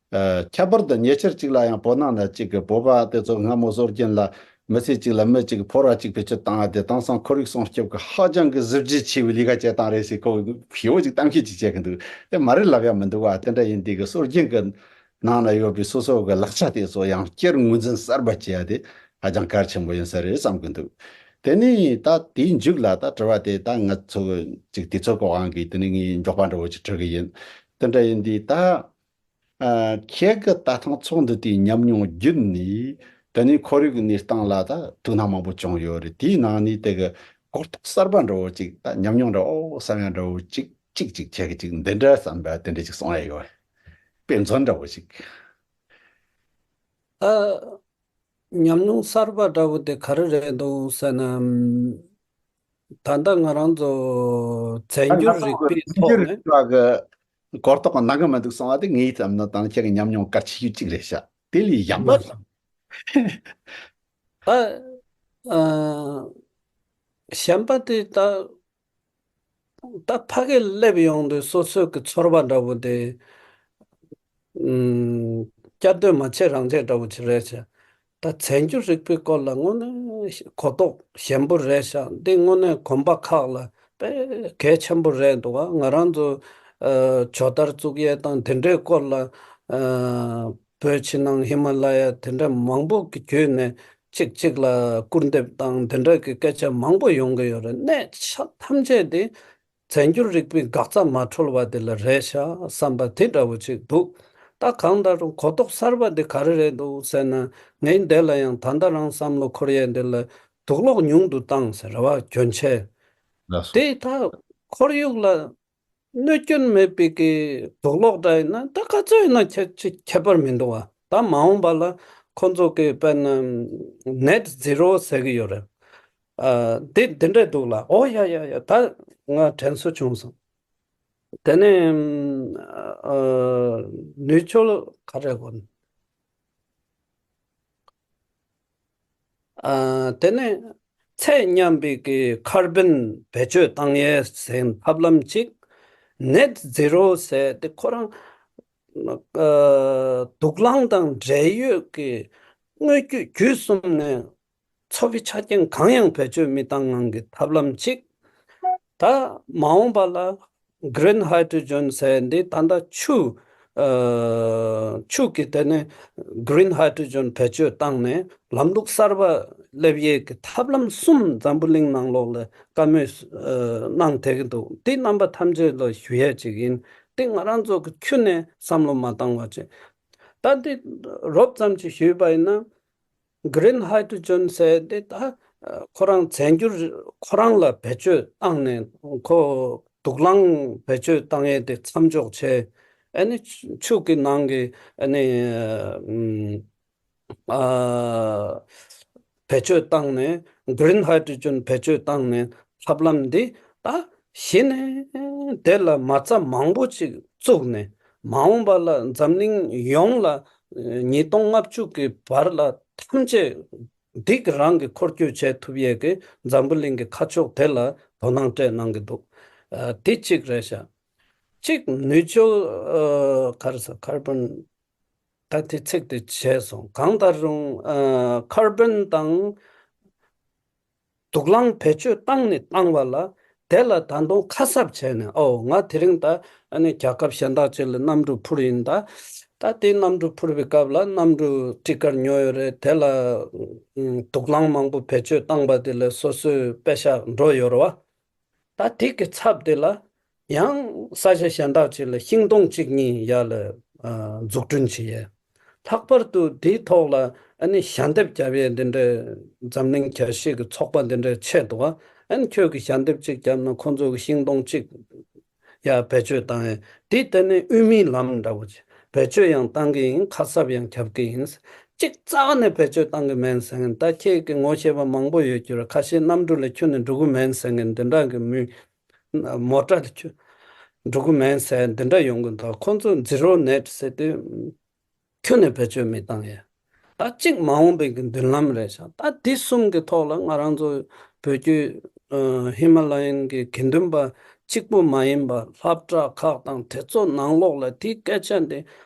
ཨ་ཁྱད་པར་དུ་ཉེ་ཆར་ཅིག་ལ་ཡང་བོད་ནང་ན་ཅིག་གི་བོད་པ་དེ་ཚོ་སྔ་མོ་སྲོལ་རྒྱུན་ལ་མི་ཚེ་གཅིག་ལ་མི་གཅིག་ཕོར་བ་གཅིག་བེད་སྤྱོད་བཏང་ཡ་དེ་དེང་སང་ཁོར་ཡུག་སྲུང་སྐྱོབ་ཀྱི་ཧ་ཅང་གི་གཟི་བརྗིད་ཆེ་བའི་ལས་ཀ་བྱེད་སྟངས་རེད་ཟེར། ཁོ་ཞེ་པོ་ཅིག་གཏམ་བཤད་ཅིག་བྱེད་ཀྱི་འདུག་དེ་མ་རེད་ལབ་ཡ་མི་འདུག་བ། དེ་འདྲ་ཡིན་དུས་གི་སྲོལ་རྒྱུན་གྱི་ནང་ན་ཡོད་པའི་སོ་སོ་གི་ལག་ཆ་དེ་ཚོ་ཡང་བསྐྱར་ངོས་འཛིན་གསར་པ་བྱེད་ཡ་དེ་ཧ་ཅང་གལ་ཆེན་པོ་ཡིན་ས་རེད་བསམ་གྱི་འདུག་དེ་ནས་ད་དེའི་མཇུག་ལ་ད་དྲི་བ་དེ་ད་ང་ཚོ་ཅིག་དུས་ཚོད་འགོར་གང་གི། དེ་ནས་ངས་མགྱོགས་པ་འདྲ་བོ་ཅིག་དྲི་གི་ཡིན། དེ་འདྲ་ཡིན་དུས་ད། ཨ་ཁྱེད་ཀྱི་ད་ཐེངས་ཚོགས་འདུ་དེའི་ཉམས་མྱོང་བརྒྱུད་ནས། དེ་ནས་ཁོར་ཡུག་གི་གནས་སྟངས་ལ་ད་དུག་སྣ་མང་པོ་བྱུང་ཡོད་རེད། དེའི་ནང་ནས་དེ་གི་གོ་རྟོགས་གསར་པ་འདྲ་བོ་ཅིག་ད་ཉམས་མྱོང་འདྲ་བོ་བསམ་ཡ་འདྲ་བོ་ཅིག་ཅིག་ཅིག་ཁྱེད་ཀྱི་ཅིག་འདི་འདྲ་བསམ་པ་དེ་འདྲ་ཅིག་གསུང་ཡ་ཡོད། དཔེ་མཚོན་འདྲ་བོ་ཅིག་ཨ། ཉམས་མྱོང་གསར་པ་འདྲ་བོ་དེ་ག་རེ་རེད་འདུག་ཟེར་ན། ད་ལྟ་ང་རང་ཚོ་ད་ང་རང་གི་རྫས་འགྱུར་རིག་པའི་ཐོག་ནས། རྫས་འགྱུར་རིག་པ་གི་གོ་རྟོགས་གནང་གི་མི་འདུག་གསུང་བ་དེ་ངའི་བསམ་ན་ད་ཁྱེད་ཀྱི་ཉམས་མྱོང་གལ་ཆེ་ཤོས་གཅིག་རེད་ཤག་དེ་ལས་གཞན་པ་དང་། ད་ཨ་གཞན་པ་དེ་ད། ད་ཕ་གིར་སླེབས་ཡོང་དུས་སོ་སོའི་གི་ཚོར་བ་འདྲ་བོ་དེ། ཨུམ། བསྐྱར་ཟློས་མ་བྱེད་རང་བྱེད་འདྲ་བོ་ཅིག་རེད་ཤག་ད་རྫས་འགྱུར་རིག་པའི་སྐོར་ལ་དངོས་གནས་གོ་རྟོགས་ཞན་པོ་རེད་ཤག་འདི་དངོས་གནས་དགོན་པ་ཁག་ལ་དཔེ་གལ་ཆེན་པོ་རེད་འདུག་ཨ། ང་རང་ཚོ་ཨ་ཇོ་དར་བཙུགས་ཡས་དང་དེ་འདྲའི་སྐོར་ལ། ཨ་བོད་ཕྱི་ནང་ཧི་མ་ལ་ཡ་དེ་འདྲ་མང་པོ་གི་བརྒྱུད་ནས་གཅིག་གཅིག་ལ་སྐུར་འདེབས་དང་དེ་འདྲ་གི་སྐད་ཆ་མང་པོ་ཡོང་གི་ཡོད་རེད། གནད་ཆགས་ཐམས་ཅད་དེ་རྫས་འགྱུར་རིག་པའི་འགག་རྩ་མ་འཕྲོད་པ་དེ་ལ་རེད་ཤག་བསམ་པ་དེ་འདྲ་བོ་ཅིག་འདུག་ད་གང་ལྟར་གོ་རྟོགས་གསར་པ་དེ་ག་རེ་རེད་འདུག་ཟེར་ན། ངའི་འདི་ལ་ཡང་ད་ལྟ་རང་བསམ་བློ་འཁོར་ཡས་འདི་ལ་དུག་ལོག་ཉུང་དུ་བཏང་ཟེར་བ་གྱོན་ཆས། ལགས་སོ། དེ་ད་ཁོར་ཡུག་ལ་གནོད་སྐྱོན་མེད་པའི་གི་དུག་ལོག་འདྲ་ཡིན་ན་ད་ག་ཚོད་ཡིན་ན་ཁྱད་ཅིག་ཁྱད་པར་མི་འདུག་བ། ད་མ་འོངས་པ་ལ་ཁོ་ཚོ་གི་དཔེར་ན་ནེཊ་ཛི་རོ་ཟེར་གི་ཡོད་རེད། ཨ། འདི་འདི་འདྲས་འདུག་ལ། ཨོ་ཡ་ཡ་ཡ། ད་ང་དྲན་གསོ་བྱུང་སོང་། དེ་ནས་ཨ་ནུས་ཆོད་ག་རེ་གོ། ཨ། དེ་ནས་ཚད་མཉམ་པའི་གི་ཁར་བན་བེད་སྤྱོད་བཏང་ཡས་ཟེར་ཐབས་ལམ་གཅིག་ནེཊ་ཛི་རོ་ཟེར་དེ་ཁོ་རང་ཨ་དུག་རླངས་དང་འབྲེལ་ཡོད་ཀྱི་དངོས་བརྒྱུད་བརྒྱུད་གསུམ་ནས་འཚོ་བའི་ཆ་རྐྱེན་གང་ཡང་བེད་སྤྱོད་མི་བཏང་ངང་གི་ཐབས་ལམ་གཅིག་ད་མ་འོངས་པ་ལ་གྷི་རིན་ཧའི་ཌྲོ་ཇན་ཟེར་འདི་ད་ལྟ་ཆུ་ཨ་ཆུ་གི་དེ་ནས་གྷི་རིན་ཧའི་ཌྲོ་ཇན་བེད་སྤྱོད་བཏང་ནས་ལམ་ལུགས་གསར་པ་སླེབས་ཡས་ཀྱི་ཐབས་ལམ་གསུམ་འཛམ་བུ་གླིང་ནང་ལོགས་ལ་བཀའ་མོལ་ཨ་གནང་བསྡད་ཀྱི་འདུག་འདི་རྣམ་པ་ཐམས་ཅད་ལ་ཞུ་ཡས་ཅིག་ཡིན། འདི་ང་རང་ཚོ་གི་ཁྱོན་ནས་བསམ་བློ་མ་བཏང་བ་བྱས། ད་འདི་རོབ་ཙམ་ཅིག་ཞུས་པ་ཡིན་ན། གྷི་རིན་ཧའི་ཌྲོ་ཇན་ཟེར་དེ་ད་ཁོ་རང་རྫས་འགྱུར་ཁོ་རང་ལ་བེད་སྤྱོད་བཏང་ནས་ཁོ་དུག་རླངས་བེད་སྤྱོད་བཏང་ཡས་དེ་མཚམས་འཇོག་བྱས། ཨ་ནི་ཆུ་གི་ནང་གི་ཨ་ནི་ཨ་བེད་སྤྱོད་བཏང་ནས་གྷི་རིན་ཧའི་ཌྲོ་ཇན་བེད་སྤྱོད་བཏང་ནས་ཐབས་ལམ་འདི་ད་གཞི་ནས་དེ་ལ་མ་རྩ་མང་པོ་ཅིག་བཙུགས་ནས་མ་འོངས་པ་ལ་འཛམ་གླིང་ཡོངས་ལ་ཉིས་སྟོང་ལྔ་བཅུ་གི་བར་ལ་ཐམས་ཅད་འདི་གི་རང་གི་འཁོར་སྐྱོད་བྱེད་ཐུབ་ཡས་ཀྱི་འཛམ་བུ་གླིང་གི་ཁ་ཕྱོགས་དེ་ལ་དོ་སྣང་སྤྲད་གནང་གི་འདུག་ཨ་དེ་གཅིག་རེད་ཤག་གཅིག་ནུས་ཆོད་ཨ་ག་རེ་ཟེར་ཁར་བན། ད་དེ་ཚིག་དེ་བྱས་སོང་། གང་ལྟར་རུང་ཨ་ཁར་བན་དང་དུག་རླངས་བེད་སྤྱོད་བཏང་ནས་བཏང་བ་ལ་དེ་ལ་ད་དུང་ཁ་གསབ་བྱས་ནས། ཨོ་ང་དེ་རིང་ད་ཨ་ནི་རྒྱལ་ཁབ་གཞན་དག་ཅིག་ལ་གནམ་གྲུ་འཕུར་ཡིན། ད་ད་དེ་གནམ་གྲུ་འཕུར་བའི་སྐབས་ལ་གནམ་གྲུ་ཊི་ཀཊ་ཉོས་ཡོད་རེད། དེ་ལ་ཨ་དུག་རླངས་མང་པོ་བེད་སྤྱོད་བཏང་བ་དེ་ལ་སོ་སོའི་པེ་ཤག་འགྲོ་ཡོད་རེད་བ། ད་དེ་གི་ཚབ་དེ་ལ་ཡང་ས་ཆ་གཞན་དག་ཅིག་ལ་ཤིང་སྡོང་གཅིག་གཉིས་ཡར་ལ་ཨ་འཛུགས་སྐྲུན་བྱེད་ཡས། ལྷག་པར་དུ་དེའི་ཐོག་ལ་ཨ་ནི་ཞལ་འདེབས་བརྒྱབ་ཡས་འདི་འདྲའི་འཛམ་གླིང་རྒྱལ་སྤྱི་གི་ཚོགས་པ་འདི་འདྲའི་ཆེད་དུ་ཨ་ནི་ཁྱོད་ཀྱིས་ཞལ་འདེབས་གཅིག་བརྒྱབ་ན་ཁོང་ཚོ་གི་ཤིང་སྡོང་གཅིག་ཡར་བེད་སྤྱོད་བཏང་ཡས། དེ་ལྟ་ནས་དབུ་མའི་ལམ་འདྲ་བོ་ཅིག་བེད་སྤྱོད་ཡང་བཏང་གི་ཡིན། ཁ་གསབ་ཡང་རྒྱབ་ཀྱི་ཡིན། གཅིག་རྩ་བ་ནས་བེད་སྤྱོད་བཏང་གི་མེད་ཟེར་མཁན། ད་ཁྱེད་ཀྱི་ངོ་ཤེས་པ་མང་པོ་ཡོད་རྒྱུ་རེད། ཁ་ཤས་གནམ་གྲུ་ལ་ཁྱོན་ནས་འགྲོ་གི་མེད་ཟེར་མཁན་འདི་འདྲ་གི་མི། མོ་ཊ་ལ་ཁྱོད་འགྲོ་གི་མེད་ཟེར་འདི་འདྲ་ཡོང་གི་འདུག་ཁོང་ཚོ་ཛི་རོ་ནེཊ་ཟེར་དུས་ཁྱོན་ནས་བེད་སྤྱོད་མི་བཏང་ཡས། ད་གཅིག་མ་འོངས་པའི་གི་མདུན་ལམ་རེད་ཤག་ད་འདི་གསུམ་གི་ཐོག་ལ་ང་རང་ཚོ་བོད་བརྒྱུད་ཨ་ཧི་མ་ལ་ཡན་གྱི་དགེ་འདུན་པ་གཅིག་པུ་མ་ཡིན་པ་སློབ་གྲྭ་ཁག་དང་དེ་ཚོ་ནང་ལོགས་ལ་དེའི་སྐད་ཆ་འདི་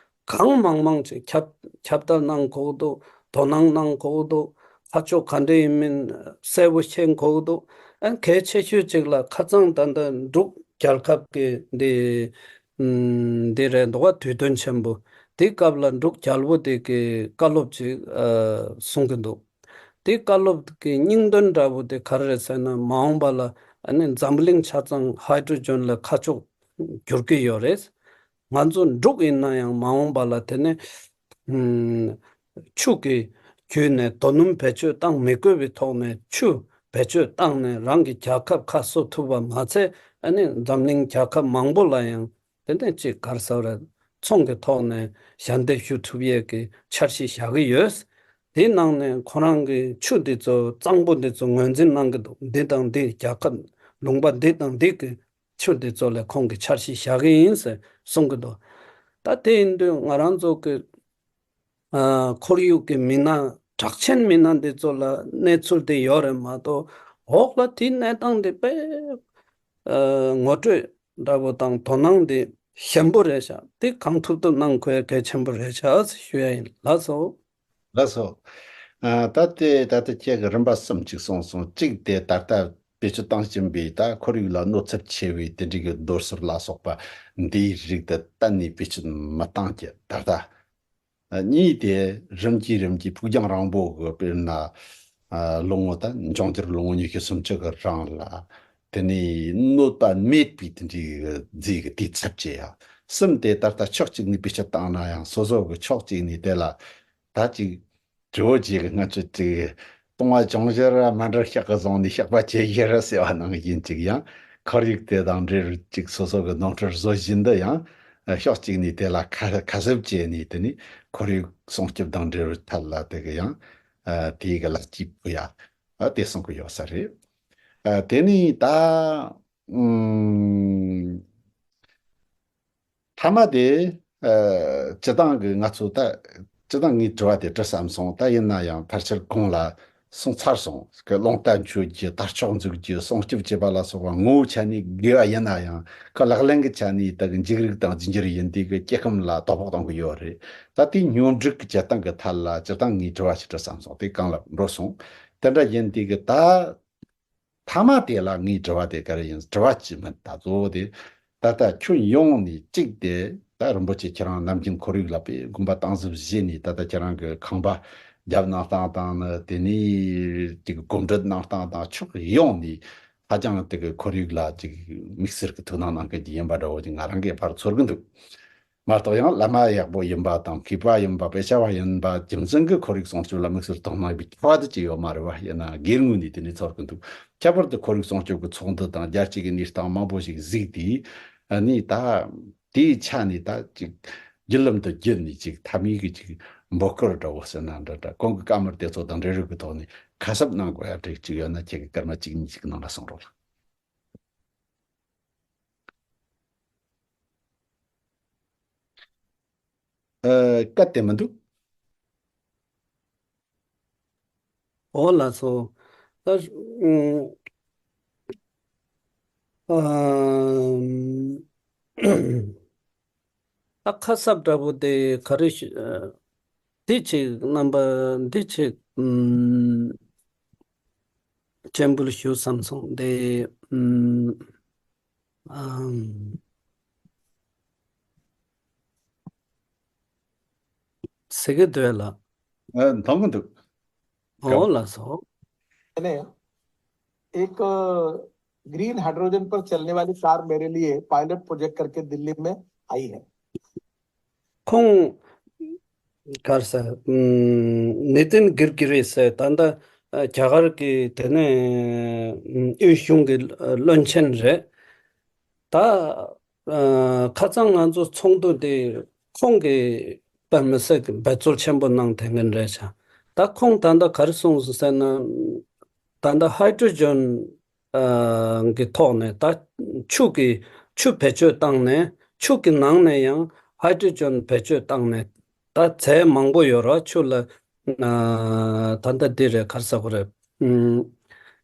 གང་མང་མང་ཅིག་ཁྱབ་ཁྱབ་གདལ་གནང་དགོས་ཀྱི་འདུག་དོ་སྣང་གནང་དགོས་ཀྱི་འདུག་ཁ་ཕྱོགས་ག་འདྲ་ཡིན་མིན་གསལ་པོ་ཤེས་དགོས་ཀྱི་འདུག་ཨ་གལ་ཆེ་ཤོས་ཅིག་ལ་ཁ་སང་ད་ལྟ་འབྲུག་རྒྱལ་ཁབ་ཀྱི་འདི་ཨམ་འདི་རེད་འདུག་བ། དུས་སྟོན་ཆེན་པོ་དེའི་སྐབས་ལ་འབྲུག་རྒྱལ་པོ་དེ་གི་བཀའ་སློབ་ཅིག་ཨ་གསུང་གི་འདུག་དེའི་བཀའ་སློབ་ཀྱི་སྙིང་དོན་འདྲ་པོ་དེ་ག་རེ་རེད་ཟེར་ན། མ་འོངས་པ་ལ་ཨ་ནི་འཛམ་གླིང་ཆ་ཚང་ཧའི་ཌྲོ་ཇན་ལ་ཁ་ཕྱོགས་བསྒྱུར་གྱི་ཡོད་རེད། ང་ཚོ་འབྲུག་ཡིན་ན་ཡང་མ་འོངས་པ་ལ་དེ་ནི་ཨུམ་ཆུ་གི་བརྒྱུད་ནས་རྡོ་སྣུམ་བེད་སྤྱོད་བཏང་མི་དགོས་པའི་ཐོག་ནས་ཆུ་བེད་སྤྱོད་བཏང་ནས་རང་གི་རྒྱལ་ཁབ་ཁ་གསོ་ཐུབ་པ་མ་ཚད། ཨ་ནི་འཛམ་གླིང་རྒྱལ་ཁབ་མང་པོ་ལ་ཡང་དེ་ནས་ཅིག་ག་རེ་ཟེར་རེད། ཚོང་གི་ཐོག་ནས་ཞལ་འདེབས་ཞུ་ཐུབ་ཡས་ཀྱི་འཆར་གཞི་བཞག་གི་ཡོད། དེའི་ནང་ནས་ཁོ་རང་གི་ཆུ་འདི་ཚོ་གཙང་པོ་འདི་ཚོ་ངོས་འཛིན་གནང་གི་འདུག་འདི་དང་འདི་རྒྱལ་ཁབ་ལུང་པ་འདི་དང་འདི་གི་ཆུ་འདི་ཚོ་ལ་ཁོང་གིས་འཆར་གཞི་བཞག་གི་ཡིན་ཟེར་གསུང་གི་འདུག་ད་དེ་ཡིན་དུས་ང་རང་ཚོ་གི་ཨ་ཁོར་ཡུག་གི་མི་སྣ་གྲགས་ཆེན་མི་སྣ་འདི་ཚོ་ལ་གནས་ཚུལ་དེ་ཡོད་རེད་མ་གཏོགས། འོག་ལ་དེའི་གནས་སྟངས་དེ་དཔེ་ཨ་ངོ་སྤྲོད་འདྲ་པོ་དང་དོ་སྣང་དེ་ཞན་པོ་རེད་ཤག་དེ་གང་ཐུབ་ཐུབ་གནང་དགོས་གལ་ཆེན་པོ་རེད་ཤག་ཟེར་ཞུ་ཡ་ཡིན། ལགས་སོ། ལགས་སོ། ཨ་ད་དེ་ད་ལྟ་ཁྱེད་ཀྱིས་རིམ་པ་གསུམ་ཅིག་གསུངས་སོང་། གཅིག་དེ་ད་ལྟ་བེད་སྤྱོད་བཏང་བཞིན་པའི་ད་ཁོར་ཡུག་ལ་གནོད་ཚབས་ཆེ་བའི་དེ་འདྲའི་གི་རྡོ་སོལ་ལ་སོགས་པ་འདིའི་རིགས་དེ་གཏན་ནས་བེད་སྤྱོད་མི་བཏང་གི་ད་ལྟ། གཉིས་དེ་རིམ་གྱིས་རིམ་གྱིས་ཕུགས་རྒྱང་རིང་པོ་གི་དཔེར་ན་ཨ་ལོ་ངོ་ད་འབྱུང་འགྱུར་ལོ་ངོ་ཉི་ཤུ་སུམ་ཅུ་གི་རིང་ལ་དེ་ནས་གནོད་པ་མེད་པའི་དེ་འདྲའི་རྫས་ཀྱི་དུས་ཚོད་ཅིག་ཡ། གསུམ་དེ་ད་ལྟ་ཕྱོགས་གཅིག་ནས་བེད་སྤྱོད་བཏང་ན་ཡང་སོ་སོ་གི་ཕྱོགས་གཅིག་ནས་དེ་ལ་ད་ཅིག་དྲི་བ་བརྗེ་གི་ང་ཚོ་ཅིག་ བཏུང་བ་བྱུང་ཕྱིར་མཎྜལ་ཞག་གི་བཟུང་ནས་བཤགས་པ་བྱས་ཕྱིར་ཟེར་བ་ནང་བཞིན་ཅིག་ཡང་ཁོར་ཡུག་དེ་དང་འབྲེལ་ཅིག་སོ་སོ་གི་ནོར་འཁྲུལ་བཟོ་བཞིན་དུ་ཡང་ཕྱོགས་གཅིག་ནས་དེ་ལ་ཁ་ཁ་གསབ་བྱས་ནས། དེ་ནས་ཁོར་ཡུག་སྲུང་སྐྱོབ་དང་འབྲེལ་བའི་ཐད་ལ་དེ་གི་ཡང་དེའི་གི་ལག་གཅིག་ཕུལ་ཡ་དེ་གསུང་གི་ཡོད་ས་རེད། དེ་ནས་ད་ཨུམ། མཐའ་མ་དེ། ཨ། སྤྱི་བཏང་གི་ང་ཚོ་ད། སྤྱི་བཏང་ངས་དྲི་བ་དེ་དྲི་བསམ་སོང་། ད་ཡིན་ན་ཡང་ཕལ་ཆེར་གོང་ལ་གསུངས་ཚར་སོང་། ཁོ་རླུང་རྟ་མཆོད་རྒྱུ། དར་ལྕོག་འཛུགས་རྒྱུ། སྲུང་སྐྱོབ་བྱེད་པ་ལ་སོགས་པ་ངོ་བོའི་ཆ་ནས་དགེ་བ་ཡིན་ན་ཡང་། ཁོ་ལག་ལེན་གྱི་ཆ་ནས་ད་གི་འཇིགས་རིགས་དང་རྒྱུ་འགྱུར་ཡིན་དུས་གི་སྐྱེ་ཁམས་ལ་དོ་ཕོག་གཏོང་གི་ཡོད་རེད། ད་དེའི་སྙོམས་སྒྲིག་གི་བྱེད་སྟངས་ཀྱི་ཐད་ལ་སྤྱི་བཏང་ངས་དྲི་བ་ཞིག་དྲི་བསམ་སོང་། དེ་གོང་ལ་འགྲོ་སོང་། དེ་འདྲ་ཡིན་དུས་གི་ད། མཐའ་མ་དེ་ལ་ངའི་དྲི་བ་དེ་ག་རེ་ཡིན། དྲི་བ་གཅིག་མིན། ད་གཙོ་བོ་དེ་ད་ལྟ་ཁྱོན་ཡོངས་ནས་གཅིག་དེ་ད་རིན་པོ་ཆེ་ཁྱེད་རང་ནམ་རྒྱུན་ཁོར་ཡུག་ལ་དཔེ་དགོངས་པ་དྭངས་གསལ་བཞེས་ནས། ད་ལྟ་ཁྱེད་རང་གི་ཁང་པ་རྒྱབ་གནང་སྟངས་དང་ནི། དེ་ནས་ཅིག་གོམ་འགྲིལ་གནང་སྟངས་དང་ཕྱོགས་ཡོངས་ནས་ཧ་ཅང་དེ་གི་ཁོར་ཡུག་ལ་ཅིག་དམིགས་བསལ་གྱི་ཐུགས་སྣང་གནང་མཁན་ཅིག་ཡིན་པ་འདྲ་བོ་ཅིག་ང་རང་གིས་ཕར་ཚོར་གི་འདུག། མ་གཏོགས་ཡང་བླ་མ་ཡག་པོ་ཡིན་པ་དང་མཁས་པ་ཡིན་པ། དཔེ་ཆ་བ་ཡིན་པ། རྒྱུ་མཚན་གྱི་ཁོར་ཡུག་སྲུང་སྐྱོབ་ལ་དམིགས་བསལ་དོ་སྣང་ཡོད་པའི་ཁྱད་པར་དེ་ཅི་ཡོད་མ་རེད་བ། ཡིན་ན་སྒེར་ངོས་ནས་དེ་ནས་ཚོར་གི་འདུག། ཁྱད་པར་དུ་ཁོར་ཡུག་སྲུང་སྐྱོབ་ཀྱི་ཚོགས་འདུ་དང་རྒྱལ་སྤྱི་གི་གནས་སྟངས་མང་པོ་ཞིག་གཟིགས་དུས། ཨ་ནི་ད་དེའི་ཆ་ནས་ད་ཅིག་བརྒྱུད་ལམ་དུ་བརྒྱུད་ནས་ཅིག་མཐའ་མའི་གི་ཅིག་འབོད་སྐུལ་འདྲ་བོ་ཟེར་ན་འདྲ་འདྲ། གོང་གི་བཀའ་མོལ་དེ་ཚོ་དང་འབྲེལ་ཡོད་ཀྱི་ཐོག་ནས་ཁ་གསབ་གནང་དགོས་ཡ་འདྲ་ཅིག་ཡོད་ན། ཁྱེད་ཀྱི་སྐར་མ་གཅིག་གཉིས་ཅིག་གི་ནང་ལ་གསུང་རོགས་ལ། ཨ། སྐད་དེ་མི་འདུག། འོ་ལགས་སོ། ད། ཨུམ། ཨམ། ད་ཁ་གསབ་འདྲ་པོ་དེ་ག་རེ་ཞུ། ཨ། འདི་ཅིག་རྣམ་པ་འདི་ཅིག་ཨུམ། སྤྱན་འབུལ་ཞུ་བསམ་སོང་། དེ་ཨུམ། ཨམ། ཟེར་གི་འདུག་ལགས། ཨ། མཐོང་གི་འདུག། འོ་ལགས་སོ། मैंने एक green hydrogen पर चलने वाली कार मेरे लिए पायलट प्रोजेक्ट करके दिल्ली में आई है। ཁོང་གར་ས། ཨམ། ནི་ཏིན་གིར་གི་རི་ཟེར། ད་ལྟ་རྒྱ་གར་གྱི་དེ་ནས་ཨུམ། དབུས་གཞུང་གི་བློན་ཆེན་རེད། ད། ཨ། ཁ་སང་ང་ཚོ་ཚོགས་འདུ་དེ་ཁོང་གིས་དཔེ་མི་སྲིད་ཀྱི་འབད་རྩོལ་ཆེན་པོ་གནང་བསྡད་མཁན་རེད་ཤག། ད་ཁོང་ད་ལྟ་ག་རེ་གསུངས་སོང་ཟེར་ན། ད་ལྟ་ཧའི་ཌྲོ་ཇན། ཨ། གི་ཐོག་ནས། ད་ཆུ་གི་ཆུ་བེད་སྤྱོད་བཏང་ནས། ཆུ་གི་ནང་ནས་ཡང་ཧའི་ཌྲོ་ཇན་བེད་སྤྱོད་བཏང་ནས། ད་རྫས་མང་པོ་ཡོད་ར་ཆུ་ལ། ཨ། ད་ལྟ་འདི་རེད། ག་རེ་ཟེར་དགོས་རེད། ཨུམ།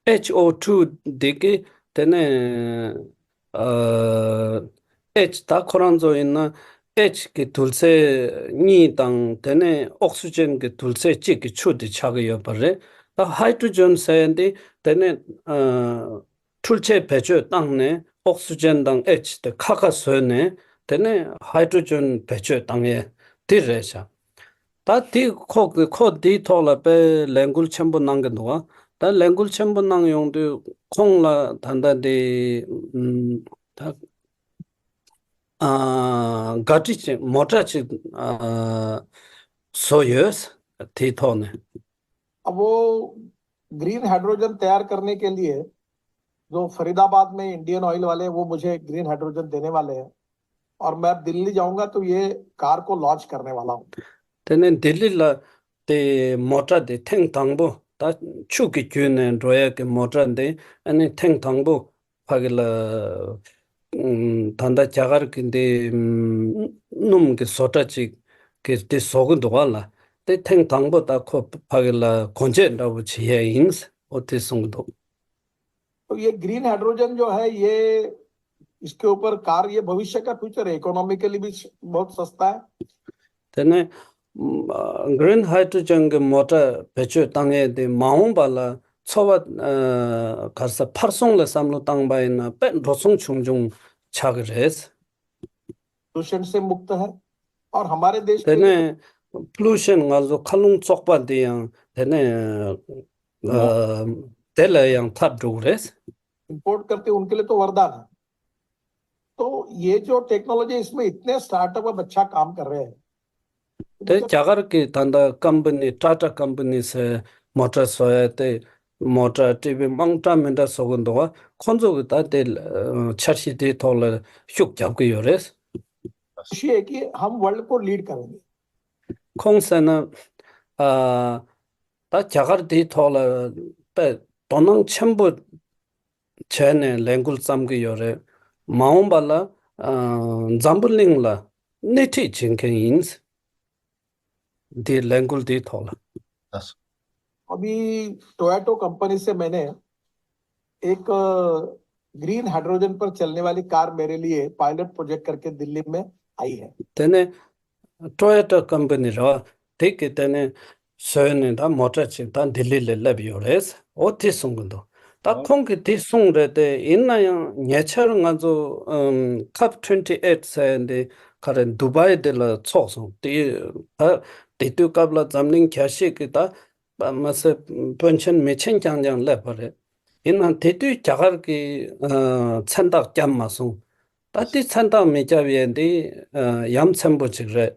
ཨེཆ་ཨོ་ཊུ་འདི་གི་དེ་ནས། ཨ། ཨེཆ། ད་ཁོ་རང་ཚོ་ཡིན་ན་ཨེཆ་གི་དུག་རྫས་གཉིས་དང་། དེ་ནས་ཨོག་སི་ཇན་གི་དུག་རྫས་གཅིག་གི་ཆུ་དེ་ཆགས་ཀྱི་ཡོད་པ་རེད། ད་ཧའི་ཌྲོ་ཇན་ཟེར་ཡ་འདི་དེ་ནས། ཨ། འཕྲུལ་ཆས་བེད་སྤྱོད་བཏང་ནས་ཨོག་སི་ཇན་དང་ཨེཆ་དེ་ཁ་ཁ་བཟོས་ནས། དེ་ནས་ཧའི་ཌྲོ་ཇན་བེད་སྤྱོད་བཏང་ཡས་དེ་རེད་ཤག། ད་དེ་ཁོ་གི་ཁོ་དེའི་ཐོག་ལ་དཔེ་ལས་འགུལ་ཆེན་པོ་གནང་གི་འདུག་ག། ད་ལས་འགུལ་ཆེན་པོ་གནང་ཡོང་དུས་ཁོང་ལ་ད་ལྟ་དེ། ཨུམ། ད། ཨ། ག་ཊི་ཅིག་མོ་ཊ་ཅིག་ཨ། བཟོ་ཡོད། དེའི་ཐོག་ནས། अब वो ग्रीन हाइड्रोजन तैयार करने के लिए जो फरीदाबाद में इंडियन ऑयल वाले हैं, वो मुझे ग्रीन हाइड्रोजन देने वाले हैं। और मैं अब दिल्ली जाऊंगा तो ये कार को लॉन्च करने वाला हूँ। དེ་ནས་ལྡི་ལི་ལ་དེ་མོ་ཊ་དེ་ཐེངས་དང་པོ། ད་ཆུ་གི་བརྒྱུད་ནས་འགྲོ་ཡག་གི་མོ་ཊ་དེ། ཨ་ནི་ཐེངས་དང་པོ་ཕ་གི་ལ། ཨུམ། ད་ལྟ་རྒྱ་གར་གྱི་འདི། ཨུམ། སྣུམ་གྱི་བཟོ་གྲྭ་ཅིག་གིས་འདི་བཟོ་གི་འདུག་ག་ལགས། དེ་ཐེངས་དང་པོ་ད་ཁོ་ཕ་གི་ལ་སྒོ་འབྱེད་འདྲ་བོ་བྱེད་ཡས་ཡིན། འོ་དེ་གསུང་གི་འདུག། तो ये ग्रीन हाइड्रोजन जो है, ये इसके ऊपर कार, ये भविष्य का फ्यूचर है, इकोनॉमिकली भी बहुत सस्ता है। དེ་ནས་ཨ། གྷི་རིན་ཧའི་ཌྲོ་ཇན་གྱི་མོ་ཊ་བེད་སྤྱོད་བཏང་ཡས་དེ་མ་འོངས་པ་ལ་འཚོ་བ། ཨ། ག་རེ་ཟེར། ཕར་སོང་ལ་བསམ་བློ་བཏང་པ་ཡིན་ན་དཔེ་འགྲོ་སོང་ཆུང་ཆུང་ཆགས་ཀྱི་རེད། प्रदूषण से मुक्त है और हमारे देश དེ་के लिए ནས་པོ་ལུ་ཤན། ང་ཚོ་མཁའ་རླུང་བཙོག་པ་འདི་ཡང་དེ་ནས། ཨ། དེ་ལས་ཡང་ཐར་འགྲོ་གི་རེད། इंपोर्ट करते उनके लिए तो वरदान है। तो ये जो टेक्नोलॉजी, इसमें इतने स्टार्टअप अब अच्छा काम कर रहे हैं। དེ་རྒྱ་གར་གྱི་ད་ལྟ་ཀམ་པ་ནི། ཊ་ཊ་ཀམ་པ་ནི་ཟེར། མོ་ཊ་བཟོ་ཡ་དེ། མོ་ཊ་ཊི་ཝི་མང་དྲགས་མི་འདྲ་བཟོ་གི་འདུག་བ། ཁོང་ཚོ་གི་ད་དེ་འཆར་གཞི་དེའི་ཐོག་ལ་ཤུགས་རྒྱབ་ཀྱི་ཡོད་རེད། खुशी है कि हम वर्ल्ड को लीड करेंगे। ཁོང་ཟེར་ན། ཨ། ད་རྒྱ་གར་དེའི་ཐོག་ལ་དཔེ་དོ་སྣང་ཆེན་པོ་བྱས་ནས་ལས་འགུལ་བརྩམས་ཀྱི་ཡོད་རེད། མ་འོངས་པ་ལ། ཨ། འཛམ་བུ་གླིང་ལ་སྣེ་ཁྲིད་བྱེད་མཁན་ཡིན། འདི་ལས་འགུལ་འདིའི་ཐོག་ལ། अभी टोयोटो कंपनी से मैंने एक ग्रीन हाइड्रोजन पर चलने वाली कार मेरे लिए पायलट प्रोजेक्ट करके दिल्ली में आई है। དེ་ནས་ཊོ་ཡོ་ཊ་ཀམ་པ་ནི་རེད་བ། དེ་གི་དེ་ནས་བཟོས་ནས་ད་མོ་ཊ་ཅིག་ད་ལྡི་ལི་ལ་སླེབས་ཡོད་རེད། འོ་དེ་གསུང་གི་འདུག་ད་ཁོང་གིས་དེ་གསུངས་རེད་དེ། ཡིན་ན་ཡང་ཉེ་ཆར་ང་ཚོ་ཨམ་ཁབ་ཊུ་ཝེན་ཊི་ཨེཊ་ཟེར་ཡ་འདི་ག་རེ་དུ་བའི་དེ་ལ་ཚོགས་སོང་། དེ་ད་དེ་དུས་སྐབས་ལ་འཛམ་གླིང་རྒྱལ་སྤྱི་གི་ད་པ་མ་ཟད་དཔོན་ཆེན་མི་ཆེན་རྐྱང་རྐྱང་སླེབས་པ་རེད། ཡིན་ནའང་དེ་དུས་རྒྱ་གར་གྱིས་ཨ་མཚན་རྟགས་བརྒྱབ་མ་སོང་། ད་དེ་མཚན་རྟགས་མི་བརྒྱབ་ཡས་འདི་ཨ་ཡ་མཚན་པོ་ཅིག་རེད།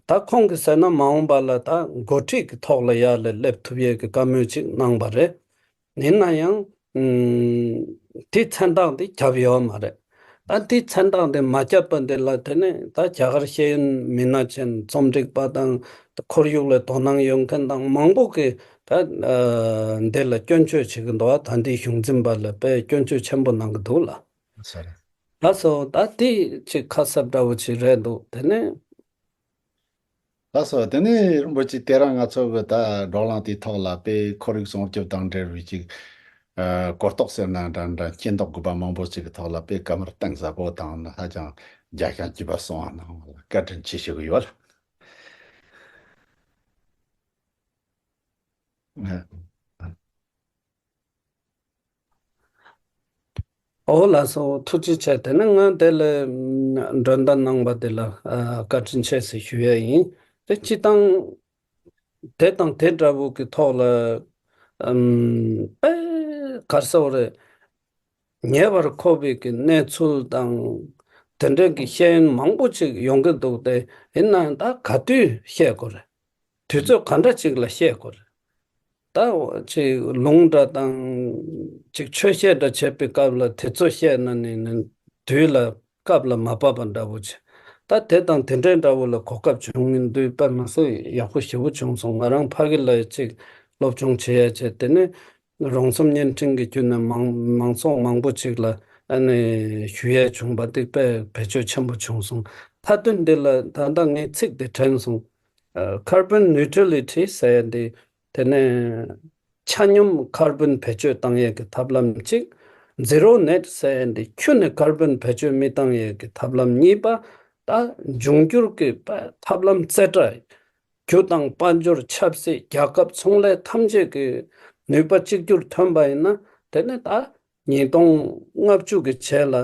ད་ཁོང་གིས་ཟེར་ན་མ་འོངས་པ་ལ་ད་འགོ་ཁྲིད་ཀྱི་ཐོག་ལ་ཡར་ལ་སླེབས་ཐུབ་ཡས་ཀྱི་བཀའ་མོལ་ཅིག་གནང་བ་རེད། ཡིན་ན་ཡང་ཨུམ་དེ་མཚན་རྟགས་འདི་བརྒྱབ་ཡོད་མ་རེད། ད་དེ་མཚན་རྟགས་འདི་མ་བརྒྱབ་པ་འདི་ལ་དེ་ནས་ད་རྒྱ་གར་ཤེས་ཡོན་མི་སྣ་ཆེན་རྩོམ་སྒྲིག་པ་དང་ཁོར་ཡུག་ལ་དོ་སྣང་ཡོད་མཁན་དང་མང་པོ་གིས་ད་ཨ་འདི་ལ་སྐྱོན་བརྗོད་བྱེད་ཀྱི་འདུག་བ། ད་འདི་གཞུང་འཛིན་པ་ལ་དཔེ་སྐྱོན་བརྗོད་ཆེན་པོ་གནང་གི་འདུག་ལ། ལགས་སོ། ད་དེ་ཅིག་ཁ་གསབ་འདྲ་བོ་ཅིག་རེད་འདུག་དེ་ནས། ལགས་སོ། དེ་ནས་རིན་པོ་ཆེ་དེ་རིང་ང་ཚོ་གི་ད་བགྲོ་གླེང་དེའི་ཐོག་ལ་དཔེ་ཁོར་ཡུག་སྲུང་སྐྱོབ་དང་འབྲེལ་བའི་ཅིག་ཨ་གོ་རྟོགས་ཟེར་ན་འདྲ་འདྲ་མཁྱེན་རྟོགས་དགོས་པ་མང་པོ་ཅིག་གི་ཐོག་ལ་དཔེ་བཀའ་མོལ་གཏིང་ཟབ་པོ་དང་ཧ་ཅང་རྒྱ་ཁྱོན་གྱིས་པ་གསུངས་པ་གནང་བ་ལ་བཀའ་དྲིན་ཆེ་ཞུ་གི་ཡོད། ཨོ་ལགས་སོ། ཐུགས་རྗེ་ཆེ། དེ་ནས་ང་དེ་ལ་མགྲོན་བརྡ་གནང་བ་དེ་ལ་ཨ་བཀའ་དྲིན་ཆེ་ཟེར་ཞུ་ཡས་ཡིན། དེ་སྤྱིར་བཏང་དེ་དང་དེ་འདྲ་བོ་གི་ཐོག་ལ་ཨམ་དཔེ་ག་རེ་ཟེར་དགོས་རེད། ཉེ་བར་མཁོ་བའི་གི་གནས་ཚུལ་དང་དེ་འདྲའི་གི་ཤེས་ཡོན་མང་པོ་ཅིག་ཡོང་གི་འདུག་སྟེ། ཡིན་ནའང་ད་ག་དུས་བཤད་དགོས་རེད། དུས་ཚོད་ག་འདྲ་ཅིག་ལ་བཤད་དགོས་རེད། ད་ཅིག་ལུང་འདྲ་དང་ཅིག་ཆོས་བཤད་འདྲ་བྱེད་པའི་སྐབས་ལ་དེ་ཚོ་བཤད་ན་ནི་ནི་དུས་ལ་སྐབས་ལ་མ་བབས་པ་འདྲ་བོ་ཅིག་ད་དེ་དང་དེ་འདྲའི་འདྲ་བོ་ལ་གོ་སྐབས་བྱུང་མི་འདུག་དཔེ་མ་སྲིད་ཡག་པོ་ཞེ་པོ་བྱུང་སོང་། ང་རང་ཕ་གི་ལ་ཅིག་སློབ་སྦྱོང་བྱེད་ཡ་བྱས། དེ་ནས་རོང་ཟོམ་བརྙན་འཕྲིན་གྱི་བརྒྱུད་ནས་མང་མང་ཚོགས་མང་པོ་ཅིག་ལ་ཨ་ནི་ཞུ་ཡས་བྱུང་བ་དེ་དཔེ་བེད་སྤྱོད་ཆེན་པོ་བྱུང་སོང་། མཐའ་དོན་འདི་ལ་ད་ལྟ་ངས་ཚིག་དེ་དྲན་སོང་། ཨ་carbon neutrality ཟེར་ཡ་འདི་དེ་ནས་ཆ་སྙོམས་ཀར་བོན་བེད་སྤྱོད་བཏང་ཡས་ཀྱི་ཐབས་ལམ་གཅིག zero net ཟེར་ཡ་འདི་ཁྱོན་ནས་ཀར་བོན་བེད་སྤྱོད་མི་བཏང་ཡས་ཀྱི་ཐབས་ལམ་གཉིས་པ། ད་འབྱུང་འགྱུར་གྱི་ཐབས་ལམ་རྩེ་གྲ། རྒྱུ་དང་དཔལ་འབྱོར་ཆབ་སྲིད་རྒྱལ་ཁབ་ཚོང་ལས་ཐམས་ཅད་ཀྱི་ནུས་པ་གཅིག་གྱུར་ཐོན་པ་ཡིན་ན། དེ་ནི་ད་ཉིས་སྟོང་ལྔ་བཅུ་གི་རྗེས་ལ་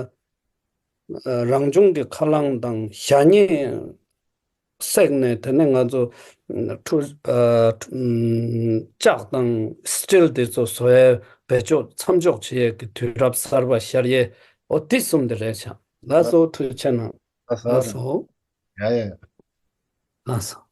རང་བྱུང་གི་ཁ་རླངས་དང་ཞ་སྙེད་བསྲེགས་ནས། དེ་ནི་ང་ཚོ་འཕྲུལ་ཨ་ལྕགས་དང་སི་ཊིལ་དེ་ཚོ་བཟོ་ཡས་བེད་སྤྱོད་མཚམས་འཇོག་བྱེད་ཡས་ཀྱི་དུས་རབས་གསར་པ་ཤར་ཡས། འོ་དེ་གསུམ་དེ་རེད་ཤག་ལགས་སོ། ཐུགས་རྗེ་ཆེ་གནང་། ལགས་སོ། ཡ་ཡ། ལགས་སོ།